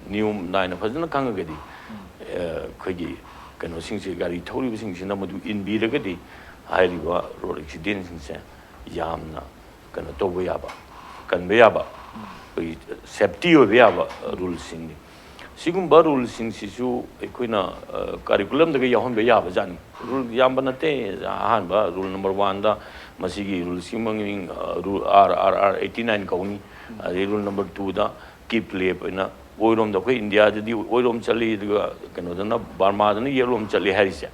ꯅꯤꯌꯣꯝ ꯅꯥꯏꯅ ꯐꯖꯅ ꯈꯪꯉꯒꯗꯤ, ꯑ, ꯑꯩꯈꯣꯏꯒꯤ ꯀꯩꯅꯣꯁꯤꯡꯁꯦ, ꯒꯥꯔꯤ ꯊꯧꯔꯤꯕꯁꯤꯡꯁꯤꯅ ꯃꯗꯨ ꯏꯟꯕꯤꯔꯒꯗꯤ ꯍꯥꯏꯔꯤꯕ ꯔꯣꯗ ꯑꯦꯛꯁꯤꯗꯦꯟꯁꯤꯡꯁꯦ ꯌꯥꯝꯅ ꯀꯩꯅꯣ ꯇꯧꯕ ꯌꯥꯕ, ꯀꯟꯕ ꯌꯥꯕ, ꯑꯩꯈꯣꯏꯒꯤ ꯁꯦꯐꯇꯤ ꯑꯣꯏꯕ ꯌꯥꯕ ꯔꯨꯜꯁꯤꯡꯅꯤ꯫ ꯁꯤꯒꯨꯝꯕ ꯔꯨꯜꯁꯤꯡꯁꯤꯁꯨ ꯑꯩꯈꯣꯏꯅ, ꯑ, ꯀꯔꯤꯀꯨꯂꯝꯗꯒ ꯌꯥꯎꯍꯟꯕ ꯌꯥꯕꯖꯥꯠꯅꯤ꯫ ꯔꯨꯜ ꯌꯥꯝꯕ ꯅꯠꯇꯦ꯫ ꯑꯍꯥꯟꯕ ꯔꯨꯜ ꯅꯝꯕꯔ ꯋꯥꯟꯗ ꯃꯁꯤꯒꯤ ꯔꯨꯜꯁꯤꯒꯤ ꯃꯃꯤꯡ, ꯑ, rule R R R eighty nine ꯀꯧꯅꯤ꯫ ꯑꯗꯩ ꯔꯨꯜ ꯅꯝꯕꯔ ꯇꯨꯗ ꯀꯤꯞ ꯂꯦꯐ ꯑꯣꯏꯅ ꯑꯣꯏꯔꯣꯝꯗ, ꯑꯩꯈꯣꯏ ꯏꯟꯗꯤꯌꯥꯗꯗꯤ ꯑꯣꯏꯔꯣꯝ ꯆꯠꯂꯤ, ꯑꯗꯨꯒ ꯀꯩꯅꯣꯗꯅ, ꯕꯔꯃꯥꯗꯅ ꯌꯦꯠꯂꯣꯝ ꯆꯠꯂꯤ ꯍꯥꯏꯔꯤꯁꯦ꯫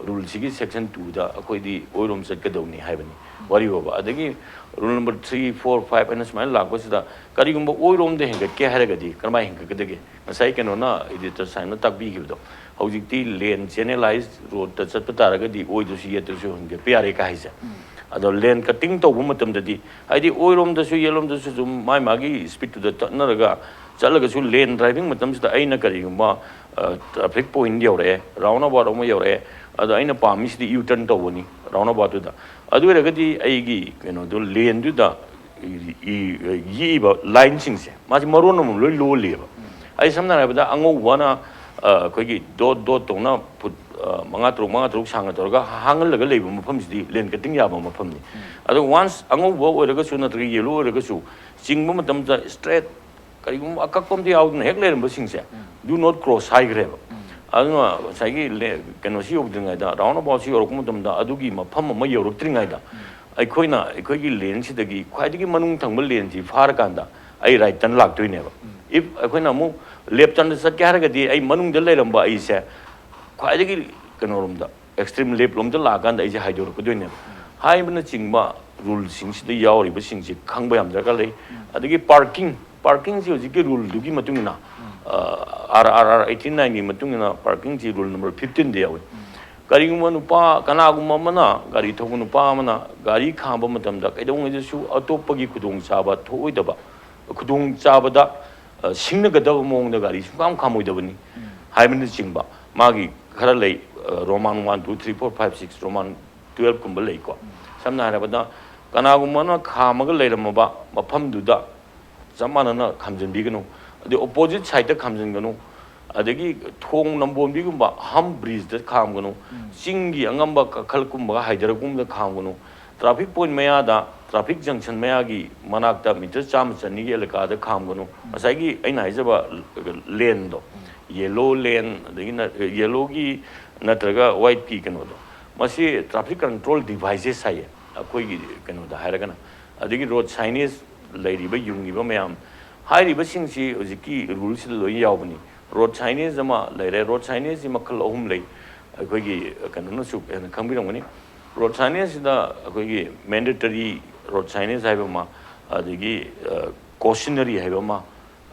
ꯔꯨꯜꯁꯤꯒꯤ ꯁꯦꯛꯁꯟ ꯇꯨꯗ ꯑꯩꯈꯣꯏꯗꯤ ꯑꯣꯏꯔꯣꯝ ꯆꯠꯀꯗꯧꯅꯤ ꯍꯥꯏꯕꯅꯤ꯫ ꯋꯥꯔꯤ ꯐꯥꯎꯕ꯫ ꯑꯗꯒꯤ rule number three, four, five ꯍꯥꯏꯅ ꯁꯨꯃꯥꯏꯅ ꯂꯥꯛꯄꯁꯤꯗ, ꯀꯔꯤꯒꯨꯝꯕ ꯑꯣꯏꯔꯣꯝꯗ ꯍꯦꯟꯒꯠꯀꯦ ꯍꯥꯏꯔꯒꯗꯤ ꯀꯔꯝꯍꯥꯏꯅ ꯍꯦꯟꯒꯠꯀꯗꯒꯦ? ꯉꯁꯥꯏ ꯀꯩꯅꯣꯅ, ꯏꯗꯤꯇꯔ ꯁꯥꯏꯅ ꯇꯥꯛꯄꯤꯈꯤꯕꯗꯣ, ꯍꯧꯖꯤꯛꯇꯤ ꯂꯦꯟ ꯆꯦꯅꯦꯂꯥꯏꯁ ꯔꯣꯗꯇ ꯆꯠꯄ ꯇꯥꯔꯒꯗꯤ ꯑꯣꯏꯗꯁꯨ ꯌꯦꯠꯇꯁꯨ ꯍꯦꯟꯒꯠꯄ ꯌꯥꯔꯦ ꯀ ꯍꯥꯏꯁꯦ꯫ ꯑꯗꯣ ꯂꯦꯟ ꯀꯠꯇꯤꯡ ꯇꯧꯕ ꯃꯇꯝꯗꯗꯤ, ꯍꯥꯏꯗꯤ ꯑꯣꯏꯔꯣꯝꯗꯁꯨ ꯌꯦꯠꯂꯣꯝꯗꯁꯨ ꯑꯗꯨꯝ ꯃꯥꯏ ꯃꯥꯒꯤ ꯁ꯭ꯄꯤꯠꯇꯨꯗ ꯆꯠꯅꯔꯒ ꯆꯠꯂꯒꯁꯨ, ꯂꯦꯟ ꯗ꯭ꯔꯥꯏꯚꯤꯡ ꯃꯇꯝꯁꯤꯗ ꯑꯩꯅ ꯀꯔꯤꯒꯨꯝꯕ ꯇ꯭ꯔꯥꯐꯤꯛ ꯄꯣꯏꯟꯠ ꯌꯧꯔꯛꯑꯦ, ꯔꯥꯎꯟ ꯑꯕꯥꯎꯠ ꯑꯃ ꯌꯧꯔꯛꯑꯦ, ꯑꯗꯣ ꯑꯩꯅ ꯄꯥꯝꯃꯤꯁꯤꯗꯤ ꯌꯨ ꯇꯔꯟ ꯇꯧꯕꯅꯤ ꯔꯥꯎꯟ ꯑꯕꯥꯎꯠꯇꯨꯗ꯫ ꯑꯗꯨ ꯑꯣꯏꯔꯒꯗꯤ ꯑꯩꯒꯤ ꯀꯩꯅꯣꯗꯣ, ꯂꯦꯟꯗꯨꯗ ꯌꯦꯛꯏꯕ ꯂꯥꯏꯟꯁꯤꯡꯁꯦ, ꯃꯥꯁꯦ ꯃꯔꯣꯟ ꯑꯃ ꯂꯣꯏ ꯂꯣꯜꯂꯤꯑꯕ꯫ ꯑꯩ ꯁꯝꯅ ꯍꯥꯏꯔꯕꯗ, ꯑꯉꯧꯕꯅ, ꯑ, ꯑꯩꯈꯣꯏꯒꯤ ꯗꯣꯠ ꯗꯣꯠ ꯇꯧꯅ ꯐꯨꯠ, ꯑ, ꯃꯉꯥ ꯇꯔꯨꯛ, ꯃꯉꯥ ꯇꯔꯨꯛ ꯁꯥꯡꯅ ꯇꯧꯔꯒ ꯍꯥꯡꯍꯜꯂꯒ ꯂꯩꯕ ꯃꯐꯝꯁꯤꯗꯤ ꯂꯦꯟ ꯀꯠꯇꯤꯡ ꯌꯥꯕ ꯃꯐꯝꯅꯤ꯫ ꯑꯗꯣ ꯋꯥꯟꯁ ꯑꯉꯧꯕ ꯑꯣꯏꯔꯒꯁꯨ ꯅꯠꯇ꯭ꯔꯒ ꯌꯦꯂꯣ ꯑꯣꯏꯔꯒꯁꯨ ꯆꯤꯡꯕ ꯃꯇꯝꯗ ꯏꯁꯇ꯭ꯔꯦꯠ ꯀꯔꯤꯒꯨꯝꯕ ꯑꯀꯛꯄ ꯑꯝꯇ ꯌꯥꯎꯗꯅ ꯍꯦꯛ ꯂꯩꯔꯝꯕꯁꯤꯡꯁꯦ, "Do not cross" ꯍꯥꯏꯈ꯭ꯔꯦꯕ꯫ ꯑꯗꯨꯅ ꯉꯁꯥꯏꯒꯤ ꯂꯦ-, ꯀꯩꯅꯣꯁꯤ ꯌꯧꯗ꯭ꯔꯤꯉꯩꯗ, ꯔꯥꯎꯟ ꯑꯕꯥꯎꯠꯁꯤ ꯌꯧꯔꯛꯄ ꯃꯇꯝꯗ, ꯑꯗꯨꯒꯤ ꯃꯐꯝ ꯑꯃ ꯌꯧꯔꯛꯇ꯭ꯔꯤꯉꯩꯗ, ꯑꯩꯈꯣꯏꯅ ꯑꯩꯈꯣꯏꯒꯤ ꯂꯦꯟꯁꯤꯗꯒꯤ ꯈ꯭ꯋꯥꯏꯗꯒꯤ ꯃꯅꯨꯡ ꯊꯪꯕ ꯂꯦꯟꯁꯤ ꯐꯥꯔꯀꯥꯟꯗ ꯑꯩ ꯔꯥꯏꯠ ꯇꯔꯟ ꯂꯥꯛꯇꯣꯏꯅꯦꯕ꯫ ꯏꯐ ꯑꯩꯈꯣꯏꯅ ꯑꯃꯨꯛ ꯂꯦꯐ ꯇꯔꯟꯗ ꯆꯠꯀꯦ ꯍꯥꯏꯔꯒꯗꯤ, ꯑꯩ ꯃꯅꯨꯡꯗ ꯂꯩꯔꯝꯕ ꯑꯩꯁꯦ ꯈ꯭ꯋꯥꯏꯗꯒꯤ ꯀꯩꯅꯣꯔꯣꯝꯗ, ꯑꯦꯛꯁꯇ꯭ꯔꯤꯝ ꯂꯦꯐ ꯂꯣꯝꯗ ꯂꯥꯛꯑꯀꯥꯟꯗ ꯑꯩꯁꯦ ꯍꯥꯏꯗꯣꯔꯛꯀꯗꯣꯏꯅꯦꯕ꯫ ꯍꯥꯏꯕꯅꯆꯤꯡꯕ ꯔꯨꯜꯁꯤꯡꯁꯤꯗ ꯌꯥꯎꯔꯤꯕꯁꯤꯡꯁꯤ ꯈꯪꯕ ꯌꯥꯝ ꯗꯔꯀꯥꯔ ꯂꯩ꯫ ꯑꯗꯒꯤ ꯄꯥꯔꯀꯤꯡ, ꯄꯥꯔꯀꯤꯡꯁꯤ ꯍꯧꯖꯤꯛꯀꯤ ꯔꯨꯜꯗꯨꯒꯤ ꯃꯇꯨꯡ ꯏꯟꯅ, ꯑꯥꯔ ꯑꯥꯔ ꯑꯥꯔ ꯑꯩꯠꯇꯤꯟ ꯅꯥꯏꯟꯒꯤ ꯃꯇꯨꯡ ꯏꯟꯅ ꯄꯥꯔꯀꯤꯡꯁꯤ ꯔꯨꯜ ꯅꯝꯕꯔ ꯐꯤꯐꯇꯤꯟꯗ ꯌꯥꯎꯏ꯫ ꯀꯔꯤꯒꯨꯝꯕ ꯅꯨꯄꯥ, ꯀꯅꯥꯒꯨꯝꯕ ꯑꯃꯅ, ꯒꯥꯔꯤ ꯊꯧꯕ ꯅꯨꯄꯥ ꯑꯃꯅ ꯒꯥꯔꯤ ꯈꯥꯝꯕ ꯃꯇꯝꯗ ꯀꯩꯗꯧꯉꯩꯗꯁꯨ ꯑꯇꯣꯞꯄꯒꯤ ꯈꯨꯗꯣꯡꯆꯥꯕ ꯊꯣꯛꯑꯣꯏꯗꯕ, ꯈꯨꯗꯣꯡꯆꯥꯕꯗ, ꯑ, ꯁꯤꯡꯅꯒꯗꯕ ꯃꯑꯣꯡꯗ ꯒꯥꯔꯤ ꯁꯨꯡꯈꯥꯝ ꯈꯥꯝꯃꯣꯏꯗꯕꯅꯤ ꯍꯥꯏꯕꯅꯆꯤꯡꯕ ꯃꯥꯒꯤ ꯈꯔ ꯂꯩ꯫ ꯑ, Roman one, two, three, four, five, six, Roman twelve ꯀꯨꯝꯕ ꯂꯩꯀꯣ꯫ ꯁꯝꯅ ꯍꯥꯏꯔꯕꯗ, ꯀꯅꯥꯒꯨꯝꯕ ꯑꯃꯅ ꯈꯥꯝꯃꯒ ꯂꯩꯔꯝꯃꯕ ꯃꯐꯝꯗꯨꯗ ꯆꯞ ꯃꯥꯟꯅꯅ ꯈꯥꯝꯖꯤꯟꯕꯤꯒꯅꯨ, ꯑꯗꯩ ꯑꯣꯄꯣꯖꯤꯠ ꯁꯥꯏꯗꯇ ꯈꯥꯝꯖꯤꯟꯒꯅꯨ, ꯑꯗꯒꯤ ꯊꯣꯡ ꯅꯝꯕꯣꯟꯕꯤꯒꯨꯝꯕ ꯍꯝ ꯕ꯭ꯔꯤꯖꯇ ꯈꯥꯝꯒꯅꯨ꯫ ꯆꯤꯡꯒꯤ ꯑꯉꯝꯕ ꯀꯥꯈꯜ ꯀꯨꯝꯕꯒ ꯍꯥꯏꯊꯔꯛꯄꯒꯨꯝꯕꯗ ꯈꯥꯝꯒꯅꯨ꯫ ꯇ꯭ꯔꯥꯐꯤꯛ ꯄꯣꯏꯟꯠ ꯃꯌꯥꯗ, ꯇ꯭ꯔꯥꯐꯤꯛ ꯖꯪꯁꯟ ꯃꯌꯥꯒꯤ ꯃꯅꯥꯛꯇ ꯃꯤꯇꯔ ꯆꯥꯝꯃ ꯆꯅꯤꯒꯤ ꯑꯦꯂꯀꯥꯗ ꯈꯥꯝꯒꯅꯨ꯫ ꯉꯁꯥꯏꯒꯤ ꯑꯩꯅ ꯍꯥꯏꯖꯕ ꯂꯦꯟꯗꯣ, ꯌꯦꯂꯣ ꯂꯦꯟ, ꯑꯗꯒꯤ ꯅ-, ꯌꯦꯂꯣꯒꯤ ꯅꯠꯇ꯭ꯔꯒ ꯋꯥꯏꯠꯀꯤ ꯀꯩꯅꯣꯗꯣ, ꯃꯁꯤ ꯇ꯭ꯔꯥꯐꯤꯛ ꯀꯟꯇ꯭ꯔꯣꯜ ꯗꯤꯚꯥꯏꯁꯦꯁ ꯍꯥꯏꯌꯦ ꯑꯩꯈꯣꯏꯒꯤ ꯀꯩꯅꯣꯗ ꯍꯥꯏꯔꯒꯅ꯫ ꯑꯗꯒꯤ ꯔꯣꯗ ꯁꯥꯏꯅꯦꯖ ꯂꯩꯔꯤꯕ, ꯌꯨꯡꯉꯤꯕ ꯃꯌꯥꯝ, ꯍꯥꯏꯔꯤꯕꯁꯤꯡꯁꯤ ꯍꯧꯖꯤꯛꯀꯤ ꯔꯨꯜꯁꯤꯗ ꯂꯣꯏ ꯌꯥꯎꯕꯅꯤ꯫ ꯔꯣꯗ ꯁꯥꯏꯅꯦꯖ ꯑꯃ ꯂꯩꯔꯦ, ꯔꯣꯗ ꯁꯥꯏꯅꯦꯖꯁꯤ ꯃꯈꯜ ꯑꯍꯨꯝ ꯂꯩ꯫ ꯑꯩꯈꯣꯏꯒꯤ ꯀꯩꯅꯣꯅꯁꯨ ꯍꯦꯟꯅ ꯈꯪꯕꯤꯔꯝꯒꯅꯤ꯫ ꯔꯣꯗ ꯁꯥꯏꯅꯦꯖꯁꯤꯗ ꯑꯩꯈꯣꯏꯒꯤ ꯃꯦꯟꯗꯦꯇꯔꯤ ꯔꯣꯗ ꯁꯥꯏꯅꯦꯖ ꯍꯥꯏꯕ ꯑꯃ, ꯑꯗꯒꯤ ꯀꯣꯁꯅꯔꯤ ꯍꯥꯏꯕ ꯑꯃ,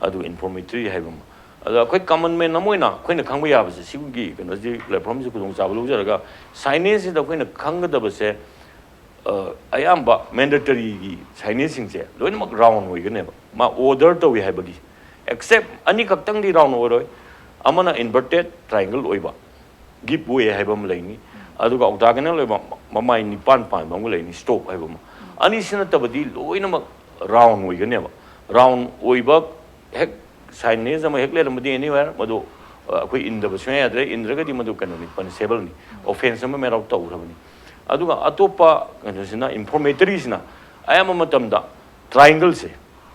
ꯑꯗꯨꯒ ꯏꯟꯐꯣꯔꯃꯦꯇꯔꯤ ꯍꯥꯏꯕ ꯑꯃ꯫ ꯑꯗꯣ ꯑꯩꯈꯣꯏ ꯀꯃꯟ ꯃꯦꯟ ꯑꯃ ꯑꯣꯏꯅ ꯑꯩꯈꯣꯏꯅ ꯈꯪꯕ ꯌꯥꯕꯁꯦ, ꯁꯤꯒꯤ ꯀꯩꯅꯣꯁꯤ, ꯄ꯭ꯂꯦꯠꯐꯣꯔꯝꯁꯤ ꯈꯨꯗꯣꯡꯆꯥꯕ ꯂꯧꯖꯔꯒ, ꯁꯥꯏꯅꯦꯖꯁꯤꯗ ꯑꯩꯈꯣꯏꯅ ꯈꯪꯒꯗꯕꯁꯦ, ꯑ, ꯑꯌꯥꯝꯕ ꯃꯦꯟꯗꯦꯇꯔꯤꯒꯤ ꯁꯥꯏꯅꯦꯖꯁꯤꯡꯁꯦ ꯂꯣꯏꯅꯃꯛ ꯔꯥꯎꯟ ꯑꯣꯏꯒꯅꯦꯕ, ꯃꯥ ꯑꯣꯔꯗꯔ ꯇꯧꯏ ꯍꯥꯏꯕꯒꯤ꯫ ꯑꯦꯛꯁꯦꯞ ꯑꯅꯤꯈꯛꯇꯪꯗꯤ ꯔꯥꯎꯟ ꯑꯣꯏꯔꯣꯏ, ꯑꯃꯅ ꯏꯟꯚꯔꯇꯦꯠ ꯇ꯭ꯔꯥꯏꯡꯒꯜ ꯑꯣꯏꯕ, ꯒꯤꯞ ꯋꯦ ꯍꯥꯏꯕ ꯑꯃ ꯂꯩꯅꯤ, ꯑꯗꯨꯒ ꯑꯣꯛꯇꯥꯒꯅꯦꯜ ꯑꯣꯏꯕ ꯃꯃꯥꯏ ꯅꯤꯄꯥꯟ ꯄꯥꯟꯕ ꯑꯃꯒ ꯂꯩꯅꯤ, ꯁ꯭ꯇꯣꯞ ꯍꯥꯏꯕ ꯑꯃ꯫ ꯑꯅꯤꯁꯤ ꯅꯠꯇꯕꯗꯤ ꯂꯣꯏꯅꯃꯛ ꯔꯥꯎꯟ ꯑꯣꯏꯒꯅꯦꯕ꯫ ꯔꯥꯎꯟ ꯑꯣꯏꯕ ꯍꯦꯛ ꯁꯥꯏꯅꯦꯖ ꯑꯃ ꯍꯦꯛ ꯂꯩꯔꯝꯕꯗꯤ ꯑꯦꯅꯤꯋꯦꯔ ꯃꯗꯨ, ꯑ, ꯑꯩꯈꯣꯏ ꯏꯟꯗꯕ ꯁꯨꯡꯌꯥ ꯌꯥꯗ꯭ꯔꯦ, ꯏꯟꯗ꯭ꯔꯒꯗꯤ ꯃꯗꯨ ꯀꯩꯅꯣꯅꯤ, ꯄꯅꯤꯁꯦꯕꯜꯅꯤ, ꯑꯣꯐꯦꯟꯁ ꯑꯃ ꯃꯦꯔꯥꯎ ꯇꯧꯈ꯭ꯔꯕꯅꯤ꯫ ꯑꯗꯨꯒ ꯑꯇꯣꯞꯄ ꯀꯩꯅꯣꯁꯤꯅ, ꯏꯟꯐꯣꯔꯃꯦꯇꯔꯤꯁꯤꯅ ꯑꯌꯥꯝꯕ ꯃꯇꯝꯗ ꯇ꯭ꯔꯥꯏꯡꯒꯜꯁꯦ,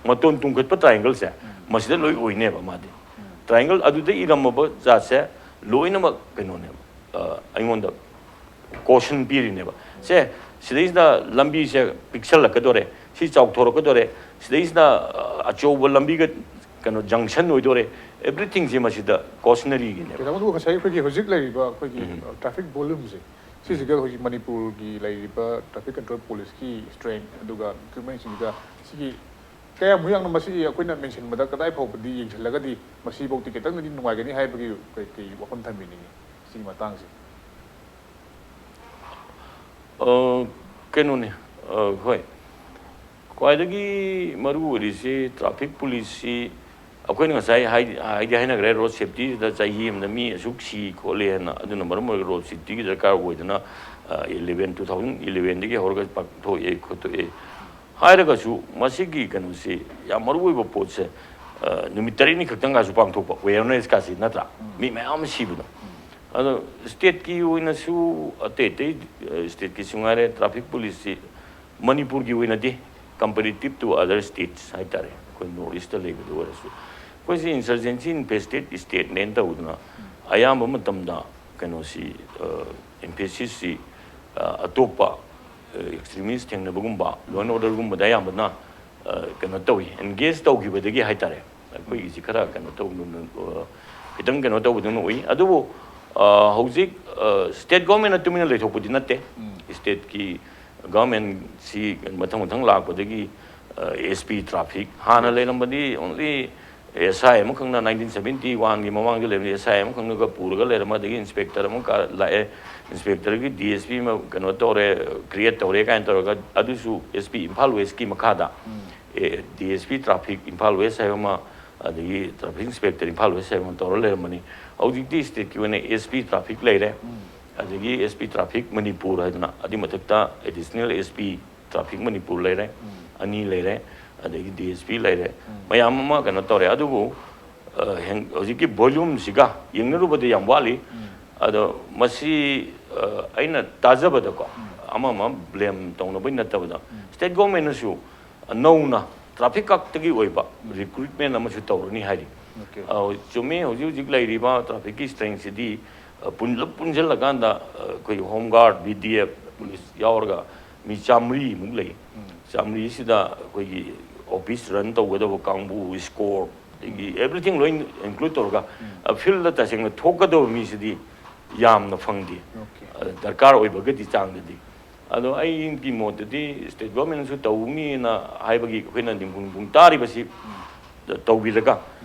ꯃꯇꯣꯟ ꯇꯨꯡꯈꯠꯄ ꯇ꯭ꯔꯥꯏꯡꯒꯜꯁꯦ, ꯃꯁꯤꯗ ꯂꯣꯏ ꯑꯣꯏꯅꯦꯕ ꯃꯥꯗꯤ꯫ ꯇ꯭ꯔꯥꯏꯡꯒꯜ ꯑꯗꯨꯗ ꯏꯔꯝꯃꯕ ꯖꯥꯠꯁꯦ ꯂꯣꯏꯅꯃꯛ ꯀꯩꯅꯣꯅꯦꯕ, ꯑ, ꯑꯩꯉꯣꯟꯗ ꯀꯣꯁꯟ ꯄꯤꯔꯤꯅꯦꯕ꯫ ꯁꯦ, ꯁꯤꯗꯩꯁꯤꯗ ꯂꯝꯕꯤꯁꯦ ꯄꯤꯛꯁꯜꯂꯛꯀꯗꯣꯔꯦ, ꯁꯤ ꯆꯥꯎꯊꯣꯔꯛꯀꯗꯣꯔꯦ, ꯁꯤꯗꯩꯁꯤꯗ, ꯑ, ꯑꯆꯧꯕ ꯂꯝꯕꯤꯒ ꯀꯩꯅꯣ ꯖꯪꯁꯟ ꯑꯣꯏꯗꯣꯔꯦ, ꯑꯦꯕ꯭ꯔꯤꯊꯤꯡꯁꯦ ꯃꯁꯤꯗ ꯀꯣꯁꯅꯔꯤꯒꯤꯅꯦꯕ꯫ ꯀꯩꯅꯣ, ꯑꯗꯨꯒ ꯉꯁꯥꯏ ꯑꯩꯈꯣꯏꯒꯤ ꯍꯧꯖꯤꯛ ꯂꯩꯔꯤꯕ ꯑꯩꯈꯣꯏꯒꯤ ꯇ꯭ꯔꯥꯐꯤꯛ ꯚꯣꯂꯨꯝꯁꯦ, ꯁꯤꯁꯤꯒ ꯍꯧꯖꯤꯛ ꯃꯅꯤꯄꯨꯔꯒꯤ ꯂꯩꯔꯤꯕ ꯇ꯭ꯔꯥꯐꯤꯛ ꯀꯟꯇ꯭ꯔꯣꯜ ꯄꯨꯂꯤꯁꯀꯤ ꯁ꯭ꯇꯔꯦꯡ ꯑꯗꯨꯒ ꯏꯀ꯭ꯋꯤꯞꯃꯦꯟꯁꯤꯡꯁꯤꯒ ꯁꯤꯒꯤ ꯀꯌꯥꯃꯨꯛ ꯌꯥꯝꯅ ꯃꯁꯤ ꯑꯩꯈꯣꯏꯅ ꯃꯦꯟꯁꯤꯟꯕꯗ ꯀꯗꯥꯏ ꯐꯥꯎꯕꯗꯤ ꯌꯦꯡꯁꯤꯜꯂꯒꯗꯤ ꯃꯁꯤꯐꯥꯎꯗꯤ ꯈꯤꯇꯪꯗꯤ ꯅꯨꯡꯉꯥꯏꯒꯅꯤ ꯍꯥꯏꯕꯒꯤ ꯀꯩ ꯀꯩ ꯋꯥꯐꯝ ꯊꯝꯕꯤꯅꯤꯡꯉꯤ ꯁꯤꯒꯤ ꯃꯇꯥꯡꯁꯦ? ꯑ, ꯀꯩꯅꯣꯅꯦ, ꯑ, ꯍꯣꯏ, ꯈ꯭ꯋꯥꯏꯗꯒꯤ ꯃꯔꯨ ꯑꯣꯏꯔꯤꯁꯤ ꯇ꯭ꯔꯥꯐꯤꯛ ꯄꯨꯂꯤꯁꯁꯤ ꯑꯩꯈꯣꯏꯅ ꯉꯁꯥꯏ ꯍꯥꯏ-, ꯍꯥꯏꯗꯤ ꯍꯥꯏꯅꯈ꯭ꯔꯦ, ꯔꯣꯗ ꯁꯦꯐꯇꯤꯁꯤꯗ ꯆꯍꯤ ꯑꯃꯗ ꯃꯤ ꯑꯁꯨꯛ ꯁꯤ ꯈꯣꯠꯂꯤ ꯍꯥꯏꯅ꯫ ꯑꯗꯨꯅ ꯃꯔꯝ ꯑꯣꯏꯔꯒ ꯔꯣꯗ ꯁꯦꯐꯇꯤꯒꯤ ꯗꯔꯀꯥꯔ ꯑꯣꯏꯗꯅ, ꯑ, ꯏꯂꯦꯚꯦꯟ, ꯇꯨ ꯊꯥꯎꯖꯟ ꯏꯂꯦꯚꯦꯟꯗꯒꯤ ꯍꯧꯔꯒ ꯄꯥꯡꯊꯣꯛꯑꯦ ꯈꯣꯠꯇꯣꯛꯑꯦ ꯍꯥꯏꯔꯒꯁꯨ, ꯃꯁꯤꯒꯤ ꯀꯩꯅꯣꯁꯤ ꯌꯥꯝ ꯃꯔꯨ ꯑꯣꯏꯕ ꯄꯣꯠꯁꯦ, ꯑ, ꯅꯨꯃꯤꯠ ꯇꯔꯦꯠꯅꯤ ꯈꯛꯇꯪꯒꯁꯨ ꯄꯥꯡꯊꯣꯛꯄ ꯑꯦꯋꯦꯔꯅꯦꯁꯀꯥꯁꯤ, ꯅꯠꯇ꯭ꯔꯥ? ꯃꯤ ꯃꯌꯥꯝ ꯑꯃ ꯁꯤꯕꯗꯣ꯫ ꯑꯗꯣ ꯁ꯭ꯇꯦꯠꯀꯤ ꯑꯣꯏꯅꯁꯨ, ꯑꯇꯩ ꯑꯇꯩ, ꯑ, ꯁ꯭ꯇꯦꯠꯀꯤꯁꯨ ꯉꯥꯏꯔꯦ, ꯇ꯭ꯔꯥꯐꯤꯛ ꯄꯨꯂꯤꯁꯁꯤ ꯃꯅꯤꯄꯨꯔꯒꯤ ꯑꯣꯏꯅꯗꯤ, comparative to other states ꯍꯥꯏꯇꯥꯔꯦ, ꯑꯩꯈꯣꯏ ꯅꯣꯔꯠ ꯏꯁꯇ ꯂꯩꯕꯗ ꯑꯣꯏꯔꯁꯨ, ꯑꯩꯈꯣꯏꯁꯤ ꯏꯟꯁꯔꯖꯦꯟꯁꯤ ꯏꯟꯐꯦꯁꯇꯦꯠ ꯁ꯭ꯇꯦꯠꯅꯦꯅ ꯇꯧꯗꯅ, ꯑꯌꯥꯝꯕ ꯃꯇꯝꯗ ꯀꯩꯅꯣꯁꯤ, ꯑ, ꯏꯝꯐꯦꯁꯤꯁꯁꯤ, ꯑ, ꯑꯇꯣꯞꯄ, ꯑ, ꯑꯦꯛꯁꯇ꯭ꯔꯤꯃꯤꯁ ꯊꯦꯡꯅꯕꯒꯨꯝꯕ, ꯂꯣ ꯑꯦꯟ ꯑꯣꯔꯗꯔꯒꯨꯝꯕꯗ ꯑꯌꯥꯝꯕꯅ, ꯑ, ꯀꯩꯅꯣ ꯇꯧꯏ, ꯑꯦꯟꯒꯦꯖ ꯇꯧꯈꯤꯕꯗꯒꯤ ꯍꯥꯏꯇꯥꯔꯦ, ꯑꯩꯈꯣꯏꯒꯤꯁꯤ ꯈꯔ ꯀꯩꯅꯣ ꯇꯧ-, ꯑ, ꯈꯤꯇꯪ ꯀꯩꯅꯣ ꯇꯧꯕꯗꯧꯅ ꯎꯏ꯫ ꯑꯗꯨꯕꯨ ꯑ, ꯍꯧꯖꯤꯛ ꯁ꯭ꯇꯦꯠ ꯒꯣꯔꯃꯦꯟꯅ ꯇꯨꯃꯤꯟꯅ ꯂꯩꯊꯣꯛꯄꯗꯤ ꯅꯠꯇꯦ꯫ ꯁ꯭ꯇꯦꯠꯀꯤ ꯒꯣꯔꯃꯦꯟꯁꯤ ꯃꯊꯪ ꯃꯊꯪ ꯂꯥꯛꯄꯗꯒꯤ ꯑꯦꯁ ꯄꯤ ꯇ꯭ꯔꯥꯐꯤꯛ ꯍꯥꯟꯅ ꯂꯩꯔꯝꯕꯗꯤ ꯑꯣꯡꯂꯤ ꯑꯦꯁ ꯑꯥꯏ ꯑꯃꯈꯛꯅ ꯅꯥꯏꯟꯇꯤꯟ ꯁꯕꯦꯟꯇꯤ ꯋꯥꯟꯒꯤ ꯃꯃꯥꯡꯗ ꯂꯩꯔꯝꯕ ꯑꯦꯁ ꯑꯥꯏ ꯑꯃꯈꯛꯅꯒ ꯄꯨꯔꯒ ꯂꯩꯔꯝꯕ, ꯑꯗꯒꯤ ꯏꯟꯁꯄꯦꯛꯇꯔ ꯑꯃ ꯂꯥꯛꯑꯦ, ꯏꯟꯁꯄꯦꯛꯇꯔꯒꯤ ꯗꯤ ꯑꯦꯁ ꯄꯤ ꯑꯃ ꯀꯩꯅꯣ ꯇꯧꯔꯦ, ꯀ꯭ꯔꯤꯌꯦꯠ ꯇꯧꯔꯦ ꯀꯥꯏꯅ ꯇꯧꯔꯒ ꯑꯗꯨꯁꯨ ꯑꯦꯁ ꯄꯤ ꯏꯝꯐꯥꯜ ꯋꯦꯁꯀꯤ ꯃꯈꯥꯗ D S P traffic Imphal West ꯍꯥꯏꯕ ꯑꯃ, ꯑꯗꯒꯤ ꯇ꯭ꯔꯥꯐꯤꯛ ꯏꯟꯁꯄꯦꯛꯇꯔ ꯏꯝꯐꯥꯜ ꯋꯦꯁ ꯍꯥꯏꯕ ꯑꯃ ꯇꯧꯔ ꯂꯩꯔꯝꯕꯅꯤ꯫ ꯍꯧꯖꯤꯛꯇꯤ ꯁ꯭ꯇꯦꯠꯀꯤ ꯑꯣꯏꯅ ꯑꯦꯁ ꯄꯤ ꯇ꯭ꯔꯥꯐꯤꯛ ꯂꯩꯔꯦ, ꯑꯗꯒꯤ ꯑꯦꯁ ꯄꯤ ꯇ꯭ꯔꯥꯐꯤꯛ ꯃꯅꯤꯄꯨꯔ ꯍꯥꯏꯗꯅ, ꯑꯗꯨꯏ ꯃꯊꯛꯇ ꯑꯦꯗꯤꯁꯅꯦꯜ ꯑꯦꯁ ꯄꯤ ꯇ꯭ꯔꯥꯐꯤꯛ ꯃꯅꯤꯄꯨꯔ ꯂꯩꯔꯦ, ꯑꯅꯤ ꯂꯩꯔꯦ, ꯑꯗꯒꯤ ꯗꯤ ꯑꯦꯁ ꯄꯤ ꯂꯩꯔꯦ, ꯃꯌꯥꯝ ꯑꯃ ꯀꯩꯅꯣ ꯇꯧꯔꯦ꯫ ꯑꯗꯨꯕꯨ ꯑ, ꯍꯦꯟ-, ꯍꯧꯖꯤꯛꯀꯤ ꯚꯣꯂ꯭ꯌꯨꯝꯁꯤꯒ ꯌꯦꯡꯅꯔꯨꯕꯗ ꯌꯥꯝ ꯋꯥꯠꯂꯤ꯫ ꯑꯗꯣ ꯃꯁꯤ, ꯑ, ꯑꯩꯅ ꯇꯥꯖꯕꯗꯀꯣ, ꯑꯃ ꯑꯃ ꯕ꯭ꯂꯦꯝ ꯇꯧꯅꯕꯩ ꯅꯠꯇꯕꯗ, ꯁ꯭ꯇꯦꯠ ꯒꯣꯔꯃꯦꯟꯅꯁꯨ ꯅꯧꯅ ꯇ꯭ꯔꯥꯐꯤꯛ ꯈꯛꯇꯒꯤ ꯑꯣꯏꯕ ꯔꯤꯀ꯭ꯔꯨꯠꯃꯦꯟ ꯑꯃꯁꯨ ꯇꯧꯔꯅꯤ ꯍꯥꯏꯔꯤ꯫ ꯑ, ꯆꯨꯝꯃꯤ, ꯍꯧꯖꯤꯛ ꯍꯧꯖꯤꯛ ꯂꯩꯔꯤꯕ ꯇ꯭ꯔꯥꯐꯤꯛꯀꯤ ꯁ꯭ꯇꯔꯦꯡꯁꯤꯗꯤ, ꯑ, ꯄꯨꯟꯂꯞ ꯄꯨꯟꯁꯤꯜꯂꯀꯥꯟꯗ, ꯑ, ꯑꯩꯈꯣꯏꯒꯤ home guard, B D F, police ꯌꯥꯎꯔꯒ ꯃꯤ ꯆꯥꯃꯔꯤꯃꯨꯛ ꯂꯩ꯫ ꯆꯥꯃꯔꯤꯁꯤꯗ ꯑꯩꯈꯣꯏꯒꯤ ꯑꯣꯐꯤꯁ ꯔꯟ ꯇꯧꯒꯗꯕ ꯀꯥꯡꯕꯨ, ꯏꯁꯀꯣꯔꯠ, ꯑꯗꯒꯤ ꯑꯦꯕ꯭ꯔꯤꯊꯤꯡ ꯂꯣꯏ ꯏꯟꯀ꯭ꯂꯨꯗ ꯇꯧꯔꯒ, ꯑ, ꯐꯤꯜꯗ ꯇꯁꯦꯡꯅ ꯊꯣꯛꯀꯗꯕ ꯃꯤꯁꯤꯗꯤ ꯌꯥꯝꯅ ꯐꯪꯗꯦ꯫ ꯑ, ꯗꯔꯀꯥꯔ ꯑꯣꯏꯕꯒꯗꯤ ꯆꯥꯡꯗꯗꯤ꯫ ꯑꯗꯣ ꯑꯩꯒꯤ ꯃꯣꯠꯇꯗꯤ ꯁ꯭ꯇꯦꯠ ꯒꯣꯔꯃꯦꯟꯅꯁꯨ ꯇꯧꯅꯤꯅ ꯍꯥꯏꯕꯒꯤ ꯑꯩꯈꯣꯏꯅ ꯅꯤꯡꯈꯨꯝ ꯅꯤꯡꯈꯨꯝ ꯇꯥꯔꯤꯕꯁꯤ ꯇꯧꯕꯤꯔꯒ,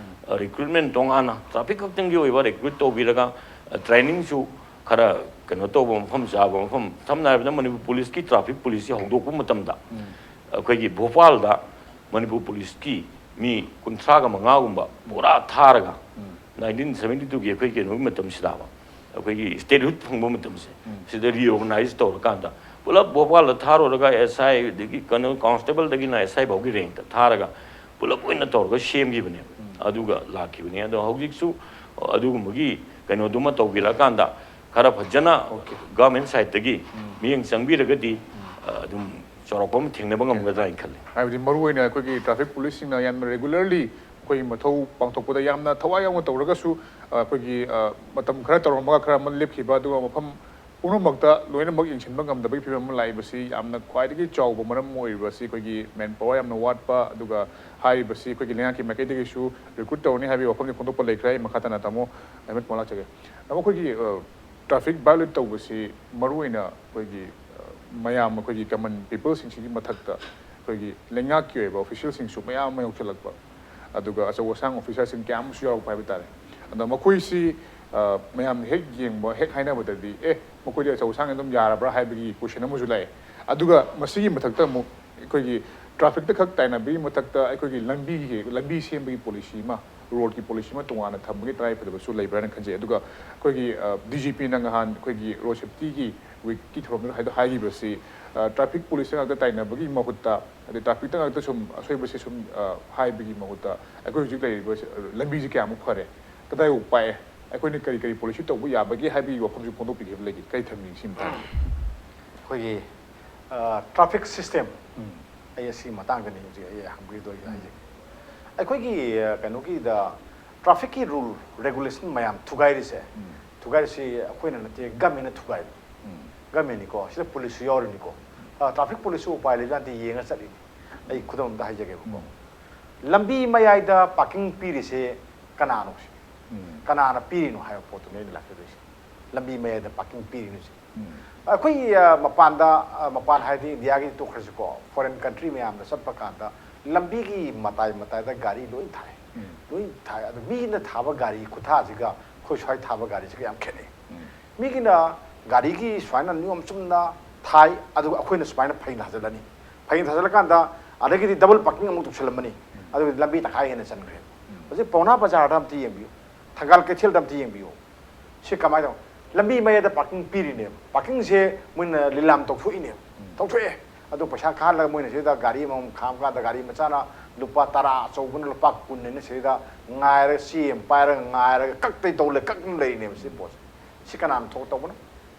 ꯑ, ꯔꯤꯀ꯭ꯔꯨꯠꯃꯦꯟ ꯇꯣꯉꯥꯟꯅ ꯇ꯭ꯔꯥꯐꯤꯛ ꯈꯛꯇꯪꯒꯤ ꯑꯣꯏꯕ ꯔꯤꯀ꯭ꯔꯨꯠ ꯇꯧꯕꯤꯔꯒ, ꯑ, ꯇ꯭ꯔꯦꯅꯤꯡꯁꯨ ꯈꯔ ꯀꯩꯅꯣ ꯇꯧꯕ ꯃꯐꯝ ꯆꯥꯕ ꯃꯐꯝ, ꯁꯝꯅ ꯍꯥꯏꯔꯕꯗ ꯃꯅꯤꯄꯨꯔ ꯄꯨꯂꯤꯁꯀꯤ ꯇ꯭ꯔꯥꯐꯤꯛ ꯄꯨꯂꯤꯁꯁꯤ ꯍꯧꯗꯣꯛꯄ ꯃꯇꯝꯗ ꯑꯩꯈꯣꯏꯒꯤ ꯚꯣꯄꯥꯜꯗ ꯃꯅꯤꯄꯨꯔ ꯄꯨꯂꯤꯁꯀꯤ ꯃꯤ ꯀꯨꯟꯊ꯭ꯔꯥꯒ ꯃꯉꯥꯒꯨꯝꯕ ꯄꯨꯔꯥ ꯊꯥꯔꯒ, ꯅꯥꯏꯟꯇꯤꯟ ꯁꯕꯦꯟꯇꯤ ꯇꯨꯒꯤ ꯑꯩꯈꯣꯏ ꯀꯩꯅꯣꯒꯤ ꯃꯇꯝꯁꯤꯗ, ꯑꯩꯈꯣꯏꯒꯤ ꯁ꯭ꯇꯦꯠꯍꯨꯗ ꯐꯪꯕ ꯃꯇꯝꯁꯦ, ꯁꯤꯗ ꯔꯤꯑꯣꯔꯒꯅꯥꯏꯖ ꯇꯧꯔꯀꯥꯟꯗ ꯄꯨꯂꯞ ꯚꯣꯄꯥꯜꯗ ꯊꯥꯔꯨꯔꯒ ꯑꯦꯁ ꯑꯥꯏ, ꯑꯗꯒꯤ ꯀꯩꯅꯣ ꯀꯣꯟꯁꯇꯦꯕꯜꯗꯒꯤꯅ ꯑꯦꯁ ꯑꯥꯏ ꯐꯥꯎꯒꯤ ꯔꯦꯡꯛꯇ ꯊꯥꯔꯒ ꯄꯨꯂꯞ ꯑꯣꯏꯅ ꯇꯧꯔꯒ ꯁꯦꯝꯈꯤꯕꯅꯦ꯫ ꯑꯗꯨꯒ ꯂꯥꯛꯈꯤꯕꯅꯦ꯫ ꯑꯗꯣ ꯍꯧꯖꯤꯛꯁꯨ ꯑꯗꯨꯒꯨꯝꯕꯒꯤ ꯀꯩꯅꯣꯗꯨꯃ ꯇꯧꯕꯤꯔꯛꯑꯀꯥꯟꯗ ꯈꯔ ꯐꯖꯅ ꯒꯚꯔꯟꯃꯦꯟ ꯁꯥꯏꯠꯇꯒꯤ ꯃꯤꯠꯌꯦꯡ ꯆꯪꯕꯤꯔꯒꯗꯤ, ꯑ, ꯑꯗꯨꯝ ꯆꯥꯎꯔꯥꯛꯄ ꯑꯃ ꯊꯦꯡꯅꯕ ꯉꯝꯒꯗ꯭ꯔꯥ ꯍꯥꯏꯅ ꯈꯜꯂꯤ꯫ ꯍꯥꯏꯕꯗꯤ ꯃꯔꯨꯑꯣꯏꯅ ꯑꯩꯈꯣꯏꯒꯤ ꯇ꯭ꯔꯥꯐꯤꯛ ꯄꯨꯂꯤꯁꯁꯤꯡꯅ ꯌꯥꯝꯅ ꯔꯦꯒꯨꯂꯔꯂꯤ ꯑꯩꯈꯣꯏꯒꯤ ꯃꯊꯧ ꯄꯥꯡꯊꯣꯛꯄꯗ ꯌꯥꯝꯅ ꯊꯋꯥꯏ ꯌꯥꯎꯅ ꯇꯧꯔꯒꯁꯨ, ꯑ, ꯑꯩꯈꯣꯏꯒꯤ, ꯑ, ꯃꯇꯝ ꯈꯔ ꯇꯧꯔꯝꯃꯒ ꯈꯔ ꯑꯃ ꯂꯦꯞꯈꯤꯕ, ꯑꯗꯨꯒ ꯃꯐꯝ ꯄꯨꯝꯅꯃꯛꯇ ꯂꯣꯏꯅꯃꯛ ꯌꯦꯡꯁꯤꯟꯕ ꯉꯝꯗꯕꯒꯤ ꯐꯤꯕꯝ ꯑꯃ ꯂꯥꯛꯏꯕꯁꯤ ꯌꯥꯝꯅ ꯈ꯭ꯋꯥꯏꯗꯒꯤ ꯆꯥꯎꯕ ꯃꯔꯝ ꯑꯣꯏꯔꯤꯕꯁꯤ ꯑꯩꯈꯣꯏꯒꯤ ꯃꯦꯟ ꯄꯥꯋꯔ ꯌꯥꯝꯅ ꯋꯥꯠꯄ, ꯑꯗꯨꯒ ꯍꯥꯏꯔꯤꯕꯁꯤ ꯑꯩꯈꯣꯏꯒꯤ ꯂꯩꯉꯥꯛꯀꯤ ꯃꯥꯏꯀꯩꯗꯒꯤꯁꯨ ꯔꯤꯀ꯭ꯔꯨꯠ ꯇꯧꯔꯅꯤ ꯍꯥꯏꯕꯒꯤ ꯋꯥꯐꯝꯁꯤ ꯐꯣꯡꯗꯣꯛꯄ ꯂꯩꯈ꯭ꯔꯦ꯫ ꯑꯩ ꯃꯈꯥ ꯇꯥꯅ ꯇꯥꯃꯣ ꯑꯍꯃꯦꯗ ꯃꯣꯍꯟ ꯂꯥꯛꯆꯒꯦ꯫ ꯇꯥꯃꯣ, ꯑꯩꯈꯣꯏꯒꯤ ꯇ꯭ꯔꯥꯐꯤꯛ ꯚꯥꯏꯑꯣꯂꯦꯠ ꯇꯧꯕꯁꯤ ꯃꯔꯨꯑꯣꯏꯅ ꯑꯩꯈꯣꯏꯒꯤ ꯑ, ꯃꯌꯥꯝ ꯑꯩꯈꯣꯏꯒꯤ ꯀꯃꯟ ꯄꯤꯄꯜꯁꯤꯡꯁꯤꯒꯤ ꯃꯊꯛꯇ ꯑꯩꯈꯣꯏꯒꯤ ꯂꯩꯉꯥꯛꯀꯤ ꯑꯣꯏꯕ ꯑꯣꯐꯤꯁꯤꯌꯦꯜꯁꯤꯡꯁꯨ ꯃꯌꯥꯝ ꯑꯃ ꯌꯥꯎꯁꯤꯜꯂꯛꯄ, ꯑꯗꯨꯒ ꯑꯆꯧ ꯑꯁꯥꯡ ꯑꯣꯐꯤꯁꯥꯔꯁꯤꯡ ꯀꯌꯥ ꯑꯃꯁꯨ ꯌꯥꯎꯔꯛꯄ ꯍꯥꯏꯕ ꯇꯥꯔꯦ꯫ ꯑꯗꯣ ꯃꯈꯣꯏꯁꯤ ꯑ, ꯃꯌꯥꯝꯅ ꯍꯦꯛ ꯌꯦꯡꯕ, ꯍꯦꯛ ꯍꯥꯏꯅꯕꯗꯗꯤ, "ꯑꯦ, ꯃꯈꯣꯏꯗꯤ ꯑꯆꯧ ꯑꯁꯥꯡ ꯑꯗꯨꯝ ꯌꯥꯔꯕ꯭ꯔꯥ?" ꯍꯥꯏꯕꯒꯤ ꯀꯣꯏꯁꯟ ꯑꯃꯁꯨ ꯂꯥꯛꯑꯦ꯫ ꯑꯗꯨꯒ ꯃꯁꯤꯒꯤ ꯃꯊꯛꯇ ꯑꯃꯨꯛ ꯑꯩꯈꯣꯏꯒꯤ ꯇ꯭ꯔꯥꯐꯤꯛꯇ ꯈꯛ ꯇꯥꯏꯅꯕꯒꯤ ꯃꯊꯛꯇ ꯑꯩꯈꯣꯏꯒꯤ ꯂꯝꯕꯤꯒꯤ, ꯂꯝꯕꯤ ꯁꯦꯝꯕꯒꯤ ꯄꯣꯂꯤꯁꯤ ꯑꯃ, ꯔꯣꯗꯀꯤ ꯄꯣꯂꯤꯁꯤ ꯑꯃ ꯇꯣꯉꯥꯟꯅ ꯊꯝꯕꯒꯤ ꯇꯉꯥꯏ ꯐꯗꯕꯁꯨ ꯂꯩꯕ꯭ꯔꯥꯅ ꯈꯟꯖꯩ꯫ ꯑꯗꯨꯒ ꯑꯩꯈꯣꯏꯒꯤ, ꯑ, ꯗꯤ ꯖꯤ ꯄꯤꯅ ꯉꯍꯥꯟ ꯑꯩꯈꯣꯏꯒꯤ ꯔꯣꯗ ꯁꯦꯐꯇꯤꯒꯤ ꯋꯤꯛꯀꯤ ꯊꯧꯔꯝꯗꯨꯗ ꯍꯥꯏꯗꯣ-, ꯍꯥꯏꯈꯤꯕꯁꯤ, ꯑ, ꯇ꯭ꯔꯥꯐꯤꯛ ꯄꯣꯂꯤꯁꯇ ꯉꯥꯛꯇ ꯇꯥꯏꯅꯕꯒꯤ ꯃꯍꯨꯠꯇ, ꯑꯗꯩ ꯇ꯭ꯔꯥꯐꯤꯛꯇ ꯉꯥꯛꯇ ꯁꯨꯝ ꯑꯁꯣꯏꯕꯁꯦ ꯁꯨꯝ, ꯑ, ꯍꯥꯏꯕꯒꯤ ꯃꯍꯨꯠꯇ ꯑꯩꯈꯣꯏ ꯍꯧꯖꯤꯛ ꯂꯩꯔꯤꯕ ꯁꯤ, ꯑ, ꯂꯝꯕꯤꯁꯤ ꯀꯌꯥꯃꯨꯛ ꯐꯔꯦ, ꯀꯗꯥꯏꯐꯥꯎ ꯄꯥꯛꯑꯦ, ꯑꯩꯈꯣꯏꯅ ꯀꯔꯤ ꯀꯔꯤ ꯄꯣꯂꯤꯁꯤ ꯇꯧꯕ ꯌꯥꯕꯒꯦ ꯍꯥꯏꯕꯒꯤ ꯋꯥꯐꯝꯁꯨ ꯐꯣꯡꯗꯣꯛꯄꯤꯈꯤꯕ ꯂꯩꯒꯦ? ꯀꯔꯤ ꯊꯝꯕꯤꯒꯦ ꯁꯤ ꯃꯇꯥꯡꯗ? ꯑꯩꯈꯣꯏꯒꯤ ꯇ꯭ꯔꯥꯐꯤꯛ ꯁꯤꯁꯇꯦꯝ, ꯑꯩ ꯑꯁꯤꯒꯤ ꯃꯇꯥꯡꯗꯅꯤ ꯍꯧꯖꯤꯛ ꯑꯩ ꯍꯪꯕꯤꯗꯣꯏꯁꯦ ꯍꯥꯏꯖꯒꯦ꯫ ꯑꯩꯈꯣꯏꯒꯤ ꯑ, ꯀꯩꯅꯣꯒꯤꯗ ꯇ꯭ꯔꯥꯐꯤꯛꯀꯤ ꯔꯨꯜ ꯔꯦꯒꯨꯂꯦꯁꯟ ꯃꯌꯥꯝ ꯊꯨꯒꯥꯏꯔꯤꯁꯦ, ꯊꯨꯒꯥꯏꯔꯤꯁꯤ ꯑꯩꯈꯣꯏꯅ ꯅꯠꯇꯦ, ꯒꯃꯦꯟꯅ ꯊꯨꯒꯥꯏꯕ꯫ ꯒꯃꯦꯟꯅꯤꯀꯣ, ꯁꯤꯗ ꯄꯨꯂꯤꯁꯁꯨ ꯌꯥꯎꯔꯤꯅꯤꯀꯣ꯫ ꯇ꯭ꯔꯥꯐꯤꯛ ꯄꯨꯂꯤꯁꯁꯨ ꯎꯄꯥꯏ ꯂꯩꯕꯖꯥꯠ ꯅꯠꯇꯦ, ꯌꯦꯡꯉ ꯆꯠꯂꯤꯅꯤ꯫ ꯑꯩ ꯈꯨꯗꯝ ꯑꯝꯇ ꯍꯥꯏꯖꯒꯦꯕꯀꯣ꯫ ꯂꯝꯕꯤ ꯃꯌꯥꯏꯗ ꯄꯥꯔꯀꯤꯡ ꯄꯤꯔꯤꯁꯦ ꯀꯅꯥꯅꯣ ꯁꯤ? ꯀꯅꯥꯅ ꯄꯤꯔꯤꯅꯣ ꯍꯥꯏꯕ ꯄꯣꯠꯇꯨꯅꯦ ꯑꯩꯅ ꯂꯥꯛꯆꯗꯣꯏꯁꯦ꯫ ꯂꯝꯕꯤ ꯃꯌꯥꯏꯗ ꯄꯥꯔꯀꯤꯡ ꯄꯤꯔꯤꯅꯣꯁꯦ꯫ ꯑꯩꯈꯣꯏ ꯑ, ꯃꯄꯥꯟꯗ, ꯑ, ꯃꯄꯥꯟ ꯍꯥꯏꯗꯤ ꯏꯟꯗꯤꯌꯥꯒꯤ ꯇꯣꯛꯈ꯭ꯔꯁꯤꯀꯣ, ꯐꯣꯔꯦꯟ ꯀꯟꯇ꯭ꯔꯤ ꯃꯌꯥꯝꯗ ꯆꯠꯄ ꯀꯥꯟꯗ ꯂꯝꯕꯤꯒꯤ ꯃꯇꯥꯏ ꯃꯇꯥꯏꯗ ꯒꯥꯔꯤ ꯂꯣꯏ ꯊꯥꯏ꯫ ꯂꯣꯏ ꯊꯥꯏ꯫ ꯑꯗꯣ ꯃꯤꯅ ꯊꯥꯕ ꯒꯥꯔꯤ ꯈꯨꯊꯥꯁꯤꯒ ꯑꯩꯈꯣꯏ ꯁ꯭ꯋꯥꯏ ꯊꯥꯕ ꯒꯥꯔꯤꯁꯤꯒ ꯌꯥꯝ ꯈꯦꯠꯅꯩ꯫ ꯃꯤꯒꯤꯅ ꯒꯥꯔꯤꯒꯤ ꯁꯨꯃꯥꯏꯅ ꯅꯤꯌꯣꯝ ꯆꯨꯝꯅ ꯊꯥꯏ, ꯑꯗꯨꯒ ꯑꯩꯈꯣꯏꯅ ꯁꯨꯃꯥꯏꯅ ꯐꯩꯅ ꯊꯥꯖꯤꯜꯂꯅꯤ꯫ ꯐꯩꯅ ꯊꯥꯖꯤꯜꯂꯀꯥꯟꯗ ꯑꯗꯒꯤꯗꯤ ꯗꯕꯜ ꯄꯥꯔꯀꯤꯡ ꯑꯃꯨꯛ ꯇꯧꯁꯜꯂꯝꯃꯅꯤ꯫ ꯑꯗꯨꯒꯗꯤ ꯂꯝꯕꯤ ꯇꯪꯈꯥꯏ ꯍꯦꯟꯅ ꯆꯟꯈ꯭ꯔꯦ꯫ ꯍꯧꯖꯤꯛ ꯄꯥꯎꯅꯥ ꯕꯖꯥꯔꯗ ꯑꯝꯇ ꯌꯦꯡꯕꯤꯌꯨ, ꯊꯪꯒꯥꯜ ꯀꯩꯊꯦꯜꯗ ꯑꯝꯇ ꯌꯦꯡꯕꯤꯌꯨ꯫ ꯁꯤ ꯀꯃꯥꯏꯅ ꯇꯧ? ꯂꯝꯕꯤ ꯃꯌꯥꯏꯗ ꯄꯥꯔꯀꯤꯡ ꯄꯤꯔꯤꯅꯦꯕ꯫ ꯄꯥꯔꯀꯤꯡꯁꯦ ꯃꯣꯏꯅ ꯂꯤꯂꯥꯝ ꯇꯧꯊꯣꯛꯏꯅꯦꯕ꯫ ꯇꯧꯊꯣꯛꯑꯦ꯫ ꯑꯗꯣ ꯄꯩꯁꯥ ꯈꯥꯍꯜꯂꯒ ꯃꯣꯏꯅ ꯁꯤꯗ ꯒꯥꯔꯤ ꯑꯃꯃꯝ ꯈꯥꯝ ꯀꯥꯟꯗ ꯒꯥꯔꯤ ꯃꯆꯥꯅ ꯂꯨꯄꯥ ꯇꯔꯥ, ꯑꯆꯧꯕꯅ ꯂꯨꯄꯥ ꯀꯨꯟ ꯍꯥꯏꯅ ꯁꯤꯗ ꯉꯥꯏꯔꯒ, ꯆꯦ ꯑꯃ ꯄꯥꯏꯔꯒ ꯉꯥꯏꯔꯒ ꯀꯛꯇꯩ ꯇꯧ ꯂꯩ, ꯀꯛꯇꯅ ꯂꯩꯔꯤꯅꯦꯕ ꯁꯤ ꯄꯣꯠꯁꯦ꯫ ꯁꯤ ꯀꯅꯥꯅ ꯊꯣꯛ ꯇꯧꯕꯅꯣ?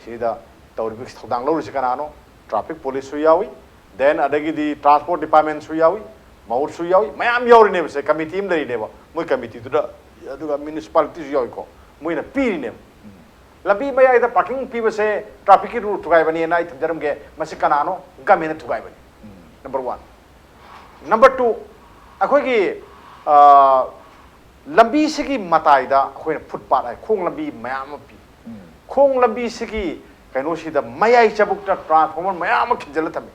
ꯁꯤꯗ ꯇꯧꯔꯤꯕ ꯊꯧꯗꯥꯡ ꯂꯧꯔꯤꯁꯤ ꯀꯅꯥꯅꯣ? ꯇ꯭ꯔꯥꯐꯤꯛ ꯄꯨꯂꯤꯁꯁꯨ ꯌꯥꯎꯏ, ꯗꯦꯟ ꯑꯗꯒꯤꯗꯤ ꯇ꯭ꯔꯥꯟꯁꯄꯣꯔꯠ ꯗꯤꯄꯥꯔꯠꯃꯦꯟꯁꯨ ꯌꯥꯎꯏ, ꯃꯍꯨꯠꯁꯨ ꯌꯥꯎꯏ, ꯃꯌꯥꯝ ꯌꯥꯎꯔꯤꯅꯦꯕ꯫ ꯁꯦ ꯀꯃꯤꯇꯤ ꯑꯃ ꯂꯩꯔꯤꯅꯦꯕ, ꯃꯣꯏ ꯀꯃꯤꯇꯤꯗꯨꯗ, ꯑꯗꯨꯒ ꯃ꯭ꯌꯨꯅꯤꯁꯤꯄꯥꯂꯤꯇꯤꯁꯨ ꯌꯥꯎꯏꯀꯣ, ꯃꯣꯏꯅ ꯄꯤꯔꯤꯅꯦꯕ꯫ ꯂꯝꯕꯤ ꯃꯌꯥꯏꯗ ꯄꯥꯔꯀꯤꯡ ꯄꯤꯕꯁꯦ ꯇ꯭ꯔꯥꯐꯤꯛꯀꯤ ꯔꯨꯜ ꯊꯨꯒꯥꯏꯕꯅꯦꯅ ꯑꯩ ꯊꯝꯖꯔꯝꯒꯦ꯫ ꯃꯁꯤ ꯀꯅꯥꯅꯣ? ꯒꯃꯦꯟꯅ ꯊꯨꯒꯥꯏꯕꯅꯤ꯫ Number one. ꯅꯝꯕꯔ ꯇꯨ, ꯑꯩꯈꯣꯏꯒꯤ ꯂꯝꯕꯤꯁꯤꯒꯤ ꯃꯇꯥꯏꯗ ꯑꯩꯈꯣꯏꯅ ꯐꯨꯠꯄꯥꯠ ꯍꯥꯏ, ꯈꯣꯡ ꯂꯝꯕꯤ ꯃꯌꯥꯝ ꯑꯃ ꯄꯤ꯫ ꯈꯣꯡ ꯂꯝꯕꯤꯁꯤꯒꯤ ꯀꯩꯅꯣꯁꯤꯗ ꯃꯌꯥꯏ ꯆꯕꯨꯛꯇ ꯇ꯭ꯔꯥꯟꯁꯐꯣꯔꯃꯔ ꯃꯌꯥꯝ ꯑꯃ ꯈꯤꯟꯖꯤꯜꯂ ꯊꯝꯃꯤ꯫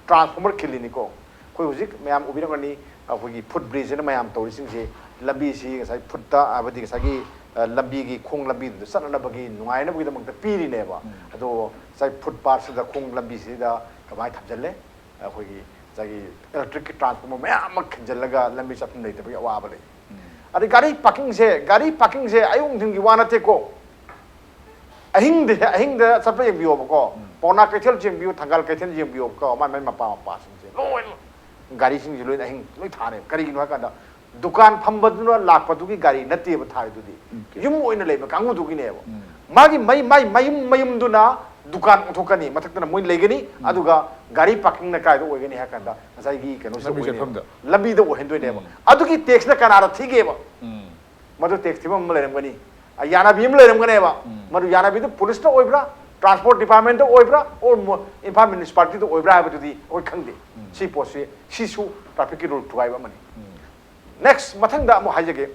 ꯇ꯭ꯔꯥꯟꯁꯐꯣꯔꯃꯔ ꯈꯤꯜꯂꯤꯅꯤꯀꯣ꯫ ꯑꯩꯈꯣꯏ ꯍꯧꯖꯤꯛ ꯃꯌꯥꯝ ꯎꯕꯤꯔꯝꯒꯅꯤ, ꯑꯩꯈꯣꯏꯒꯤ ꯐꯨꯠ ꯕ꯭ꯔꯤꯖ ꯍꯥꯏꯅ ꯃꯌꯥꯝ ꯇꯧꯔꯤꯁꯤꯡꯁꯦ, ꯂꯝꯕꯤꯁꯤ ꯉꯁꯥꯏ ꯐꯨꯠꯇ, ꯍꯥꯏꯕꯗꯤ ꯉꯁꯥꯏꯒꯤ ꯂꯝꯕꯤꯒꯤ ꯈꯣꯡ ꯂꯝꯕꯤꯗꯨꯗ ꯆꯠꯅꯅꯕꯒꯤ ꯅꯨꯡꯉꯥꯏꯅꯕꯒꯤꯗꯃꯛꯇ ꯄꯤꯔꯤꯅꯦꯕ꯫ ꯑꯗꯣ ꯉꯁꯥꯏ ꯐꯨꯠꯄꯥꯠꯁꯤꯗ ꯈꯣꯡ ꯂꯝꯕꯤꯁꯤꯗ ꯀꯃꯥꯏꯅ ꯊꯝꯖꯤꯜꯂꯦ? ꯑꯩꯈꯣꯏꯒꯤ ꯉꯁꯥꯏꯒꯤ ꯏꯂꯦꯛꯇ꯭ꯔꯤꯛꯀꯤ ꯇ꯭ꯔꯥꯟꯁꯐꯣꯔꯃꯔ ꯃꯌꯥꯝ ꯑꯃ ꯈꯤꯟꯖꯤꯜꯂꯒ ꯂꯝꯕꯤ ꯆꯠꯐꯝ ꯂꯩꯇꯕꯒꯤ ꯑꯋꯥꯕ ꯂꯩ꯫ ꯑꯗꯩ ꯒꯥꯔꯤ ꯄꯥꯔꯀꯤꯡꯁꯦ, ꯒꯥꯔꯤ ꯄꯥꯔꯀꯤꯡꯁꯦ ꯑꯌꯨꯛ ꯅꯨꯡꯊꯤꯜꯒꯤ ꯋꯥ ꯅꯠꯇꯦꯀꯣ꯫ ꯑꯍꯤꯡꯗ, ꯑꯍꯤꯡꯗ ꯆꯠꯄ ꯌꯦꯡꯕꯤꯌꯣꯕꯀꯣ꯫ ꯄꯥꯎꯅꯥ ꯀꯩꯊꯦꯜ ꯌꯦꯡꯕꯤꯌꯨ, ꯊꯪꯒꯥꯜ ꯀꯩꯊꯦꯜ ꯌꯦꯡꯕꯤꯌꯣꯕꯀꯣ꯫ ꯃꯥꯏ ꯃꯥꯏ ꯃꯄꯥ ꯃꯄꯥꯁꯤꯡꯁꯦ ꯂꯣꯏꯅ, ꯒꯥꯔꯤꯁꯤꯡꯁꯦ ꯂꯣꯏꯅ ꯑꯍꯤꯡ ꯂꯣꯏ ꯊꯥꯅꯦꯕ꯫ ꯀꯔꯤꯒꯤꯅꯣ ꯍꯥꯏ ꯀꯥꯟꯗ, ꯗꯨꯀꯥꯟ ꯐꯝꯕꯗꯨꯅ ꯂꯥꯛꯄꯗꯨꯒꯤ ꯒꯥꯔꯤ ꯅꯠꯇꯦꯕ ꯊꯥꯔꯤꯗꯨꯗꯤ꯫ ꯌꯨꯝ ꯑꯣꯏꯅ ꯂꯩꯕ ꯀꯥꯡꯕꯨꯗꯨꯒꯤꯅꯦꯕ꯫ ꯃꯥꯒꯤ ꯃꯩ-, ꯃꯥꯏ ꯃꯌꯨꯝ ꯃꯌꯨꯝꯗꯨꯅ ꯗꯨꯀꯥꯟ ꯑꯣꯟꯊꯣꯛꯀꯅꯤ, ꯃꯊꯛꯇꯅ ꯃꯣꯏ ꯂꯩꯒꯅꯤ꯫ ꯑꯗꯨꯒ ꯒꯥꯔꯤ ꯄꯥꯔꯀꯤꯡꯅ ꯀꯥꯏꯗ ꯑꯣꯏꯒꯅꯤ ꯍꯥꯏ ꯀꯥꯟꯗ, ꯉꯁꯥꯏꯒꯤ ꯀꯩꯅꯣꯁꯤꯗ ꯂꯝꯕꯤ ꯑꯣꯏꯅꯦꯕ꯫ ꯆꯠꯐꯝꯗ꯫ ꯂꯝꯕꯤꯗ ꯑꯣꯏꯍꯟꯗꯣꯏꯅꯦꯕ꯫ ꯑꯗꯨꯒꯤ ꯇꯦꯛꯁꯅ ꯀꯅꯥꯗ ꯊꯤꯒꯦꯕ? ꯃꯗꯨ ꯇꯦꯛꯁ ꯊꯤꯐꯝ ꯑꯃ ꯂꯩꯔꯝꯒꯅꯤ, ꯑ, ꯌꯥꯅꯕꯤ ꯑꯃ ꯂꯩꯔꯝꯒꯅꯦꯕ꯫ ꯃꯗꯨ ꯌꯥꯅꯕꯤꯗꯨ ꯄꯨꯂꯤꯁꯇ ꯑꯣꯏꯕ꯭ꯔꯥ, ꯇ꯭ꯔꯥꯟꯁꯄꯣꯔꯠ ꯗꯤꯄꯥꯔꯠꯃꯦꯟꯇ ꯑꯣꯏꯕ꯭ꯔꯥ, ꯑꯣꯔ ꯃꯣ-, ꯏꯝꯐꯥꯜ ꯃ꯭ꯌꯨꯅꯤꯁꯤꯄꯥꯂꯤꯇꯤꯗ ꯑꯣꯏꯕ꯭ꯔꯥ ꯍꯥꯏꯕꯗꯨꯗꯤ ꯑꯩꯈꯣꯏ ꯈꯪꯗꯦ꯫ ꯁꯤ ꯄꯣꯠꯁꯤ, ꯁꯤꯁꯨ ꯇ꯭ꯔꯥꯐꯤꯛꯀꯤ ꯔꯨꯜ ꯊꯨꯒꯥꯏꯕ ꯑꯃꯅꯤ꯫ ꯅꯦꯛꯁ, ꯃꯊꯪꯗ ꯑꯃꯨꯛ ꯍꯥꯏꯖꯒꯦ,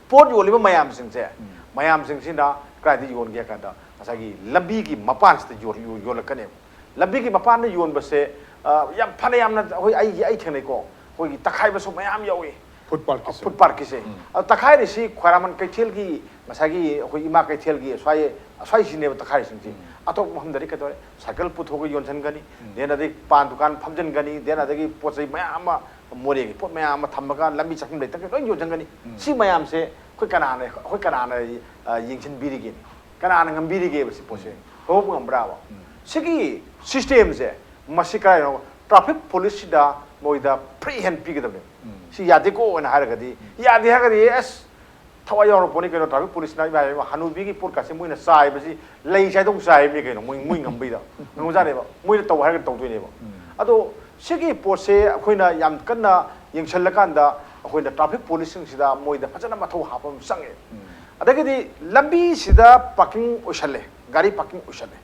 ꯄꯣꯠ ꯌꯣꯜꯂꯤꯕ ꯃꯌꯥꯝꯁꯤꯡꯁꯦ, ꯃꯌꯥꯝꯁꯤꯡꯁꯤꯅ ꯀꯗꯥꯏꯗ ꯌꯣꯟꯒꯦ ꯍꯥꯏ ꯀꯥꯟꯗ, ꯉꯁꯥꯏꯒꯤ ꯂꯝꯕꯤꯒꯤ ꯃꯄꯥꯟꯁꯤꯗ ꯌꯣꯜ-, ꯌꯣꯜ-, ꯌꯣꯜꯂꯛꯀꯅꯦꯕ꯫ ꯂꯝꯕꯤꯒꯤ ꯃꯄꯥꯟꯗ ꯌꯣꯟꯕꯁꯦ, ꯑ, ꯌꯥꯝ ꯐꯅ ꯌꯥꯝꯅ ꯑꯩꯈꯣꯏ, ꯑꯩ, ꯑꯩ ꯊꯦꯡꯅꯩꯀꯣ, ꯑꯩꯈꯣꯏꯒꯤ ꯇꯛꯈꯥꯏꯕꯁꯨ ꯃꯌꯥꯝ ꯌꯥꯎꯏ꯫ ꯐꯨꯠ ꯄꯥꯔꯛꯀꯤꯁꯦ꯫ ꯐꯨꯠ ꯄꯥꯔꯛꯀꯤꯁꯦ꯫ ꯑꯗꯣ ꯇꯛꯈꯥꯏꯔꯤꯁꯤ ꯈ꯭ꯋꯥꯏꯔꯥꯡꯕꯟ ꯀꯩꯊꯦꯜꯒꯤ, ꯉꯁꯥꯏꯒꯤ ꯑꯩꯈꯣꯏ ꯏꯃꯥ ꯀꯩꯊꯦꯜꯒꯤ ꯑꯁ꯭ꯋꯥꯏ, ꯑꯁ꯭ꯋꯥꯏꯁꯤꯅꯦꯕ ꯇꯛꯈꯥꯏꯔꯤꯁꯤꯡꯁꯤ꯫ ꯑꯇꯣꯞꯄ ꯃꯐꯝꯗꯗꯤ ꯀꯩꯗꯧꯔꯦ? ꯁꯥꯏꯀꯜ ꯄꯨꯊꯣꯛꯑꯒ ꯌꯣꯟꯁꯤꯟꯒꯅꯤ, then ꯑꯗꯒꯤ ꯄꯥꯟ ꯗꯨꯀꯥꯟ ꯐꯝꯖꯤꯟꯒꯅꯤ, then ꯑꯗꯒꯤ ꯄꯣꯠ ꯆꯩ ꯃꯌꯥꯝ ꯑꯃ, ꯃꯣꯔꯦꯒꯤ ꯄꯣꯠ ꯃꯌꯥꯝ ꯑꯃ ꯊꯝꯃꯒ ꯂꯝꯕꯤ ꯆꯠꯐꯝ ꯂꯩꯇꯕꯒꯤ ꯂꯣꯏ ꯌꯣꯟꯁꯤꯟꯒꯅꯤ꯫ ꯁꯤ ꯃꯌꯥꯝꯁꯦ ꯑꯩꯈꯣꯏ ꯀꯅꯥꯅ, ꯑꯩꯈꯣꯏ ꯀꯅꯥꯅ, ꯑ, ꯌꯦꯡꯁꯤꯟꯕꯤꯔꯤꯒꯦ? ꯀꯅꯥꯅ ꯉꯝꯕꯤꯔꯤꯒꯦꯕ ꯁꯤ ꯄꯣꯠꯁꯦ? ꯍꯧꯒꯠꯄ ꯉꯝꯕ꯭ꯔꯥꯕ? ꯁꯤꯒꯤ ꯁꯤꯁꯇꯦꯝꯁꯦ, ꯃꯁꯤ ꯀꯗꯥꯏꯅꯣ? ꯇ꯭ꯔꯥꯐꯤꯛ ꯄꯨꯂꯤꯁꯁꯤꯗ ꯃꯣꯏꯗ ꯐ꯭ꯔꯤ ꯍꯦꯟ ꯄꯤꯒꯗꯕꯅꯦ꯫ ꯁꯤ ꯌꯥꯗꯦꯀꯣ ꯍꯥꯏꯅ ꯍꯥꯏꯔꯒꯗꯤ, ꯌꯥꯗꯦ ꯍꯥꯏꯔꯒꯗꯤ, ꯑꯁ, ꯊꯋꯥꯏ ꯌꯥꯎꯔꯄꯣꯠꯅꯤ ꯀꯩꯅꯣ꯫ ꯇ꯭ꯔꯥꯐꯤꯛ ꯄꯨꯂꯤꯁꯅ, ꯏꯃꯥ ꯏꯕꯦꯝꯃ, ꯍꯅꯨꯕꯤꯒꯤ ꯄꯣꯠ ꯀꯥꯁꯦ ꯃꯣꯏꯅ ꯆꯥꯏꯕꯁꯤ ꯂꯩ ꯆꯥꯏꯗꯧ ꯆꯥꯏꯕꯅꯤ ꯀꯩꯅꯣ, ꯃꯣꯏ, ꯃꯣꯏ ꯉꯝꯕꯩꯗ꯫ ꯉꯝꯖꯥꯠꯅꯦꯕ꯫ ꯃꯣꯏꯅ ꯇꯧ ꯍꯥꯏꯔꯒ ꯇꯧꯗꯣꯏꯅꯦꯕ꯫ ꯑꯗꯣ ꯁꯤꯒꯤ ꯄꯣꯠꯁꯦ ꯑꯩꯈꯣꯏꯅ ꯌꯥꯝ ꯀꯟꯅ ꯌꯦꯡꯁꯤꯜꯂꯀꯥꯟꯗ, ꯑꯩꯈꯣꯏꯅ ꯇ꯭ꯔꯥꯐꯤꯛ ꯄꯨꯂꯤꯁꯁꯤꯡꯁꯤꯗ ꯃꯣꯏꯗ ꯐꯖꯅ ꯃꯊꯧ ꯍꯥꯞꯄ ꯑꯃ ꯆꯪꯉꯦ꯫ ꯑꯗꯒꯤꯗꯤ ꯂꯝꯕꯤꯁꯤꯗ ꯄꯥꯔꯀꯤꯡ ꯑꯣꯏꯁꯜꯂꯦ, ꯒꯥꯔꯤ ꯄꯥꯔꯀꯤꯡ ꯑꯣꯏꯁꯜꯂꯦ꯫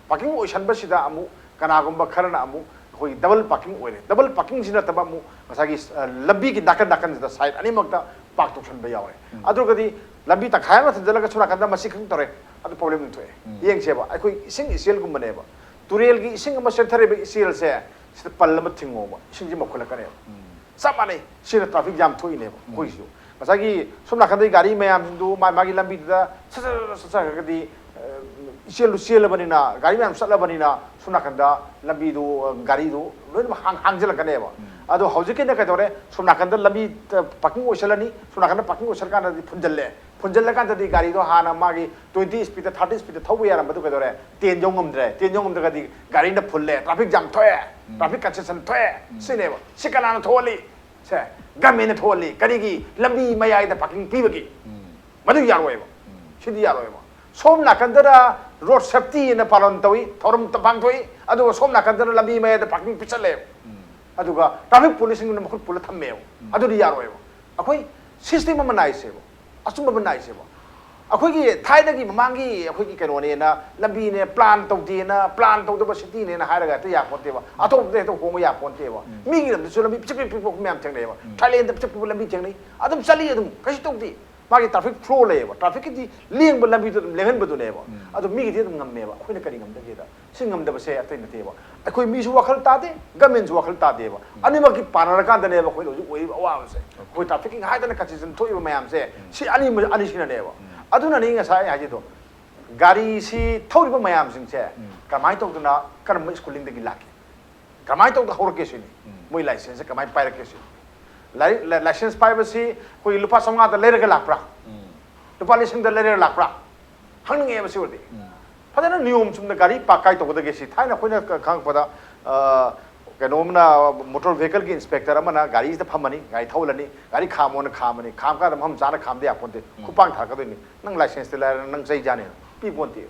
ꯄꯥꯔꯀꯤꯡ ꯑꯣꯏꯁꯟꯕꯁꯤꯗ ꯑꯃꯨꯛ ꯀꯅꯥꯒꯨꯝꯕ ꯈꯔꯅ ꯑꯃꯨꯛ ꯑꯩꯈꯣꯏꯒꯤ ꯗꯕꯜ ꯄꯥꯔꯀꯤꯡ ꯑꯣꯏꯔꯦ꯫ ꯗꯕꯜ ꯄꯥꯔꯀꯤꯡꯁꯤ ꯅꯠꯇꯕ ꯑꯃꯨꯛ ꯉꯁꯥꯏꯒꯤ, ꯑ, ꯂꯝꯕꯤꯒꯤ ꯅꯥꯀꯟ ꯅꯥꯀꯟꯁꯤꯗ ꯁꯥꯏꯠ ꯑꯅꯤꯃꯛꯇ ꯄꯥꯔꯛ ꯇꯧꯁꯟꯕ ꯌꯥꯎꯔꯦ꯫ ꯑꯗꯨꯒꯗꯤ ꯂꯝꯕꯤ ꯇꯪꯈꯥꯏ ꯑꯃ ꯊꯤꯟꯖꯤꯜꯂꯒ ꯁꯣꯝ ꯅꯥꯀꯟꯗ ꯃꯁꯤ ꯈꯛꯇꯪ ꯇꯧꯔꯦ, ꯑꯗꯨ ꯄ꯭ꯔꯣꯕ꯭ꯂꯦꯝ ꯑꯗꯨꯝ ꯊꯣꯛꯑꯦ꯫ ꯌꯦꯡꯁꯦꯕ, ꯑꯩꯈꯣꯏ ꯏꯁꯤꯡ ꯏꯆꯦꯜꯒꯨꯝꯕꯅꯦꯕ, ꯇꯨꯔꯦꯜꯒꯤ ꯏꯁꯤꯡ ꯑꯃ ꯆꯦꯟꯊꯔꯛꯏꯕ ꯏꯆꯦꯜꯁꯦ, ꯁꯤꯗ ꯄꯜ ꯑꯃ ꯊꯤꯡꯉꯣꯕ, ꯏꯁꯤꯡꯁꯤ ꯃꯧꯈꯠꯂꯛꯀꯅꯦꯕ꯫ ꯆꯞ ꯃꯥꯟꯅꯩ꯫ ꯁꯤꯅ ꯇ꯭ꯔꯥꯐꯤꯛ ꯖꯥꯝ ꯊꯣꯛꯏꯅꯦꯕ ꯑꯩꯈꯣꯏꯁꯤꯁꯨ꯫ ꯉꯁꯥꯏꯒꯤ ꯁꯣꯝ ꯅꯥꯀꯟꯗꯒꯤ ꯒꯥꯔꯤ ꯃꯌꯥꯝꯁꯤꯡꯗꯨ ꯃꯥ ꯃꯥꯒꯤ ꯂꯝꯕꯤꯗꯨꯗ ꯁꯠ ꯁꯠ ꯁꯠ ꯁꯠ ꯆꯠꯈ꯭ꯔꯒꯗꯤ, ꯑ, ꯏꯆꯦꯜꯗꯨ ꯆꯦꯜꯂꯕꯅꯤꯅ, ꯒꯥꯔꯤ ꯃꯌꯥꯝ ꯆꯠꯂꯕꯅꯤꯅ ꯁꯣꯝ ꯅꯥꯀꯟꯗ ꯂꯝꯕꯤꯗꯨ, ꯑ, ꯒꯥꯔꯤꯗꯨ ꯂꯣꯏꯅꯃꯛ ꯍꯥꯡ-, ꯍꯥꯡꯖꯤꯜꯂꯛꯀꯅꯦꯕ꯫ ꯑꯗꯣ ꯍꯧꯖꯤꯛꯀꯤꯅ ꯀꯩꯗꯧꯔꯦ? ꯁꯣꯝ ꯅꯥꯀꯟꯗ ꯂꯝꯕꯤ, ꯑ, ꯄꯥꯔꯀꯤꯡ ꯑꯣꯏꯁꯜꯂꯅꯤ, ꯁꯣꯝ ꯅꯥꯀꯟꯗ ꯄꯥꯔꯀꯤꯡ ꯑꯣꯏꯁꯜꯂꯀꯥꯟꯗꯗꯤ ꯐꯨꯟꯖꯜꯂꯦ꯫ ꯐꯨꯟꯖꯜꯂꯀꯥꯟꯗꯗꯤ ꯒꯥꯔꯤꯗꯣ ꯍꯥꯟꯅ ꯃꯥꯒꯤ ꯇ꯭ꯋꯦꯟꯇꯤ ꯁ꯭ꯄꯤꯗꯇ, ꯊꯥꯔꯇꯤ ꯁ꯭ꯄꯤꯗꯇ ꯊꯧꯕ ꯌꯥꯔꯝꯕꯗꯨ ꯀꯩꯗꯧꯔꯦ? ꯇꯦꯟ ꯌꯧ ꯉꯝꯗ꯭ꯔꯦ꯫ ꯇꯦꯟ ꯌꯧ ꯉꯝꯗ꯭ꯔꯒꯗꯤ ꯒꯥꯔꯤꯅ ꯐꯨꯜꯂꯦ, ꯇ꯭ꯔꯥꯐꯤꯛ ꯖꯥꯝ ꯊꯣꯛꯑꯦ, ꯇ꯭ꯔꯥꯐꯤꯛ ꯀꯟꯖꯦꯁꯟ ꯊꯣꯛꯑꯦ꯫ ꯁꯤꯅꯦꯕ꯫ ꯁꯤ ꯀꯅꯥꯅ ꯊꯣꯛꯍꯜꯂꯤ? ꯁꯦ, ꯒꯃꯦꯟꯅ ꯊꯣꯛꯍꯜꯂꯤ꯫ ꯀꯔꯤꯒꯤ? ꯂꯝꯕꯤ ꯃꯌꯥꯏꯗ ꯄꯥꯔꯀꯤꯡ ꯄꯤꯕꯒꯤ꯫ ꯃꯗꯨ ꯌꯥꯔꯣꯏꯕ꯫ ꯁꯤꯗꯤ ꯌꯥꯔꯣꯏꯕ꯫ ꯁꯣꯝ ꯅꯥꯀꯟꯗꯅ ꯔꯣꯗ ꯁꯦꯐꯇꯤ ꯑꯅ ꯄꯥꯂꯟ ꯇꯧꯏ, ꯊꯧꯔꯝ ꯄꯥꯡꯊꯣꯛꯏ, ꯑꯗꯨꯒ ꯁꯣꯝ ꯅꯥꯀꯟꯗꯅ ꯂꯝꯕꯤ ꯃꯌꯥꯏꯗ ꯄꯥꯔꯀꯤꯡ ꯄꯤꯁꯜꯂꯦꯕ꯫ ꯑꯗꯨꯒ ꯇ꯭ꯔꯥꯐꯤꯛ ꯄꯨꯂꯤꯁꯁꯤꯡꯗꯨꯅ ꯃꯈꯨꯠ ꯄꯨꯜꯂ ꯊꯝꯃꯦꯕ꯫ ꯑꯗꯨꯗꯤ ꯌꯥꯔꯣꯏꯕ꯫ ꯑꯩꯈꯣꯏ ꯁꯤꯁꯇꯦꯝ ꯑꯃ ꯅꯥꯏꯁꯦꯕ, ꯑꯆꯨꯝꯕ ꯑꯃ ꯅꯥꯏꯁꯦꯕ꯫ ꯑꯩꯈꯣꯏꯒꯤ ꯊꯥꯏꯅꯒꯤ ꯃꯃꯥꯡꯒꯤ ꯑꯩꯈꯣꯏꯒꯤ ꯀꯩꯅꯣꯅꯦꯅ, ꯂꯝꯕꯤꯅꯦ ꯄ꯭ꯂꯥꯟ ꯇꯧꯗꯦꯅ, ꯄ꯭ꯂꯥꯟ ꯇꯧꯗꯕ ꯁꯤꯇꯤꯅꯦꯅ ꯍꯥꯏꯔꯒ ꯍꯦꯛꯇ ꯌꯥꯄꯣꯟꯇꯦꯕ꯫ ꯑꯇꯣꯞꯄꯗ ꯍꯦꯛꯇ ꯍꯣꯡꯕ ꯌꯥꯄꯣꯟꯇꯦꯕ꯫ ꯃꯤꯒꯤ ꯂꯝꯗꯁꯨ ꯂꯝꯕꯤ ꯄꯤꯛꯇ꯭ꯔꯨ ꯄꯤꯛꯄ ꯃꯌꯥꯝ ꯊꯦꯡꯅꯩꯕ꯫ ꯊꯥꯏꯂꯦꯟꯗ ꯄꯤꯛꯇ꯭ꯔꯨ ꯄꯤꯛꯄ ꯂꯝꯕꯤ ꯊꯦꯡꯅꯩ, ꯑꯗꯨꯝ ꯆꯠꯂꯤ, ꯑꯗꯨꯝ ꯀꯩꯁꯨ ꯇꯧꯗꯦ꯫ ꯃꯥꯒꯤ ꯇ꯭ꯔꯥꯐꯤꯛ ꯐ꯭ꯂꯣ ꯂꯩꯌꯦꯕ, ꯇ꯭ꯔꯥꯐꯤꯛꯀꯤꯗꯤ ꯂꯦꯡꯕ ꯂꯝꯕꯤꯗꯣ ꯑꯗꯨꯝ ꯂꯦꯡꯍꯟꯕꯗꯨꯅꯦꯕ꯫ ꯑꯗꯣ ꯃꯤꯒꯤꯗꯤ ꯑꯗꯨꯝ ꯉꯝꯃꯦꯕ꯫ ꯑꯩꯈꯣꯏꯅ ꯀꯔꯤ ꯉꯝꯗꯒꯦꯗ, ꯁꯤ ꯉꯝꯗꯕꯁꯦ ꯑꯇꯩ ꯅꯠꯇꯦꯕ, ꯑꯩꯈꯣꯏ ꯃꯤꯁꯨ ꯋꯥꯈꯜ ꯇꯥꯗꯦ, ꯒꯃꯦꯟꯁꯨ ꯋꯥꯈꯜ ꯇꯥꯗꯦꯕ꯫ ꯑꯅꯤꯃꯛꯀꯤ ꯄꯥꯟꯅꯔꯀꯥꯟꯗꯅꯦꯕ ꯑꯩꯈꯣꯏꯗ ꯍꯧꯖꯤꯛ ꯑꯣꯏꯔꯤꯕ ꯑꯋꯥꯕꯁꯦ꯫ ꯑꯩꯈꯣꯏ ꯇ꯭ꯔꯥꯐꯤꯛꯀꯤ ꯍꯥꯏꯗꯅ ꯀꯟꯖꯦꯁꯟ ꯊꯣꯛꯏꯕ ꯃꯌꯥꯝꯁꯦ, ꯁꯤ ꯑꯅꯤ, ꯑꯅꯤꯁꯤꯅꯅꯦꯕ꯫ ꯑꯗꯨꯅꯅꯤ ꯉꯁꯥꯏ ꯑꯩ ꯍꯥꯏꯖꯩꯗꯣ, ꯒꯥꯔꯤꯁꯤ ꯊꯧꯔꯤꯕ ꯃꯌꯥꯝꯁꯤꯡꯁꯦ ꯀꯃꯥꯏꯅ ꯇꯧꯗꯅ, ꯀꯔꯝꯕ ꯁ꯭ꯀꯨꯂꯤꯡꯗꯒꯤ ꯂꯥꯛꯀꯦ? ꯀꯃꯥꯏꯅ ꯇꯧꯗꯅ ꯍꯧꯔꯛꯀꯦ ꯁꯤꯅꯤ꯫ ꯃꯣꯏ ꯂꯥꯏꯁꯦꯟꯁꯁꯦ ꯀꯃꯥꯏꯅ ꯄꯥꯏꯔꯛꯀꯦ ꯁꯤꯅꯤ꯫ ꯂꯥꯏꯔꯤꯛ, ꯂꯥꯏ-, ꯂꯥꯏꯁꯦꯟꯁ ꯄꯥꯏꯕꯁꯤ ꯑꯩꯈꯣꯏ ꯂꯨꯄꯥ ꯆꯥꯝꯃꯉꯥꯗ ꯂꯩꯔꯒ ꯂꯥꯛꯄ꯭ꯔꯥ? ꯂꯨꯄꯥ ꯂꯤꯁꯤꯡꯗ ꯂꯩꯔꯒ ꯂꯥꯛꯄ꯭ꯔꯥ? ꯍꯪꯅꯤꯡꯉꯦꯕ ꯁꯤ ꯑꯣꯏꯔꯗꯤ꯫ ꯐꯖꯅ ꯅꯤꯌꯣꯝ ꯆꯨꯝꯅ ꯒꯥꯔꯤ ꯄꯥꯔꯛ ꯀꯥꯏ ꯇꯧꯒꯗꯒꯦ ꯁꯤ꯫ ꯊꯥꯏꯅ ꯑꯩꯈꯣꯏꯅ ꯈ-, ꯈꯪꯉꯛꯄꯗ, ꯑ, ꯀꯩꯅꯣꯝꯅ, ꯃꯣꯇꯣꯔ ꯚꯦꯍꯤꯀꯜꯒꯤ ꯏꯟꯁꯄꯦꯛꯇꯔ ꯑꯃꯅ ꯒꯥꯔꯤꯁꯤꯗ ꯐꯝꯃꯅꯤ, ꯒꯥꯔꯤ ꯊꯧꯍꯜꯂꯅꯤ, ꯒꯥꯔꯤ ꯈꯥꯝꯃꯣꯅ ꯈꯥꯝꯃꯅꯤ, ꯈꯥꯝ ꯀꯥꯟꯗ ꯃꯐꯝ ꯆꯥꯅ ꯈꯥꯝꯗ ꯌꯥꯄꯣꯟꯇꯦ, ꯈꯨꯄꯥꯡ ꯊꯥꯔꯛꯀꯗꯣꯏꯅꯤ, "ꯅꯪ ꯂꯥꯏꯁꯦꯟꯁꯇꯤ ꯂꯩꯔꯦ, ꯅꯪ ꯆꯩ ꯆꯥꯅꯤ", ꯄꯤ ꯄꯣꯟꯇꯦ꯫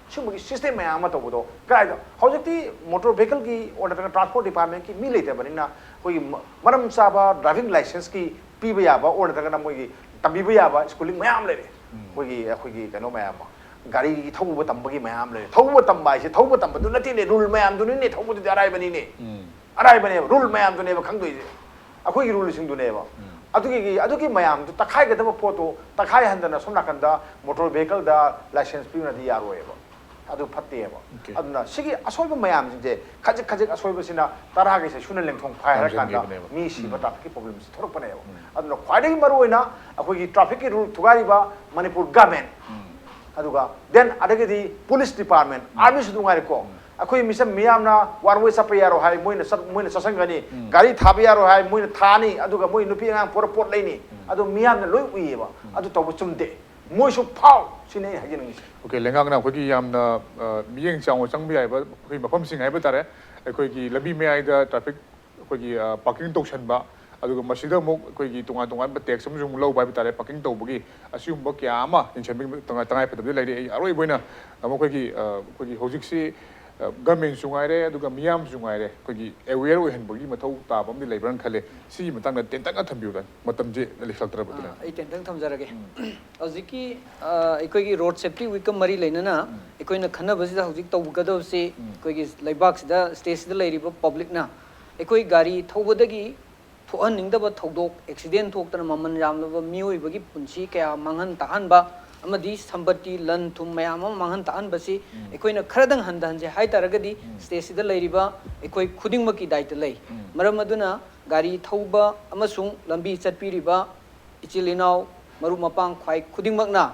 ꯁꯤꯒꯨꯝꯕꯒꯤ ꯁꯤꯁꯇꯦꯝ ꯃꯌꯥꯝ ꯑꯃ ꯇꯧꯕꯗꯣ ꯀꯗꯥꯏꯗ? ꯍꯧꯖꯤꯛꯇꯤ ꯃꯣꯇꯣꯔ ꯚꯦꯍꯤꯀꯜꯒꯤ ꯑꯣꯔ ꯅꯠꯇ꯭ꯔꯒ ꯇ꯭ꯔꯥꯟꯁꯄꯣꯔꯠ ꯗꯤꯄꯥꯔꯠꯃꯦꯟꯀꯤ ꯃꯤ ꯂꯩꯇꯕꯅꯤꯅ ꯑꯩꯈꯣꯏꯒꯤ ꯃ-, ꯃꯔꯝ ꯆꯥꯕ ꯗ꯭ꯔꯥꯏꯚꯤꯡ ꯂꯥꯏꯁꯦꯟꯁꯀꯤ ꯄꯤꯕ ꯌꯥꯕ ꯑꯣꯔ ꯅꯠꯇ꯭ꯔꯒꯅ ꯃꯣꯏꯒꯤ ꯇꯝꯕꯤꯕ ꯌꯥꯕ ꯁ꯭ꯀꯨꯂꯤꯡ ꯃꯌꯥꯝ ꯂꯩꯔꯦ꯫ ꯑꯩꯈꯣꯏꯒꯤ ꯑꯩꯈꯣꯏꯒꯤ ꯀꯩꯅꯣ ꯃꯌꯥꯝ ꯑꯃ, ꯒꯥꯔꯤ ꯊꯧꯕ ꯇꯝꯕꯒꯤ ꯃꯌꯥꯝ ꯂꯩ꯫ ꯊꯧꯕ ꯇꯝꯕ ꯍꯥꯏꯁꯦ ꯊꯧꯕ ꯇꯝꯕꯗꯨ ꯅꯠꯇꯦꯅꯦ, ꯔꯨꯜ ꯃꯌꯥꯝꯗꯨꯅꯤꯅꯦ꯫ ꯊꯧꯕꯗꯨꯗꯤ ꯑꯔꯥꯏꯕꯅꯤꯅꯦ, ꯑꯔꯥꯏꯕꯅꯦꯕ, ꯔꯨꯜ ꯃꯌꯥꯝꯗꯨꯅꯦꯕ ꯈꯪꯗꯣꯏꯁꯦ, ꯑꯩꯈꯣꯏꯒꯤ ꯔꯨꯜꯁꯤꯡꯗꯨꯅꯦꯕ꯫ ꯑꯗꯨꯒꯤ ꯑꯗꯨꯒꯤ ꯃꯌꯥꯝꯗꯨ ꯇꯛꯈꯥꯏꯒꯗꯕ ꯄꯣꯠꯇꯣ ꯇꯛꯈꯥꯏꯍꯟꯗꯅ, ꯁꯣꯝ ꯅꯥꯀꯟꯗ ꯃꯣꯇꯣꯔ ꯚꯦꯍꯤꯀꯜꯗ ꯂꯥꯏꯁꯦꯟꯁ ꯄꯤꯕꯅꯗꯤ ꯌꯥꯔꯣꯏꯕ꯫ ꯑꯗꯨ ꯐꯠꯇꯦꯕ꯫ Okay. ꯑꯗꯨꯅ ꯁꯤꯒꯤ ꯑꯁꯣꯏꯕ ꯃꯌꯥꯝꯁꯤꯡꯁꯦ, ꯈꯖꯤꯛ ꯈꯖꯤꯛ ꯑꯁꯣꯏꯕꯁꯤꯅ ꯇꯔꯥꯒꯤꯁꯦ ꯁꯨꯅ ꯂꯦꯡꯊꯣꯛ ꯐꯥꯏ ꯍꯥꯏꯔ ꯀꯥꯟꯗ ꯌꯥꯝꯁꯤꯟꯈꯤꯕꯅꯦꯕ꯫ ꯃꯤ ꯁꯤꯕ, ꯇ꯭ꯔꯥꯐꯤꯛꯀꯤ ꯄ꯭ꯔꯣꯕ꯭ꯂꯦꯝꯁꯦ ꯊꯣꯛꯂꯛꯄꯅꯦꯕ꯫ ꯑꯗꯨꯅ ꯈ꯭ꯋꯥꯏꯗꯒꯤ ꯃꯔꯨꯑꯣꯏꯅ ꯑꯩꯈꯣꯏꯒꯤ ꯇ꯭ꯔꯥꯐꯤꯛꯀꯤ ꯔꯨꯜ ꯊꯨꯒꯥꯏꯔꯤꯕ ꯃꯅꯤꯄꯨꯔ ꯒꯃꯦꯟ, ꯑꯗꯨꯒ ꯗꯦꯟ ꯑꯗꯒꯤꯗꯤ ꯄꯨꯂꯤꯁ ꯗꯤꯄꯥꯔꯠꯃꯦꯟ, ꯑꯥꯔꯃꯤꯁꯨ ꯅꯨꯡꯉꯥꯏꯔꯦꯀꯣ꯫ ꯑꯩꯈꯣꯏ ꯃꯤꯆꯝ ꯃꯤꯌꯥꯝꯅ ꯋꯥꯟ ꯋꯦ ꯆꯠꯄ ꯌꯥꯔꯣꯏ ꯍꯥꯏ, ꯃꯣꯏꯅ ꯆꯠ- ꯃꯣꯏꯅ ꯆꯠꯁꯟꯒꯅꯤ꯫ ꯒꯥꯔꯤ ꯊꯥꯕ ꯌꯥꯔꯣꯏ ꯍꯥꯏ, ꯃꯣꯏꯅ ꯊꯥꯅꯤ꯫ ꯑꯗꯨꯒ ꯃꯣꯏ ꯅꯨꯄꯤ ꯑꯉꯥꯡ ꯄꯨꯔ ꯄꯣꯠ ꯂꯩꯅꯤ꯫ ꯑꯗꯨ ꯃꯤꯌꯥꯝꯅ ꯂꯣꯏ ꯎꯏꯌꯦꯕ꯫ ꯑꯗꯨ ꯇꯧꯕ ꯆꯨꯝꯗꯦ꯫ ꯃꯣꯏꯁꯨ ꯐꯥꯎ, ꯁꯤꯅꯦ ꯑꯩ ꯍꯥꯏꯖꯅꯤꯡꯉꯤꯁꯦ꯫ Okay, ꯂꯩꯉꯥꯛꯅ ꯑꯩꯈꯣꯏꯒꯤ ꯌꯥꯝꯅ, ꯑ, ꯃꯤꯠꯌꯦꯡ ꯆꯥꯎꯅ ꯆꯪꯕ ꯌꯥꯏꯕ ꯑꯩꯈꯣꯏ ꯃꯐꯝꯁꯤꯡ ꯍꯥꯏꯕ ꯇꯥꯔꯦ, ꯑꯩꯈꯣꯏꯒꯤ ꯂꯝꯕꯤ ꯃꯌꯥꯏꯗ ꯇ꯭ꯔꯥꯐꯤꯛ ꯑꯩꯈꯣꯏꯒꯤ, ꯑ, ꯄꯥꯔꯀꯤꯡ ꯇꯧꯁꯟꯕ, ꯑꯗꯨꯒ ꯃꯁꯤꯗ ꯑꯃꯨꯛ ꯑꯩꯈꯣꯏꯒꯤ ꯇꯣꯉꯥꯟ ꯇꯣꯉꯥꯟꯕ ꯇꯦꯛꯁ ꯑꯃꯁꯨ ꯑꯃꯨꯛ ꯂꯧꯕ ꯍꯥꯏꯕ ꯇꯥꯔꯦ, ꯄꯥꯔꯀꯤꯡ ꯇꯧꯕꯒꯤ꯫ ꯑꯁꯤꯒꯨꯝꯕ ꯀꯌꯥ ꯑꯃ ꯌꯦꯡꯁꯤꯟꯕꯒꯤ ꯇꯉꯥꯏ ꯇꯉꯥꯏ ꯐꯗꯕꯗꯤ ꯂꯩꯔꯤ꯫ ꯑꯩ ꯑꯔꯣꯏꯕ ꯑꯣꯏꯅ ꯑꯃꯨꯛ ꯑꯩꯈꯣꯏꯒꯤ, ꯑ, ꯑꯩꯈꯣꯏꯒꯤ ꯍꯧꯖꯤꯛꯁꯤ, ꯑ, ꯒꯃꯦꯟꯁꯨ ꯉꯥꯏꯔꯦ, ꯑꯗꯨꯒ ꯃꯤꯌꯥꯝꯁꯨ ꯉꯥꯏꯔꯦ, ꯑꯩꯈꯣꯏꯒꯤ ꯑꯦꯋꯦꯌꯔ ꯑꯣꯏꯍꯟꯕꯒꯤ ꯃꯊꯧ ꯇꯥꯕ ꯑꯃꯗꯤ ꯂꯩꯕ꯭ꯔꯥꯅ ꯈꯜꯂꯦ꯫ ꯁꯤꯒꯤ ꯃꯇꯥꯡꯗ ꯇꯦꯟꯇꯛꯅ ꯊꯝꯕꯤꯌꯨꯗꯅ, ꯃꯇꯝꯁꯦ ꯂꯩꯁꯤꯜꯂꯛꯇ꯭ꯔꯕꯗꯨꯅ꯫ ꯑꯥ, ꯑꯩ ꯇꯦꯟꯇꯪ ꯊꯝꯖꯔꯒꯦ꯫ ꯍꯧꯖꯤꯛꯀꯤ, ꯑ, ꯑꯩꯈꯣꯏꯒꯤ ꯔꯣꯗ ꯁꯦꯐꯇꯤ ꯋꯤꯛꯀ ꯃꯔꯤ ꯂꯩꯅꯅ ꯑꯩꯈꯣꯏꯅ ꯈꯟꯅꯕꯁꯤꯗ ꯍꯧꯖꯤꯛ ꯇꯧꯒꯗꯕꯁꯤ, ꯑꯩꯈꯣꯏꯒꯤ ꯂꯩꯕꯥꯛꯁꯤꯗ, ꯁ꯭ꯇꯦꯠꯁꯤꯗ ꯂꯩꯔꯤꯕ ꯄꯕ꯭ꯂꯤꯛꯅ ꯑꯩꯈꯣꯏ ꯒꯥꯔꯤ ꯊꯧꯕꯗꯒꯤ ꯊꯣꯛꯍꯟꯅꯤꯡꯗꯕ ꯊꯧꯗꯣꯛ, ꯑꯦꯛꯁꯤꯗꯦꯟ ꯊꯣꯛꯇꯅ ꯃꯃꯜ ꯌꯥꯝꯂꯕ ꯃꯤꯑꯣꯏꯕꯒꯤ ꯄꯨꯟꯁꯤ ꯀꯌꯥ ꯃꯥꯡꯍꯟ ꯇꯥꯛꯍꯟꯕ ꯑꯃꯗꯤ ꯁꯝꯄꯇꯤ, ꯂꯟ ꯊꯨꯝ ꯃꯌꯥꯝ ꯑꯃ ꯃꯥꯡꯍꯟ ꯇꯥꯛꯍꯟꯕꯁꯤ ꯑꯩꯈꯣꯏꯅ ꯈꯔꯗꯪ ꯍꯟꯊꯍꯟꯁꯦ ꯍꯥꯏ ꯇꯥꯔꯒꯗꯤ, ꯁ꯭ꯇꯦꯠꯁꯤꯗ ꯂꯩꯔꯤꯕ ꯑꯩꯈꯣꯏ ꯈꯨꯗꯤꯡꯃꯛꯀꯤ ꯗꯥꯏꯇ ꯂꯩ꯫ ꯃꯔꯝ ꯑꯗꯨꯅ ꯒꯥꯔꯤ ꯊꯧꯕ ꯑꯃꯁꯨꯡ ꯂꯝꯕꯤ ꯆꯠꯄꯤꯔꯤꯕ ꯏꯆꯤꯜ ꯏꯅꯥꯎ, ꯃꯔꯨꯞ ꯃꯄꯥꯡ ꯈ꯭ꯋꯥꯏ ꯈꯨꯗꯤꯡꯃꯛꯅ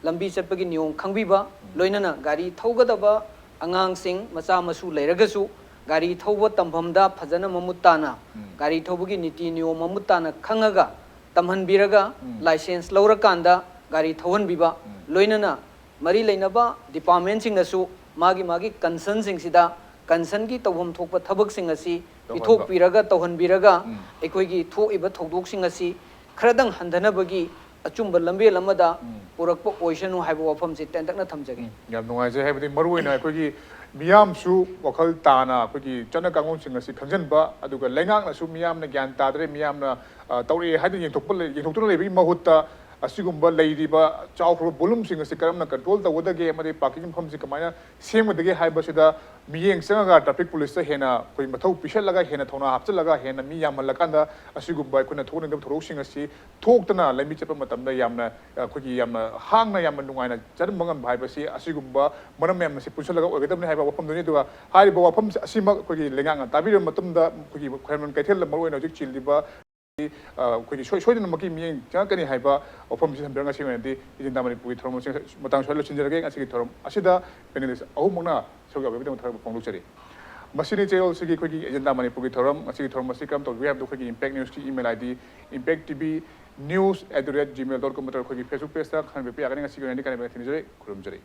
ꯂꯝꯕꯤ ꯆꯠꯄꯒꯤ ꯅꯤꯌꯣꯝ ꯈꯪꯕꯤꯕ, ꯂꯣꯏꯅꯅ ꯒꯥꯔꯤ ꯊꯧꯒꯗꯕ ꯑꯉꯥꯡꯁꯤꯡ, ꯃꯆꯥ ꯃꯁꯨ ꯂꯩꯔꯒꯁꯨ ꯒꯥꯔꯤ ꯊꯧꯕ ꯇꯝꯐꯝꯗ ꯐꯖꯅ ꯃꯃꯨꯠ ꯇꯥꯅ ꯒꯥꯔꯤ ꯊꯧꯕꯒꯤ ꯅꯤꯇꯤ ꯅꯤꯌꯣꯝ ꯃꯃꯨꯠ ꯇꯥꯅ ꯈꯪꯉꯒ ꯇꯝꯍꯟꯕꯤꯔꯒ, ꯂꯥꯏꯁꯦꯟꯁ ꯂꯧꯔꯀꯥꯟꯗ ꯒꯥꯔꯤ ꯊꯧꯍꯟꯕꯤꯕ, ꯂꯣꯏꯅꯅ ꯃꯔꯤ ꯂꯩꯅꯕ ꯗꯤꯄꯥꯔꯠꯃꯦꯟꯁꯤꯡꯅꯁꯨ ꯃꯥꯒꯤ ꯃꯥꯒꯤ ꯀꯟꯁꯔꯟꯁꯤꯡꯁꯤꯗ ꯀꯟꯁꯔꯟꯒꯤ ꯇꯧꯐꯝ ꯊꯣꯛꯄ ꯊꯕꯛꯁꯤꯡ ꯑꯁꯤ ꯇꯧꯍꯟꯕ꯫ ꯄꯤꯊꯣꯛꯄꯤꯔꯒ, ꯇꯧꯍꯟꯕꯤꯔꯒ, ꯑꯩꯈꯣꯏꯒꯤ ꯊꯣꯛꯏꯕ ꯊꯧꯗꯣꯛꯁꯤꯡ ꯑꯁꯤ ꯈꯔꯗꯪ ꯍꯟꯊꯅꯕꯒꯤ ꯑꯆꯨꯝꯕ ꯂꯝꯕꯦꯜ ꯑꯃꯗ ꯄꯨꯔꯛꯄ ꯑꯣꯏꯁꯅꯨ ꯍꯥꯏꯕ ꯋꯥꯐꯝꯁꯤ ꯇꯦꯟꯇꯛꯅ ꯊꯝꯖꯒꯦ꯫ ꯌꯥꯝ ꯅꯨꯡꯉꯥꯏꯖꯩ꯫ ꯍꯥꯏꯕꯗꯤ ꯃꯔꯨꯑꯣꯏꯅ ꯑꯩꯈꯣꯏꯒꯤ ꯃꯤꯌꯥꯝꯁꯨ ꯋꯥꯈꯜ ꯇꯥꯅ ꯑꯩꯈꯣꯏꯒꯤ ꯆꯠꯅ ꯀꯥꯡꯂꯣꯟꯁꯤꯡ ꯑꯁꯤ ꯈꯪꯖꯤꯟꯕ, ꯑꯗꯨꯒ ꯂꯩꯉꯥꯛꯅꯁꯨ ꯃꯤꯌꯥꯝꯅ ꯒ꯭ꯌꯥꯟ ꯇꯥꯗ꯭ꯔꯦ, ꯃꯤꯌꯥꯝꯅ, ꯑ, ꯇꯧꯔꯛꯑꯦ ꯍꯥꯏꯗꯨꯅ ꯌꯦꯡꯊꯣꯛꯄ ꯂꯩ-, ꯌꯦꯡꯊꯣꯛꯇꯨꯅ ꯂꯩꯕꯒꯤ ꯃꯍꯨꯠꯇ, ꯑꯁꯤꯒꯨꯝꯕ ꯂꯩꯔꯤꯕ ꯆꯥꯎꯈ꯭ꯔꯕ ꯕꯣꯂꯨꯝꯁꯤꯡ ꯑꯁꯤ ꯀꯔꯝꯅ ꯀꯟꯇ꯭ꯔꯣꯜ ꯇꯧꯒꯗꯒꯦ ꯑꯃꯗꯤ ꯄꯥꯔꯀꯤꯡ ꯃꯐꯝꯁꯤ ꯀꯃꯥꯏꯅ ꯁꯦꯝꯒꯗꯒꯦ ꯍꯥꯏꯕꯁꯤꯗ ꯃꯤꯠꯌꯦꯡ ꯆꯪꯉꯒ ꯇ꯭ꯔꯥꯐꯤꯛ ꯄꯨꯂꯤꯁꯇ ꯍꯦꯟꯅ ꯑꯩꯈꯣꯏ ꯃꯊꯧ ꯄꯤꯁꯜꯂꯒ, ꯍꯦꯟꯅ ꯊꯧꯅꯥ ꯍꯥꯞꯆꯤꯜꯂꯒ, ꯍꯦꯟꯅ ꯃꯤ ꯌꯥꯝꯍꯜꯂꯀꯥꯟꯗ ꯑꯁꯤꯒꯨꯝꯕ ꯑꯩꯈꯣꯏꯅ ꯊꯣꯛꯅꯤꯡꯗꯕ ꯊꯧꯗꯣꯛꯁꯤꯡ ꯑꯁꯤ ꯊꯣꯛꯇꯅ ꯂꯝꯕꯤ ꯆꯠꯄ ꯃꯇꯝꯗ ꯌꯥꯝꯅ, ꯑꯩꯈꯣꯏꯒꯤ ꯌꯥꯝꯅ ꯍꯥꯡꯅ, ꯌꯥꯝꯅ ꯅꯨꯡꯉꯥꯏꯅ ꯆꯠꯍꯟꯕ ꯉꯝꯕ ꯍꯥꯏꯕꯁꯤ ꯑꯁꯤꯒꯨꯝꯕ ꯃꯔꯝ ꯃꯌꯥꯝ ꯑꯁꯤ ꯄꯨꯟꯁꯤꯜꯂꯒ ꯑꯣꯏꯒꯗꯕꯅꯤ ꯍꯥꯏꯕ ꯋꯥꯐꯝꯗꯨꯅꯤ꯫ ꯑꯗꯨꯒ ꯍꯥꯏꯔꯤꯕ ꯋꯥꯐꯝ ꯑꯁꯤꯃꯛ ꯑꯩꯈꯣꯏꯒꯤ ꯂꯩꯉꯥꯛꯅ ꯇꯥꯕꯤꯔꯕ ꯃꯇꯨꯡꯗ, ꯑꯩꯈꯣꯏꯒꯤ ꯈ꯭ꯋꯥꯏꯔꯝꯕꯟ ꯀꯩꯊꯦꯜꯗ ꯃꯔꯨꯑꯣꯏꯅ ꯍꯧꯖꯤꯛ ꯆꯤꯜꯂꯤꯕ ꯑ, ꯑꯩꯈꯣꯏꯒꯤ ꯁꯣꯏ-, ꯁꯣꯏꯗꯅꯃꯛꯀꯤ ꯃꯤꯠꯌꯦꯡ ꯆꯪꯉꯛꯀꯅꯤ ꯍꯥꯏꯕ ꯋꯥꯐꯝꯁꯤ ꯊꯝꯖꯔꯒ ꯉꯁꯤꯒꯤ ꯑꯣꯏꯅꯗꯤ ꯑꯦꯖꯦꯟꯗꯥ ꯃꯅꯤꯄꯨꯔꯒꯤ ꯊꯧꯔꯝ ꯑꯁꯤ ꯃꯇꯥꯡ ꯁ꯭ꯋꯥꯏꯗ ꯂꯣꯏꯁꯤꯟꯖꯔꯒꯦ꯫ ꯉꯁꯤꯒꯤ ꯊꯧꯔꯝ ꯑꯁꯤꯗ ꯄꯦꯅꯦꯂꯤꯁ ꯑꯍꯨꯝꯃꯛꯅ ꯁꯔꯨꯛ ꯌꯥꯕꯤꯕꯒꯤꯗꯃꯛ ꯊꯥꯒꯠꯄ ꯐꯣꯡꯗꯣꯛꯆꯔꯤ꯫ ꯃꯁꯤꯅꯤ ꯆꯌꯣꯜꯁꯤꯒꯤ ꯑꯩꯈꯣꯏꯒꯤ ꯑꯦꯖꯦꯟꯗꯥ ꯃꯅꯤꯄꯨꯔꯒꯤ ꯊꯧꯔꯝ꯫ ꯉꯁꯤꯒꯤ ꯊꯧꯔꯝ ꯑꯁꯤ ꯀꯔꯝ ꯇꯧꯕꯤꯒꯦ ꯍꯥꯏꯕꯗꯨ ꯑꯩꯈꯣꯏꯒꯤ ꯏꯝꯄꯦꯛ ꯅ꯭ꯌꯨꯁꯀꯤ email I D, Impact T V news at the rate Gmail dot com ꯅꯠꯇ꯭ꯔꯒ ꯑꯩꯈꯣꯏꯒꯤ ꯐꯦꯁꯕꯨꯛ ꯄꯦꯖꯇ ꯈꯪꯍꯟꯕꯤꯔꯛꯄ ꯌꯥꯒꯅꯤ꯫ ꯉꯁꯤꯒꯤ ꯑꯣꯏꯅꯗꯤ ꯀꯥꯏꯅꯕ ꯊꯤꯟꯖꯔꯤ꯫ ꯈꯨꯔꯨꯝꯖꯔꯤ꯫